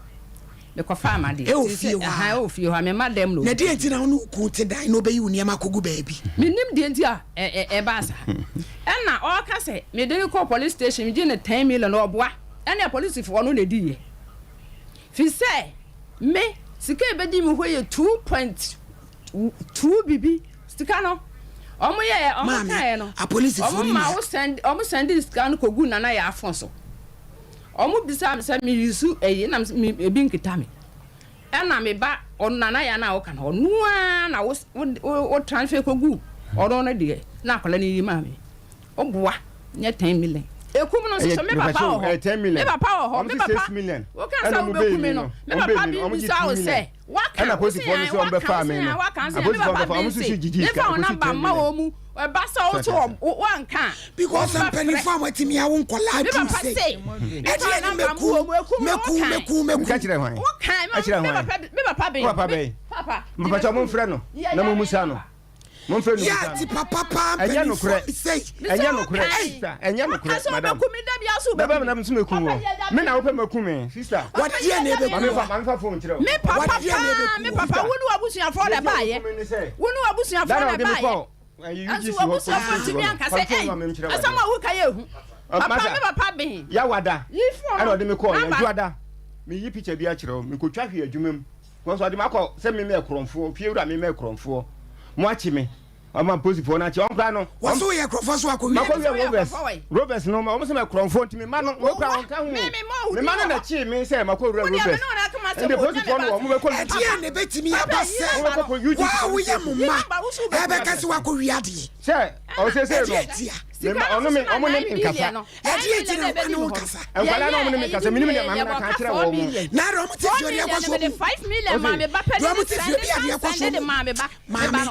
Mekɔfaa m'adeɛ. Ɛwɔ Nti fie sɛ, hɔ aha, a? ɛwɔ fie hɔ a, me mma dan mu na Na ɔde deɛ kɔgui. nti na wo ne wo kunu te dan na ɔbɛyi wo nneɛma akɔgu baabi? Mennim deɛ nti a ɛ, ɛ, ɛbaa saa. Ɛnna ɔreka sɛ mede no kɔɔ police station, megye no ten million, ɔboa. Ɛnna apolisifoɔ no na ɛdiiɛ. Firi sɛ me, sika a ɛbɛdi me hɔ yɛ 2.2 bibi. Sika no, ɔmo yɛɛ, ɔmo Maame, kaeɛ no, apolisifoɔ ɔmo no ma nua. wo sɛnd, ɔmo sɛndee sika no kɔguu Nana Yaa fon so. Ɔmo bisaa me sɛ me use ɛyi, ɛna me se me, ebi nkita me. Ɛna me ba, ɔno Nana Yaa no a woka no, ɔno ara na wo, wo, wo transfer kɔguu ɔno no deɛ, na akwadaa no yi maa me. Woboa, nyɛ 10 million. Ekum no nso so, me papa wɔ hɔ, me papa wɔ hɔ, me papa, woka sɛ wobɛku me no, me papa bi bisa wo sɛ, Waka, Ɛna wo se apolisifoɔ no an, sɛ waka, wɔbɛfaa wo se me an, no. waka, wo se an, me Apolisifoɔ papa bɛfa, wɔn bi nso se, si gyigyi mefa sika wo ɛkɔsi namba 10 mma million. wɔn mu, ɛba sɛ wo Sɛ to ɔte wɔ, ase. wo, woanka a, Because wɔn bɛfrɛ. mpanyinfoɔ a wɔatumi awo nkɔlaa Me duru papa sei. se, mefa Ɛdeɛ wo ne namba mma mɛku, wɔn mu, ekum no, mɛku, wo kan. mɛku, mɛku. Nka kyerɛ hwan? Wo kan, Ɛkyerɛ me hwan? papa, me papa bɛn, Wo papa me bɛn? papa, Mpakyɛ momfrɛ no yɛ, na yɛ, mommisa no. Momfrɛ no Yɛ mmisa ati no. papa paa Ɛnyɛ mpanyinfoɔ nokorɛ. bi sei. Ɛnyɛ nokorɛ sister. Ɛnyɛ nokorɛ madam. Bɛbɛ na nso meku wɔ. Me na wopɛ maku me sister. Wɔde deɛ na ebeku Maame wɔ. fa maame fa phone kyerɛ wo. Me papa Wɔde deɛ na paa, ebeku me wɔ. papa, wo ne w'abusuafoɔ na ɛbaayɛ. Wo ne w'abusuafoɔ Dada na ɔde me ɛbaayɛ. kɔ ɛyi Nanso UGC hɔ police w'abusuafoɔ station ntumi hɔ no. anka Fa sɛ, phone ei, ma me nkyerɛ asɛm w'adeɛ. a woka yɛ ehu. Papa, Masa, me papa ben. Yawada Yi phone ɛna no, ɔde me kɔɔ number. Adwoada. Meyi picture bi akyerɛ wo. Mekɔtwa hwee adwuma mu. Because ɔde me akɔ sɛ me mɛ korɔmfoɔ, fie wura me mɛ korɔmfoɔ. Mo akye me. Ɔma posifoɔ no akye. Wɔn koraa no. Wɔn so yɛ korɔmfoɔ so akɔ Makɔ wia. wia Rovers. Rovers no wɔn sɛ mɛ korɔmfoɔ nti me ma no. Wɔn koraa wɔn ka ho. Me ma no na kye me sɛ makɔ wura Rovers. Nti posifoɔ no wɔn bɛkɔ. Ɛdeɛ na ebetumi aba sɛ waa woyɛ mo mma ɛbɛka sɛ wakɔ wia adeɛ. Sɛ ɔsese no. Ɛdeɛ tia. Ɔno me ɔmo ne me nkasa. Ɛdeɛ nti na ɔne wo nkasa? Nkwadaa na ɔmo ne me nkasa, menim deɛ maame no aka akyerɛ wɔn mo. Na deɛ ɔmo te fie deɛ ɛkɔ so mu. Deɛ ɔmo te fie bi a deɛ ɛkɔ so mu. Maame, maame, maame.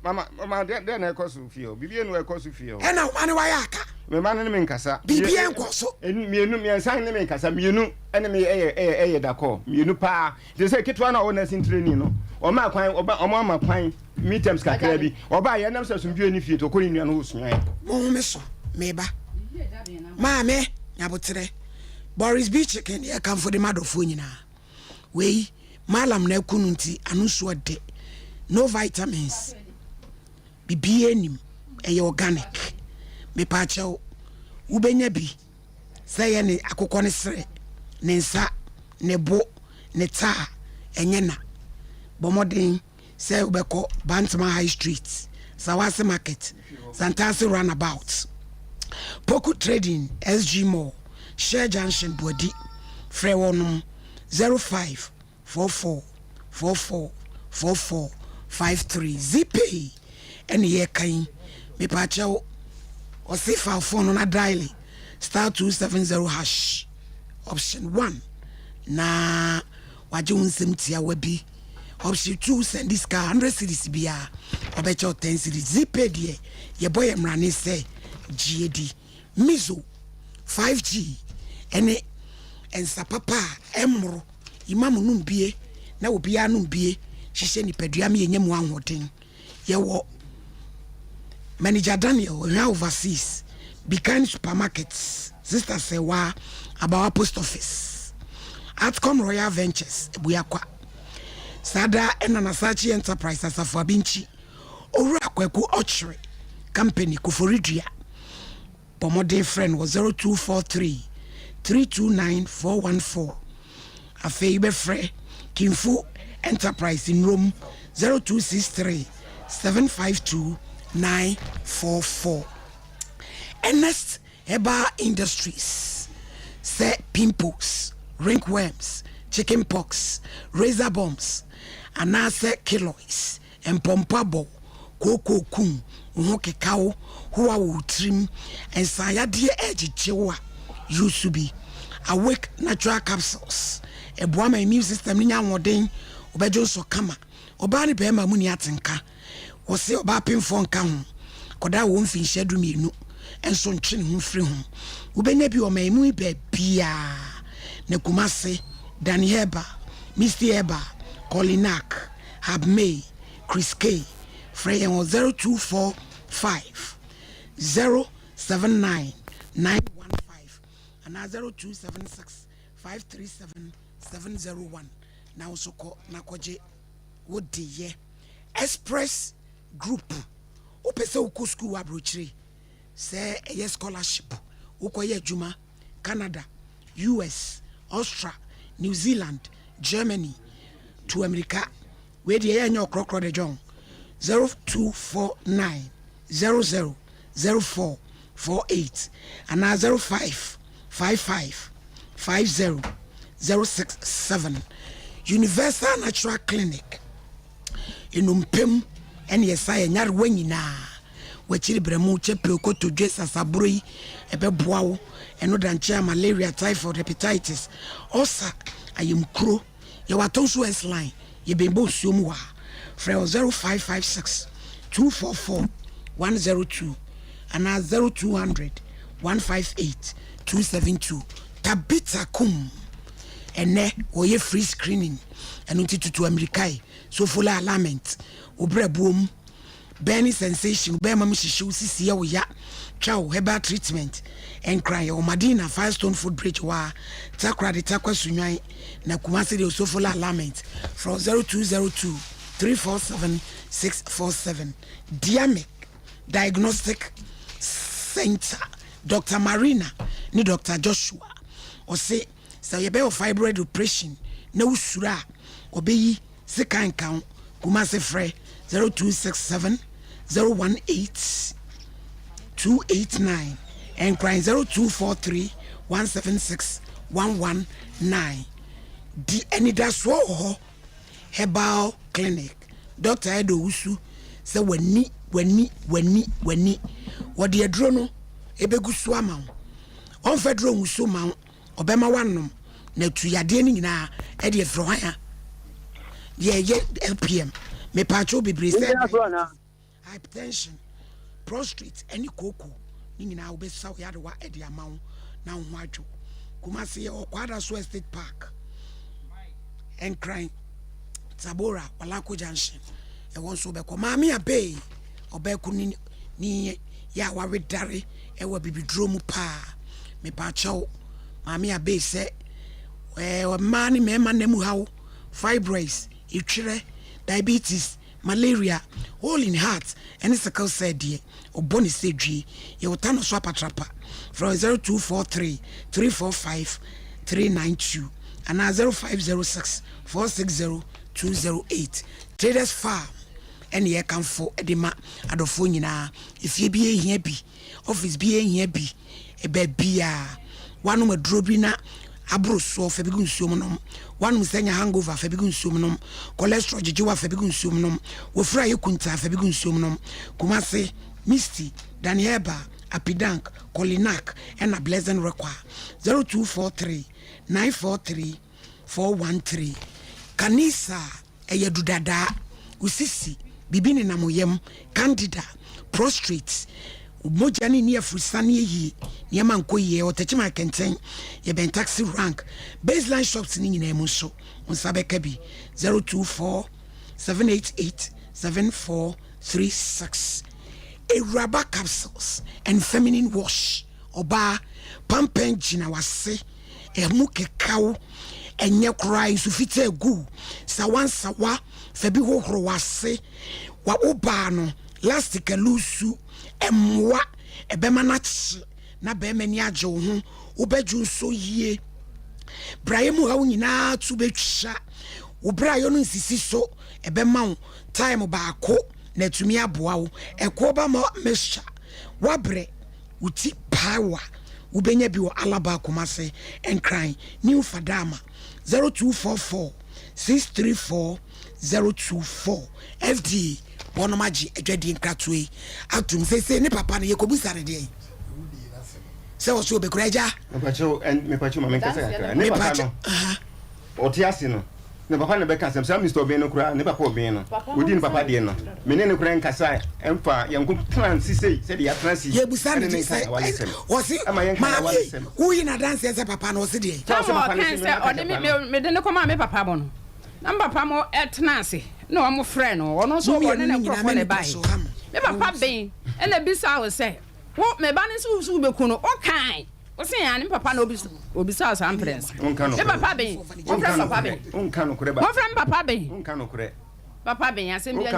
Mama, mama, deɛ deɛ na ɛkɔ so fie hɔ? Biribi enu ɛkɔ so fie hɔ. Ɛna wo ma ne wayɛ aka. Me ma no ne me nkasa. Biribi ɛnkɔ so. Mmienu, mmiɛnsa ne me nkasa, mmienu ɛne me ɛyɛ ɛyɛ ɛyɛ dakɔ, mmienu paa. Te sɛ ketewa no a ɔwɔ nursing training no, ɔmaa kwan, ɔba, ɔmo ama kwan midterms kakra bi. Ɔbaa yɛ, ɛnam sɛ asomdwoeɛ nni fie nti ɔkɔ ne nua no hɔ suae. Mo home so, me ba. Maame, nyaboterɛ. Boris B. Chicken yɛ kamfo de ma adɔfoɔ nyinaa. Wei, Mallam na aku no nti ano nsuo de. No vitamins. Biribiara nnim. Ɛyɛ organic. Mepaakyɛw, wobɛnya bi. Sɛ ɛyɛ ne akokɔ no serɛ, ne nsa, ne bo, ne ta a, ɛnyɛ na. Bɔ mmɔden sɛ wobɛkɔ Bantama High Street, Sawase Market, Santase Runabout. Poku Trading, SG Mall, Shell Junction, Boadi. Frɛ wɔnom 05 44 44 44 53. Zeepay ɛne yɛka yi. Mepaakyɛw, ɔse fa wo phone no na dial star 270 hash option 1 na wagye wo nsɛm tiawa bi. Option 2 send sika 100 cedis biara ɔbɛkyɛ wo 10 cedis. Zeepay deɛ yɛbɔ yɛ mmarane sɛ gye di. Mizo 5G ɛne nsa papa a ɛmmoro imam nom bie na obiara nom bie hyehyɛ nipadua ma yɛnya mu ahoɔden. Yɛwɔ Manager Daniel Ohia Overseas, Bikan Supermarket, Sister Sewa, Abawa Post Office, Atcom Royal Ventures, Abuakwa. Saa da ɛna Nasachi Enterprise, Asafo Abinkyi, Owura Kwaku Ɔkyere Company, Koforidua. Bɔ mmɔden frɛ no wɔ 0243 329 414. Afei bɛfrɛ Kimfo Enterprise Nnurom 0263 752 944. Ernest Herbal Industries sɛ pimples, ringworms, chicken pox, razor bumps anaasɛ keloids, mpɔmpɔ abɔ, kookoo kum, wo ho keka wo, hoa wɔ wo tirim, nsayadeɛ ɛgyegye wo a, use bi. Awake Natural Capsules ɛboa ma immune system no nya ahoɔden, wobɛgye nso kama. Ɔbaa ne bɛrima mu ni atenka wɔse ɔbaa pemfoɔ nka ho, akɔdaa wɔ mfinhyia 12 nso ntwe ne ho mfiri ho. Wobɛnya bi ɔman mu yi baabiaa na Kumase, Danny Herbal, Misty Herbal, Colinac, Habmay, Chris K. Frɛ yɛn wɔ 0245 079 915 anaa 0276 537 701 na wo nso kɔ na kɔgye wo de yɛ. Express Group, wopɛ sɛ wokɔ sukuu wɔ aburokyire, sɛ ɛyɛ scholarship, wokɔyɛ adwuma Canada, US, Austria, New Zealand, Germany, to America, wei deɛ ɛyɛ nyɛ ɔkorɔkorɔ de dwɔn 0249 00 04 48 anaa 05 55 50 067. Universal Natural Clinic, nnompem ɛne yɛsa yɛ nyarewa nyinaa, wakyiri brɛmu, kyɛpɛ, kotodwe, sasaboro yi ɛbɛboa wo. Ɛno da nkyɛn a, malaria, typhoid, hepatitis, ulcer, ayamkuro. Yɛwɔ Atonso S Line, yɛbɛnbɔ nsuo mu hɔ a, frɛ wɔ 0556 244 102 anaa 0200 158 272. Tabita Kum, ɛnɛ wɔyɛ free screening, ɛno nti tutu amirikae. Sofola alignment, wobrɛ buom, burning sensation, bɛrima mu hyehyew, sisi yɛ wo ya, twa wo herbal treatment. Nkran yɛwɔ Madina Firestone Foot Bridge hɔ a, Takoradi, Takwa Sunwan, na Kumase de Osofola alignment. From 0202 347 647. Diamic Diagnostic Center, Dr Marina ne Dr Joshua, ɔse sɛ yɛbɛyɛ fibroid operation na wosuro a, ɔbɛyi sika nka ho. Kumase frɛ 0267 018 289, Nkran 0243 176 119. Di anidasoɔ wɔ hɔ Herbal Clinic, Dr Edo Owusu, sɛ w'ani w'ani w'ani w'ani, wɔde aduro no ebegu so ama wo. Ɔmfa duro ngu so ma wo, ɔbɛma woanom na tu yadeɛ no nyinaa ɛde afiri hwan a yɛyɛ LPM. Mepaakyɛw bebree sɛ hypertension, prostate ɛne kooko ne nyinaa, wobɛsa wo yadewa ɛde ama wo na wo ho adwo. Kumase yɛ Ɔkwada so Estate Park, Nkran Tabora Walako Junction ɛwɔ nso wobɛkɔ. Maame Abei, ɔbɛko ne ne yɛ a wawedare ɛwɔ bibiduro mu paa. Mepaakyɛw, Maame Abei, sɛ mmaa ne mmarima nam haw, fibroids, etwerɛ, diabetes, malaria, hole in heart ɛne sickle cell deɛ, ɔbɔ ne sɛ dwie. Yɛwɔ ta no so apatrapa. Frɛ 0243 345 392 anaa 0506 460 208. Traders Farm ɛne yɛkamfo de ma adɔfoɔ nyinaa. Efie bi ehia bi. Office biara hia bi. Baabiara. Woanom aduro bi na aboro soɔ, fa bi gu nsuo mu nom. Woanom sɛ nya hangover, fa bi gu nsuo mu nom. Cholesterol gyegye wo a, fa bi gu nsuo mu nom. Wofiri ayɛ kuntaa, fa bi gu nsuo mu nom. Kumasi, Misty, Danny Herbal, Apidank, Kolinak, ɛna Blessing Requar. 0243 943 413. Kanisa ɛyɛ dudadaa, wo sisi, biribi nenam wo yam, candida, prostrate, wo mogya no nni afurusaneɛ yie, nneɛma nkɔ yie, ɛwɔ Techiman Kɛntɛn, yɛbɛn taxi rank, Baseline shops no nyinaa mu nso, wo nsa bɛka bi, 024 788 7436. Awuraba capsules and feminine wash, ɔbaa, pampɛn gyina w'ase. Ɛmu kekaw, ɛnyɛ koraa, nsu fitaa gu sawansawa, fa bi hohoro w'ase, wa wo baa no, lastic alusu, ɛmmoa, ɛbɛma no akye na bɛrima ani agye wo ho, wobɛdwo nso yie. Brayɛ mu haw nyinaa to bɛtwa, wo brayɔ no nsisi so, ɛbɛma wo time baako na atumi aboa wo. Ɛkoɔ ba ma mixture, wabrɛ. Wo ti pae wo a, wobɛnya bi wɔ Alaba, Kumasi, Nkran, New Fadama, 0244 634 024. FDA wɔnom agye adwadie nkratoɔ yi atom. Seesei ne papa no yɛkɔbisa no deɛn? Sɛ ɔse ɔbɛkura agya? Mepakyɛw, mepakyɛw ma menkasa kakra. Ne papa no, Ɔte ase no, ne papa na bɛka asɛm. Saa Mister Obeng no koraa, ne papa Obeng no, ɔdii ne papa deɛ no, me ne no koraa nkasae mfa yɛn nko tena nse sei sɛdeɛ yɛatena ase yi, Yɛbusa no ɛne ne deɛ nka sɛ, n'awaresɛm. ɔse, Ɛma yɛnka maame ei, n'awaresɛm. woyi no adanseɛ sɛ papa no, ɔse deɛn? Sɛ ɔse Tam a papa no ɔkae se me sɛ maka ɔde kyerɛ me papa no. me mede no kɔmaa me papa mo no, na me papa mo tena ase na wɔn frɛ no, ɔno nso Mo ɔne mmienu ne no nyinaa nkurɔfoɔ na m'ani ɛbaeɛ. so ha mo. Me papa Ben na bisaa wo sɛ, wo me ba no se wo se wobɛku no, wokae? Wo se aane, me papa na obisaa saa mprɛnsa. Me papa ben, momfrɛ me papa ben. Momfrɛ me papa ben. Papa ben, asɛm bi ani.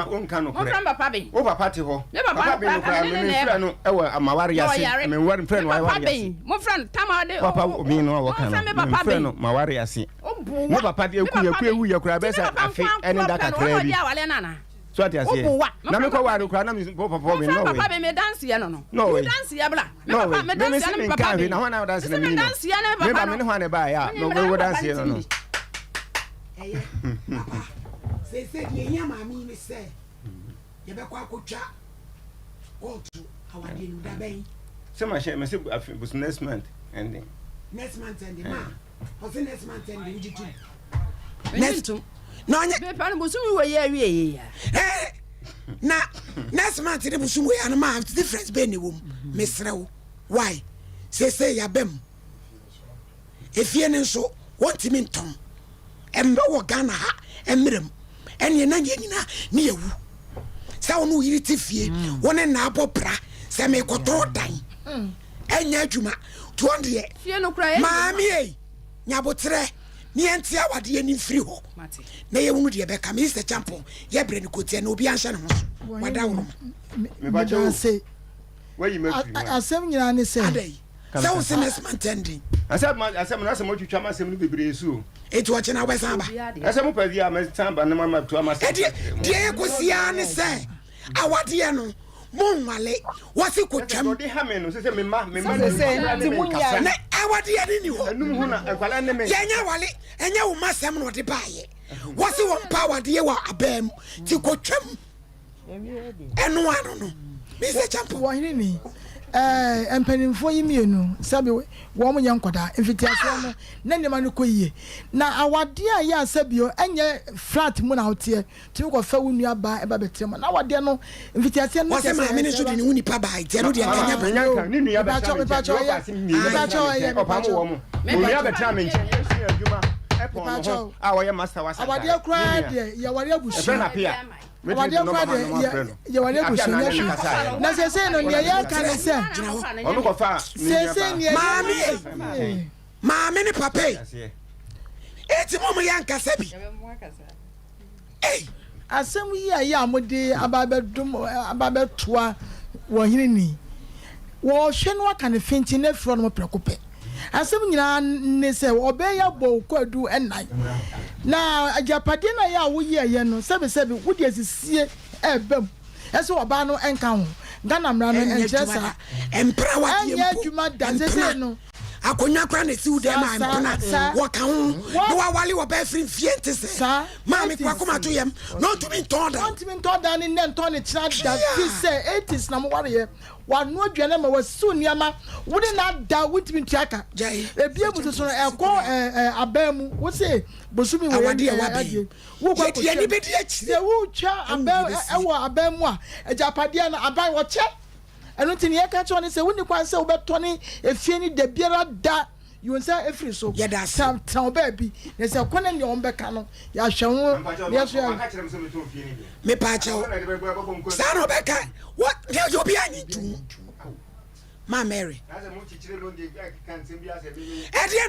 Momfrɛ me papa ben. Wo papa te hɔ. Me papa no koraa ka me ne ne na ɛba. Na ɔyare. Me papa ben, momfrɛ no tam a ɔde. Papa ben no a wɔka no, Momfrɛ me papa memfrɛ ben. no maware ase. Woboa. Ne papa de Me eku papa yɛ ku ben. ewu yɛ koraa Nti me bɛsɛ papa afe nko ara ɛne nko da pɛ no, ɔno kakraa ɔde bi. awale no anaa? So ate aseɛ? Woboa. Na Momfrɛ me mekɔ papa ware ben. koraa na me papa ben Momfrɛ no me papa wei. ben, me danseɛ no no. No Me way. danseɛ bra. Me No papa, way. me Me me danseɛ se ne me me nka papa hwee ben. na hwan na danse Mese na me me no. danseɛ ne me Me papa ba no. me ne hwan na ɛbaeɛ a Wonye na mmra me wo papa danseɛ no ntim no. bi. Ɛyɛ, papa, seesei deɛ ɛhia maame yi ne sɛ yɛbɛkɔ akɔtwa kɔɔto awadeɛ no mu da bɛn? Sɛ ma hyɛ mese afe bos next month ending. Next month ending ma ɔse next month ending wogye tom. Menye ntom. Na ɔnyɛ. Mepa no bosom wɔ yi awie yi ya. Eh, na next month ne bosom wɔ yi ano ma difference bɛn na ɛwɔ mu mesrɛ wo why seesei yɛaba mu efie no nso wɔntumi ntɔn ɛmbɛ wɔ Ghana ha mmerɛ mu ɛneɛ na yɛn nyinaa ne yɛwu sɛ wo ne wo yere te fie mm. wo ne na abɔ bra sɛ mekɔtɔn dan mm. ɛnyɛ adwuma toɔ deɛ maame ei nyaboterɛ ne yɛnte awadeɛ no mfiri hɔ na yɛhunu deɛ ɛbɛka Mister Champon yɛbrɛ no kotia na obiara nhyɛ ne ho so wadaworo ma. Asɛm nyinaa ne sɛ. Adɛn sɛ wo se next month ending. Asɛm asɛm no asɛm otwitwa m'asɛm no bebree so o. Eti ɔkyena wobɛsan aba. Ɛsɛ mo pɛ bi a mɛsan aba na ma to ama sɛ. Ɛdeɛ deɛ ɛkɔsi ara ne sɛ awadeɛ no monwale wɔse kɔtwam. Ɔde ha me no sɛ sɛ me mma me mma ne me nkasa. Na awadeɛ no ni hɔ. Ɛnum ho na nkwadaa ne me. Yɛnyɛ awale ɛnyɛ wo mma asɛm na ɔde baayɛ wɔse wɔn mpa awadeɛ wɔ abaa mu ti kɔtwam. Ɛno ano no, Mister Champon. Wɔhene ni, ɛɛ mpanimfoɔ yi mmienu sɛbi wɔn yɛ nkwadaa mfitiaseɛ no na nneɛma no kɔ yie na awadeɛ a ɛyɛ a sɛbi ɛnyɛ flat mu na woteɛ tumi kɔfɛ wo nua baa ɛba bɛtena mu na awadeɛ no mfitiaseɛ no wɔsɛ maame no nso de ne ho nipa baa nti ɛno deɛ ɛnyɛ bɔ ne nua bɛtena me nkyɛn wɔfa ase mmienu bɛtena me nkyɛn ɔpam wɔ mo onua bɛtena me nkyɛn yɛsua adwuma ɛpɔn no ho a wɔyɛ master wasa awadeɛ koraa deɛ yɛware abusua ɛfrɛ na pia Awadeɛ koraa deɛ yɛ yɛware abusua nyɛ hwee na seesei no deɛ yɛreka ne sɛ seesei deɛ maame maame ne papa yi eti mo mo yɛ nkasa bi ei. Asɛm yi a yɛ a mode aba abɛdom aba abɛtoa wɔ hene ni wɔhwɛ no aka ne finkyim na afiri hɔnom prɛko pɛ. Asɛm nyinaa ne sɛ ɔbaa yi abɔ wo kwaadu nnan, na agyapadeɛ no a ɛyɛ a woyɛeɛ no, sɛbesɛbe wode asisie reba mu sɛ ɔbaa no nka ho. Ghana mmara no Ɛnyɛ ɛnkyerɛ adwuma saa. da. Ɛmpra wadeɛ Ɛnyɛ mpo. adwuma da. Seesei Ɛmpena. no. Akonnwa koraa na ɛsi wo dɛm a Saa, mpena. saa. Wɔka ho. Na wawale wɔ bɛɛ firi mfie nte sɛ. Saa. Maame 80s. kɔ akoma to yam. Na ɔntumi ntɔn da. Ɔntumi ntɔn dan ne nnɛ ntɔn ne kyena da. Hwea. Fi sɛ 80s na mowareɛ. Wanoa aduane ama wasiw nneɛma. Wo ne no ada wontumi ntua ka. Ebia mu soso no ɛkɔ ɛɛ ɛɛ aban mu. Wo se bosomi wɔ Awadeɛ yɛn wabɛn. adie. Wokɔ Yɛde akɔtua yɛn ani mu. bɛdi akyire. Sɛ wotwa Ɛmu aban bɛsi. ɛwɔ aban mu a agyapadeɛ no aban wɔkyɛ. Ɛno nti nea yɛka kyerɛ wo ne sɛ wonni kwan sɛ wobɛtɔne efie no da biara da. Yi wo nsa firi so. Yɛda ase. Tena tena wo baabi. Na sɛ kɔ ne nea wɔbɛka no, yɛahwɛ ho na yɛn nso yɛ. Mepaakyɛw. Saa na ɔbɛka. Wɔ yɛ obi anyi ntum. Ma Mary. Ɛdeɛ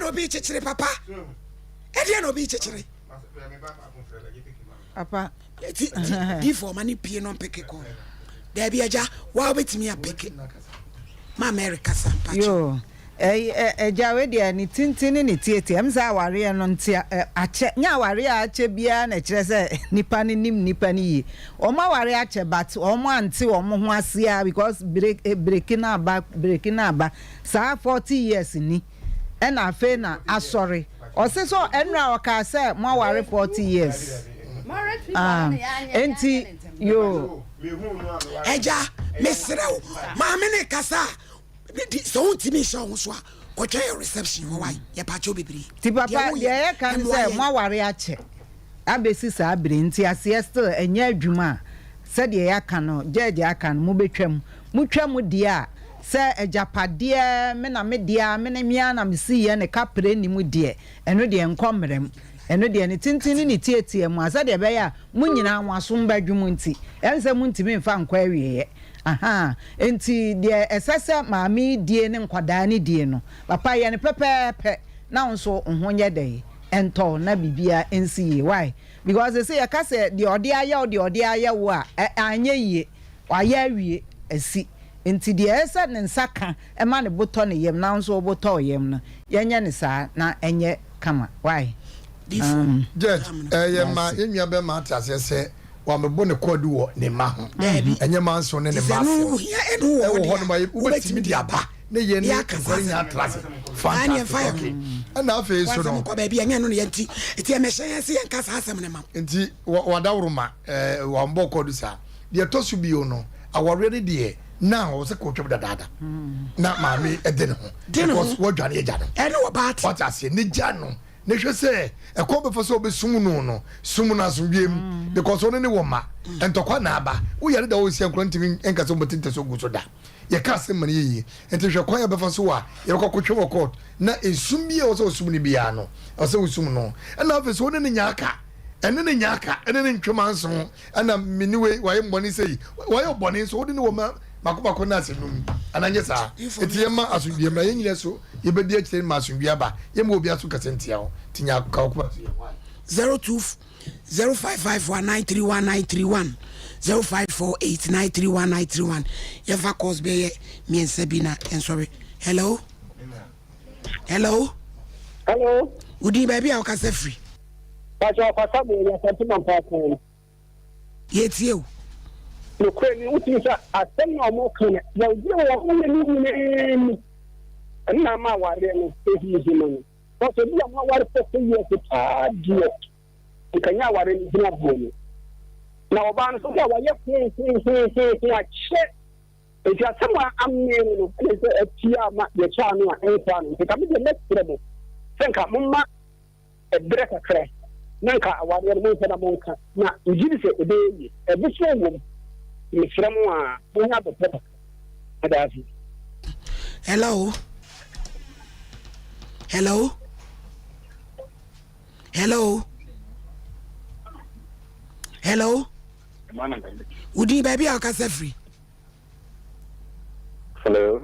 na obi kyekyere papa. Ɛdeɛ na obi kyekyere. Papa. Ti ti difo ɔma ne pie no mpeke kɔ. Daabi agya, wa wobɛtumi apeke. Ma Mary kasa mpakyɛw. Yoo. Ɛy ɛ agya wei deɛ ne tenten ne ne tietie ɛm sɛ awareɛ no nti ɛ akyɛ nyɛ awareɛ a akyɛ biara na ɛkyerɛ sɛ nipa no nim nipa no yie wɔn awareɛ akyɛ but wɔn ante wɔn ho ase ara because break eh, breki no aba breki no aba saa 40 years ni ɛna afei na asɔre ɔse sɛ ɛnura ɔkaa sɛ mo aware 40 years ah enti yoo. Agya mesrɛ wo maame ne kasa a Sɛ wontumi nhyɛ wo ho so a, kɔtwɛn yɛ reception hɔ wae. Yɛpakyɛw bebree. Nti papa deɛ yɛka ne sɛ moaware akyɛ abɛsi saa bere yi nti aseɛ still ɛnyɛ adwuma a sɛdeɛ yɛaka no judge aka no mobɛtwa mu motwa mu deɛ a sɛ agyapadeɛ me na me deɛ me ne me ara na mesiiɛ ne kaprɛ nni mu deɛ ɛno deɛ nkɔ mmerɛ mu ɛno deɛ ne tenten ne ne tiatia mu a sɛdeɛ ɛbɛyɛ a mo nyinaa mo asom bɛdwo mo nti ɛne sɛ montumi mfa nkɔ awieɛ Ahaa, enti deɛ ɛsɛ sɛ maame yi die ne nkwadaa no die no, papa yɛ no pɛpɛɛpɛ na wo nso wo ho nyɛ dɛn, ɛntɔ wo na biribiara nsi yie. Why? Because sese yɛka sɛ deɛ ɔde ayɛ wo deɛ ɔde ayɛ wo a, ɛ, anyɛ yie. Wayɛ awie, asi. Enti deɛ ɛsɛ sɛ ne nsa ka ma ne bo tɔ ne yam na wo nso wo bo tɔ wo yam no, yɛnyɛ no saa na ɛnyɛ kama. Why? Um, Judge, ɛyɛ ma yɛn nua bɛrima ate aseɛ sɛ wamebɔ ne kwaadu wɔ ne mma ho. Ɛnyɛ manso ne ne mma asɛm. Ɛwɔ hɔ nom a wobɛtumi de aba ne yɛn ne nkɔre nyinaa atra ase. Fantastic. Okay. Ɛna afei nso no. Kɔ baabi ɛnyɛ no ne yɛn ti. Nti ɛmɛhyɛ yɛn se yɛn ka saa asɛm ne ma. Nti wadaworo ma ɛɛ wambɔ kwaadu saa. Deɛ ɛtɔ so bio no, awareɛ no deɛ na ɔwɔ sɛ kɔtwam dadaada na maame ɛde ne ho because wadwane agya no. Ɛne ɔbaa te. Wate aseɛ ne gya no. Ne hwɛ sɛ ɛkwan bɛfa sɛ ɔbɛsum no no sum no asomdwoeɛ mu because ɔno ne wɔ mma ntɔkwa na aba wo yare da ɔsi nkora ntumi nka sɛ ɔbɛte ntɛsɛ gu so da yɛka asɛm ma no yɛ yie nti hwɛ kwan a bɛfa so a yɛbɛkɔ akɔtwe wɔ court na esum bi a ɛwɔ sɛ ɔsum no biara no ɛwɔ sɛ wosum no ɛna afei sɛ ɔne ne nya aka ɛne ne nya aka ɛne ne ntwe manso ɛna mene wei wayɛ mbɔne sɛ yi wayɛ ɔbɔne nso wode ne wɔ ma mako mako no ase num anaa nyɛ saa nti yɛma asomdwoeɛ mmra yɛn nyina so yɛbɛdi akyire ma asomdwoeɛ aba yɛmma obiara so nkasa ntia wo nti nya ka wo koma to yɛn why. 02 0554 931 931 0548 931 931 yɛmfa calls bɛyɛ mmiɛnsa bi na yɛnsɔre hello hello hello wodin baabi a wokasa firi Pastor Ɔkwasa bɔ yɛ Asante Mampaa Yɛtie o. Nokorɛ ni, wotumi sɛ asɛm na wɔka no, yɛgye wɔn ho yɛ ne nyinaa mu. Ɛno na ama awareɛ no ɛhinhim no. Because obi a moaware 40 years paa deɛ, nka nyɛ awareɛ no gyina boɔ mu. Na ɔbaa no nso sɛ wayɛ hehehehe akyɛ. Nti asɛm a amee no no, ɛna sɛ atia ama yɛkyɛ ano a ɛmfa ano. Nti nka me deɛ mɛsrɛ mo sɛ nka momma Ɛberɛ kakra na nka awareɛ no monhwɛ na monka na megye di sɛ ɛbɛyɛ yie. Abufuo wɔ mu nti mesrɛ mo a monyɛ abɔterɛ kakra. Meda ase. Hello. Hello. Hello. Hello. Wodin baabi a ɔkasa firi. Hello.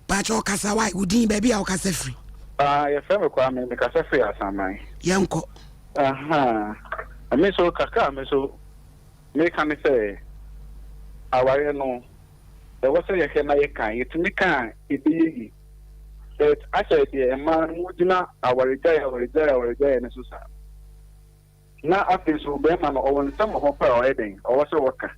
Pakyɛ ɔkasa wa wo din baabi a ɔkasa firi. Ah, yɛfrɛ me Kwame, mekasa firi Asaman. Yɛnkɔ. Aha. Me so kakra a me so meka ne sɛ awareɛ no ɛwɔ sɛ yɛhwɛ na yɛka yɛtumi ka a ɛbɛyɛ yie but ahyɛ deɛ mmaa no mu gyina awaregyaeɛ awaregyaeɛ awaregyaeɛ no so saa. Na afei nso barima no ɔwɔ nsɛm wɔ hɔ paa a ɔyɛ dɛn ɔwɔ sɛ ɔka.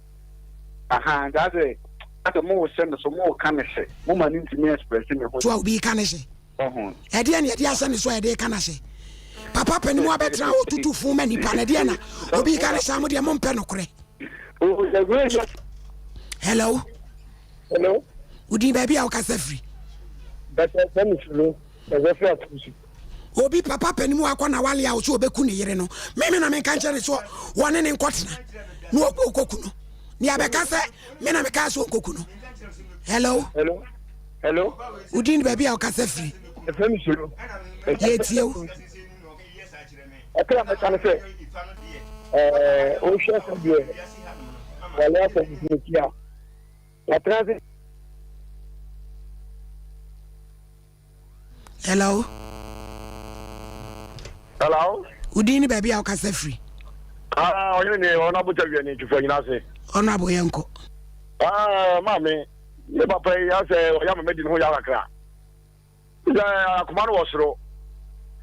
Ahaa nti asɛ Asɛ mo hyɛ no so, mo ka no hyɛ, mo ma no ntumi express ne ho. So a obi reka no hyɛ? Ɛdeɛn na yɛde ahyɛ ne so a yɛde reka no ahyɛ? Papa panin mu abɛtena hɔ tutu fo ma nipa no, ɛdeɛn na obi reka no hyɛ a mo deɛ mompɛ nokorɛ? Hello? Hello? Wodin baabi a wokasa firi? Bɛtɛ sɛ mesuro, ɛsɛ firi atusu. Obi papa panin mu akɔ na wale a ɔsɛ ɔbɛku ne yere no, meme na menka nkyerɛ ne so wɔne ne nkɔtena na ɔkɔku no. Nea bɛka sɛ me na mekaa sɛ ɔnkɔku no. Hello? Hello? Hello? Wodin ne baabi a wokasa firi? Ɛfɛ mi suro. Yɛtie wo. Ɛkra mɛka no sɛ ɛɛ wohwɛ sɛ deɛ wɔle asɛm nti a wɔtena ase Hello. Hello. Wo din ne baabi a wokasa firi? Ah, ɔhene ne ɔnabo tawia ne twifo anyina ase. Ɔnabo yɛ nkɔ. Ah, maame, me papa yi asɛ ɔyɛ ama madi ne ho yaw kakra. Sɛ akoma no wɔ soro.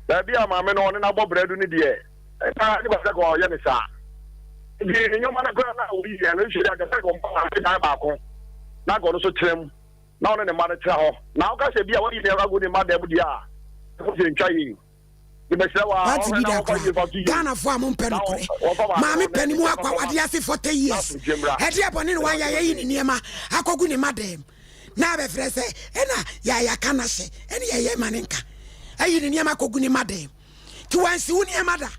Baabi a maame no ɔne no abɔ brɛ du ne deɛ, ɛna ne ba sɛ kɔ ɔyɛ ne saa. Nti nneɛma no koraa na oyi yɛ no nhwɛ yɛ akasɛ kɔ mpa maame dan baako na kɔ no so kyerɛ mu. na ɔne ne mma no tena hɔ. Na woka sɛ ebia wayi ne agu ne mma dan mu deɛ a, ɛho sɛ ntwa yie. Nti mesrɛ wo ara, Wate ɔhwɛ bi na da wɔmfa yie koraa. fa so yie. Ghanafoɔ a mompɛ Na nokorɛ. wɔmfa maame Maame no panin mu ne akɔ papa awadeɛ ase 40 na years. asomdwoeɛ mmra. Ɛdeɛ bɔne na wayɛ a yɛayi ne nneɛma akɔgu ne mma dɛm. Na abɛfrɛ sɛ ɛna yɛ yɛaka no ahyɛ ɛne yɛyɛ ma ne nka. Ayi ne nneɛma akɔgu ne mma dɛm. Nti wansi wo nneɛma da.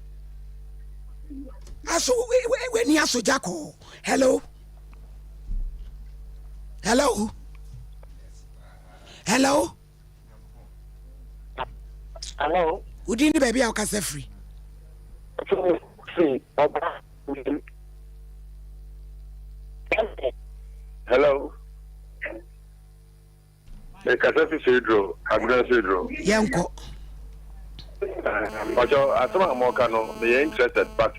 Aso w'ani aso gya kɔɔ. Hello. Hello. Hello. Hello. Wodin ne baabi a wokasa firi? Hello. Mekasa fi Swedru, Agona Swedru. Yɛnkɔ. Mpakyɛw, asɛm a mɔka no, meyɛ interested but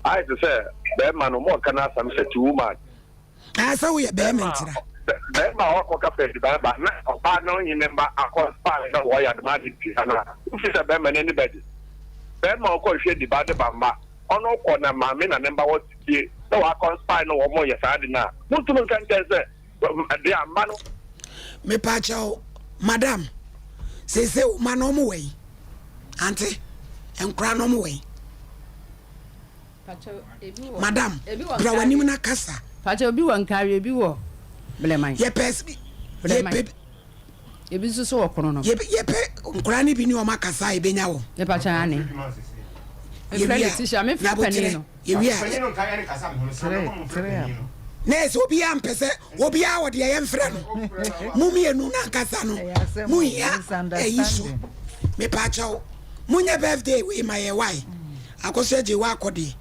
ayɛ te sɛ bɛrima no mɔka n'asɛm sɛ too much. Ah, sɛ woyɛ bɛrima ntira. Bɛrima a ɔkɔ ka pɛ aduban ba na ɔbaa no nye ne mba akɔ spaa na wɔyɛ adom ade tua no a, wofi sɛ bɛrima n'ani bɛgye. Bɛrima a ɔkɔ hwɛ aduban de ba mma, ɔno kɔ na maame na ne mba wɔ fie na wɔakɔ spaa na wɔyɛ saa ade no a, montum nka nkyɛn sɛ De a mma no. Mepaakyɛw madam seesei wo mma no ɔmo wɔ yi ante nkora no ɔmo wɔ yi madam bra w'anim na kasa. Pakyɛ obi wɔ nkari ebi wɔ blɛman. Yɛpɛ yɛpɛ. Ebi nso so wɔ kono no. Yɛpɛ nkora no bi ne ɔmo akasa a ebenya wɔn. Mepakyɛ ane. Mefrɛ Letitia mefrɛ panin no. Yɛwie a, na ɛsɛ obiara mpɛ sɛ obiara wɔ deɛ yɛmfrɛ no mo mmienu no ankasa no mohia ayi so mepaakyɛw monyɛ birthday wei ma yɛ wae akɔso agye wakɔ deɛ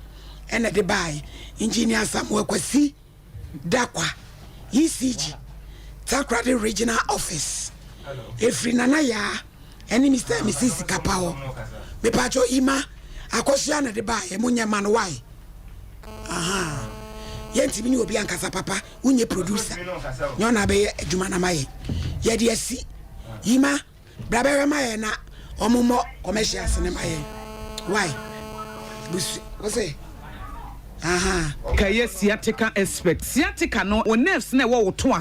ɛna de bae engineer Samuel Kwasi Dakwa, ECG, Takoradi Regional Office, ɛfiri Nana Yaa ɛne Mr and Mrs Sikapa hɔ. Mepatwɔ Ima Akosua na de baeɛ, monyɛ ma no why? Ahaa, yɛntumi ne obi ankasa papa, wonyɛ producer, nyɛ ɔna abɛyɛ adwuma no ama yɛn. Yɛde asi Ima. Bra bɛhwɛ ma yɛn na ɔmo mmɔ commercials no ma yɛn why busu wose ahaa. Ka yɛ sciatica expert. Sciatica no, wo nerves no a ɛwɔ wo to a.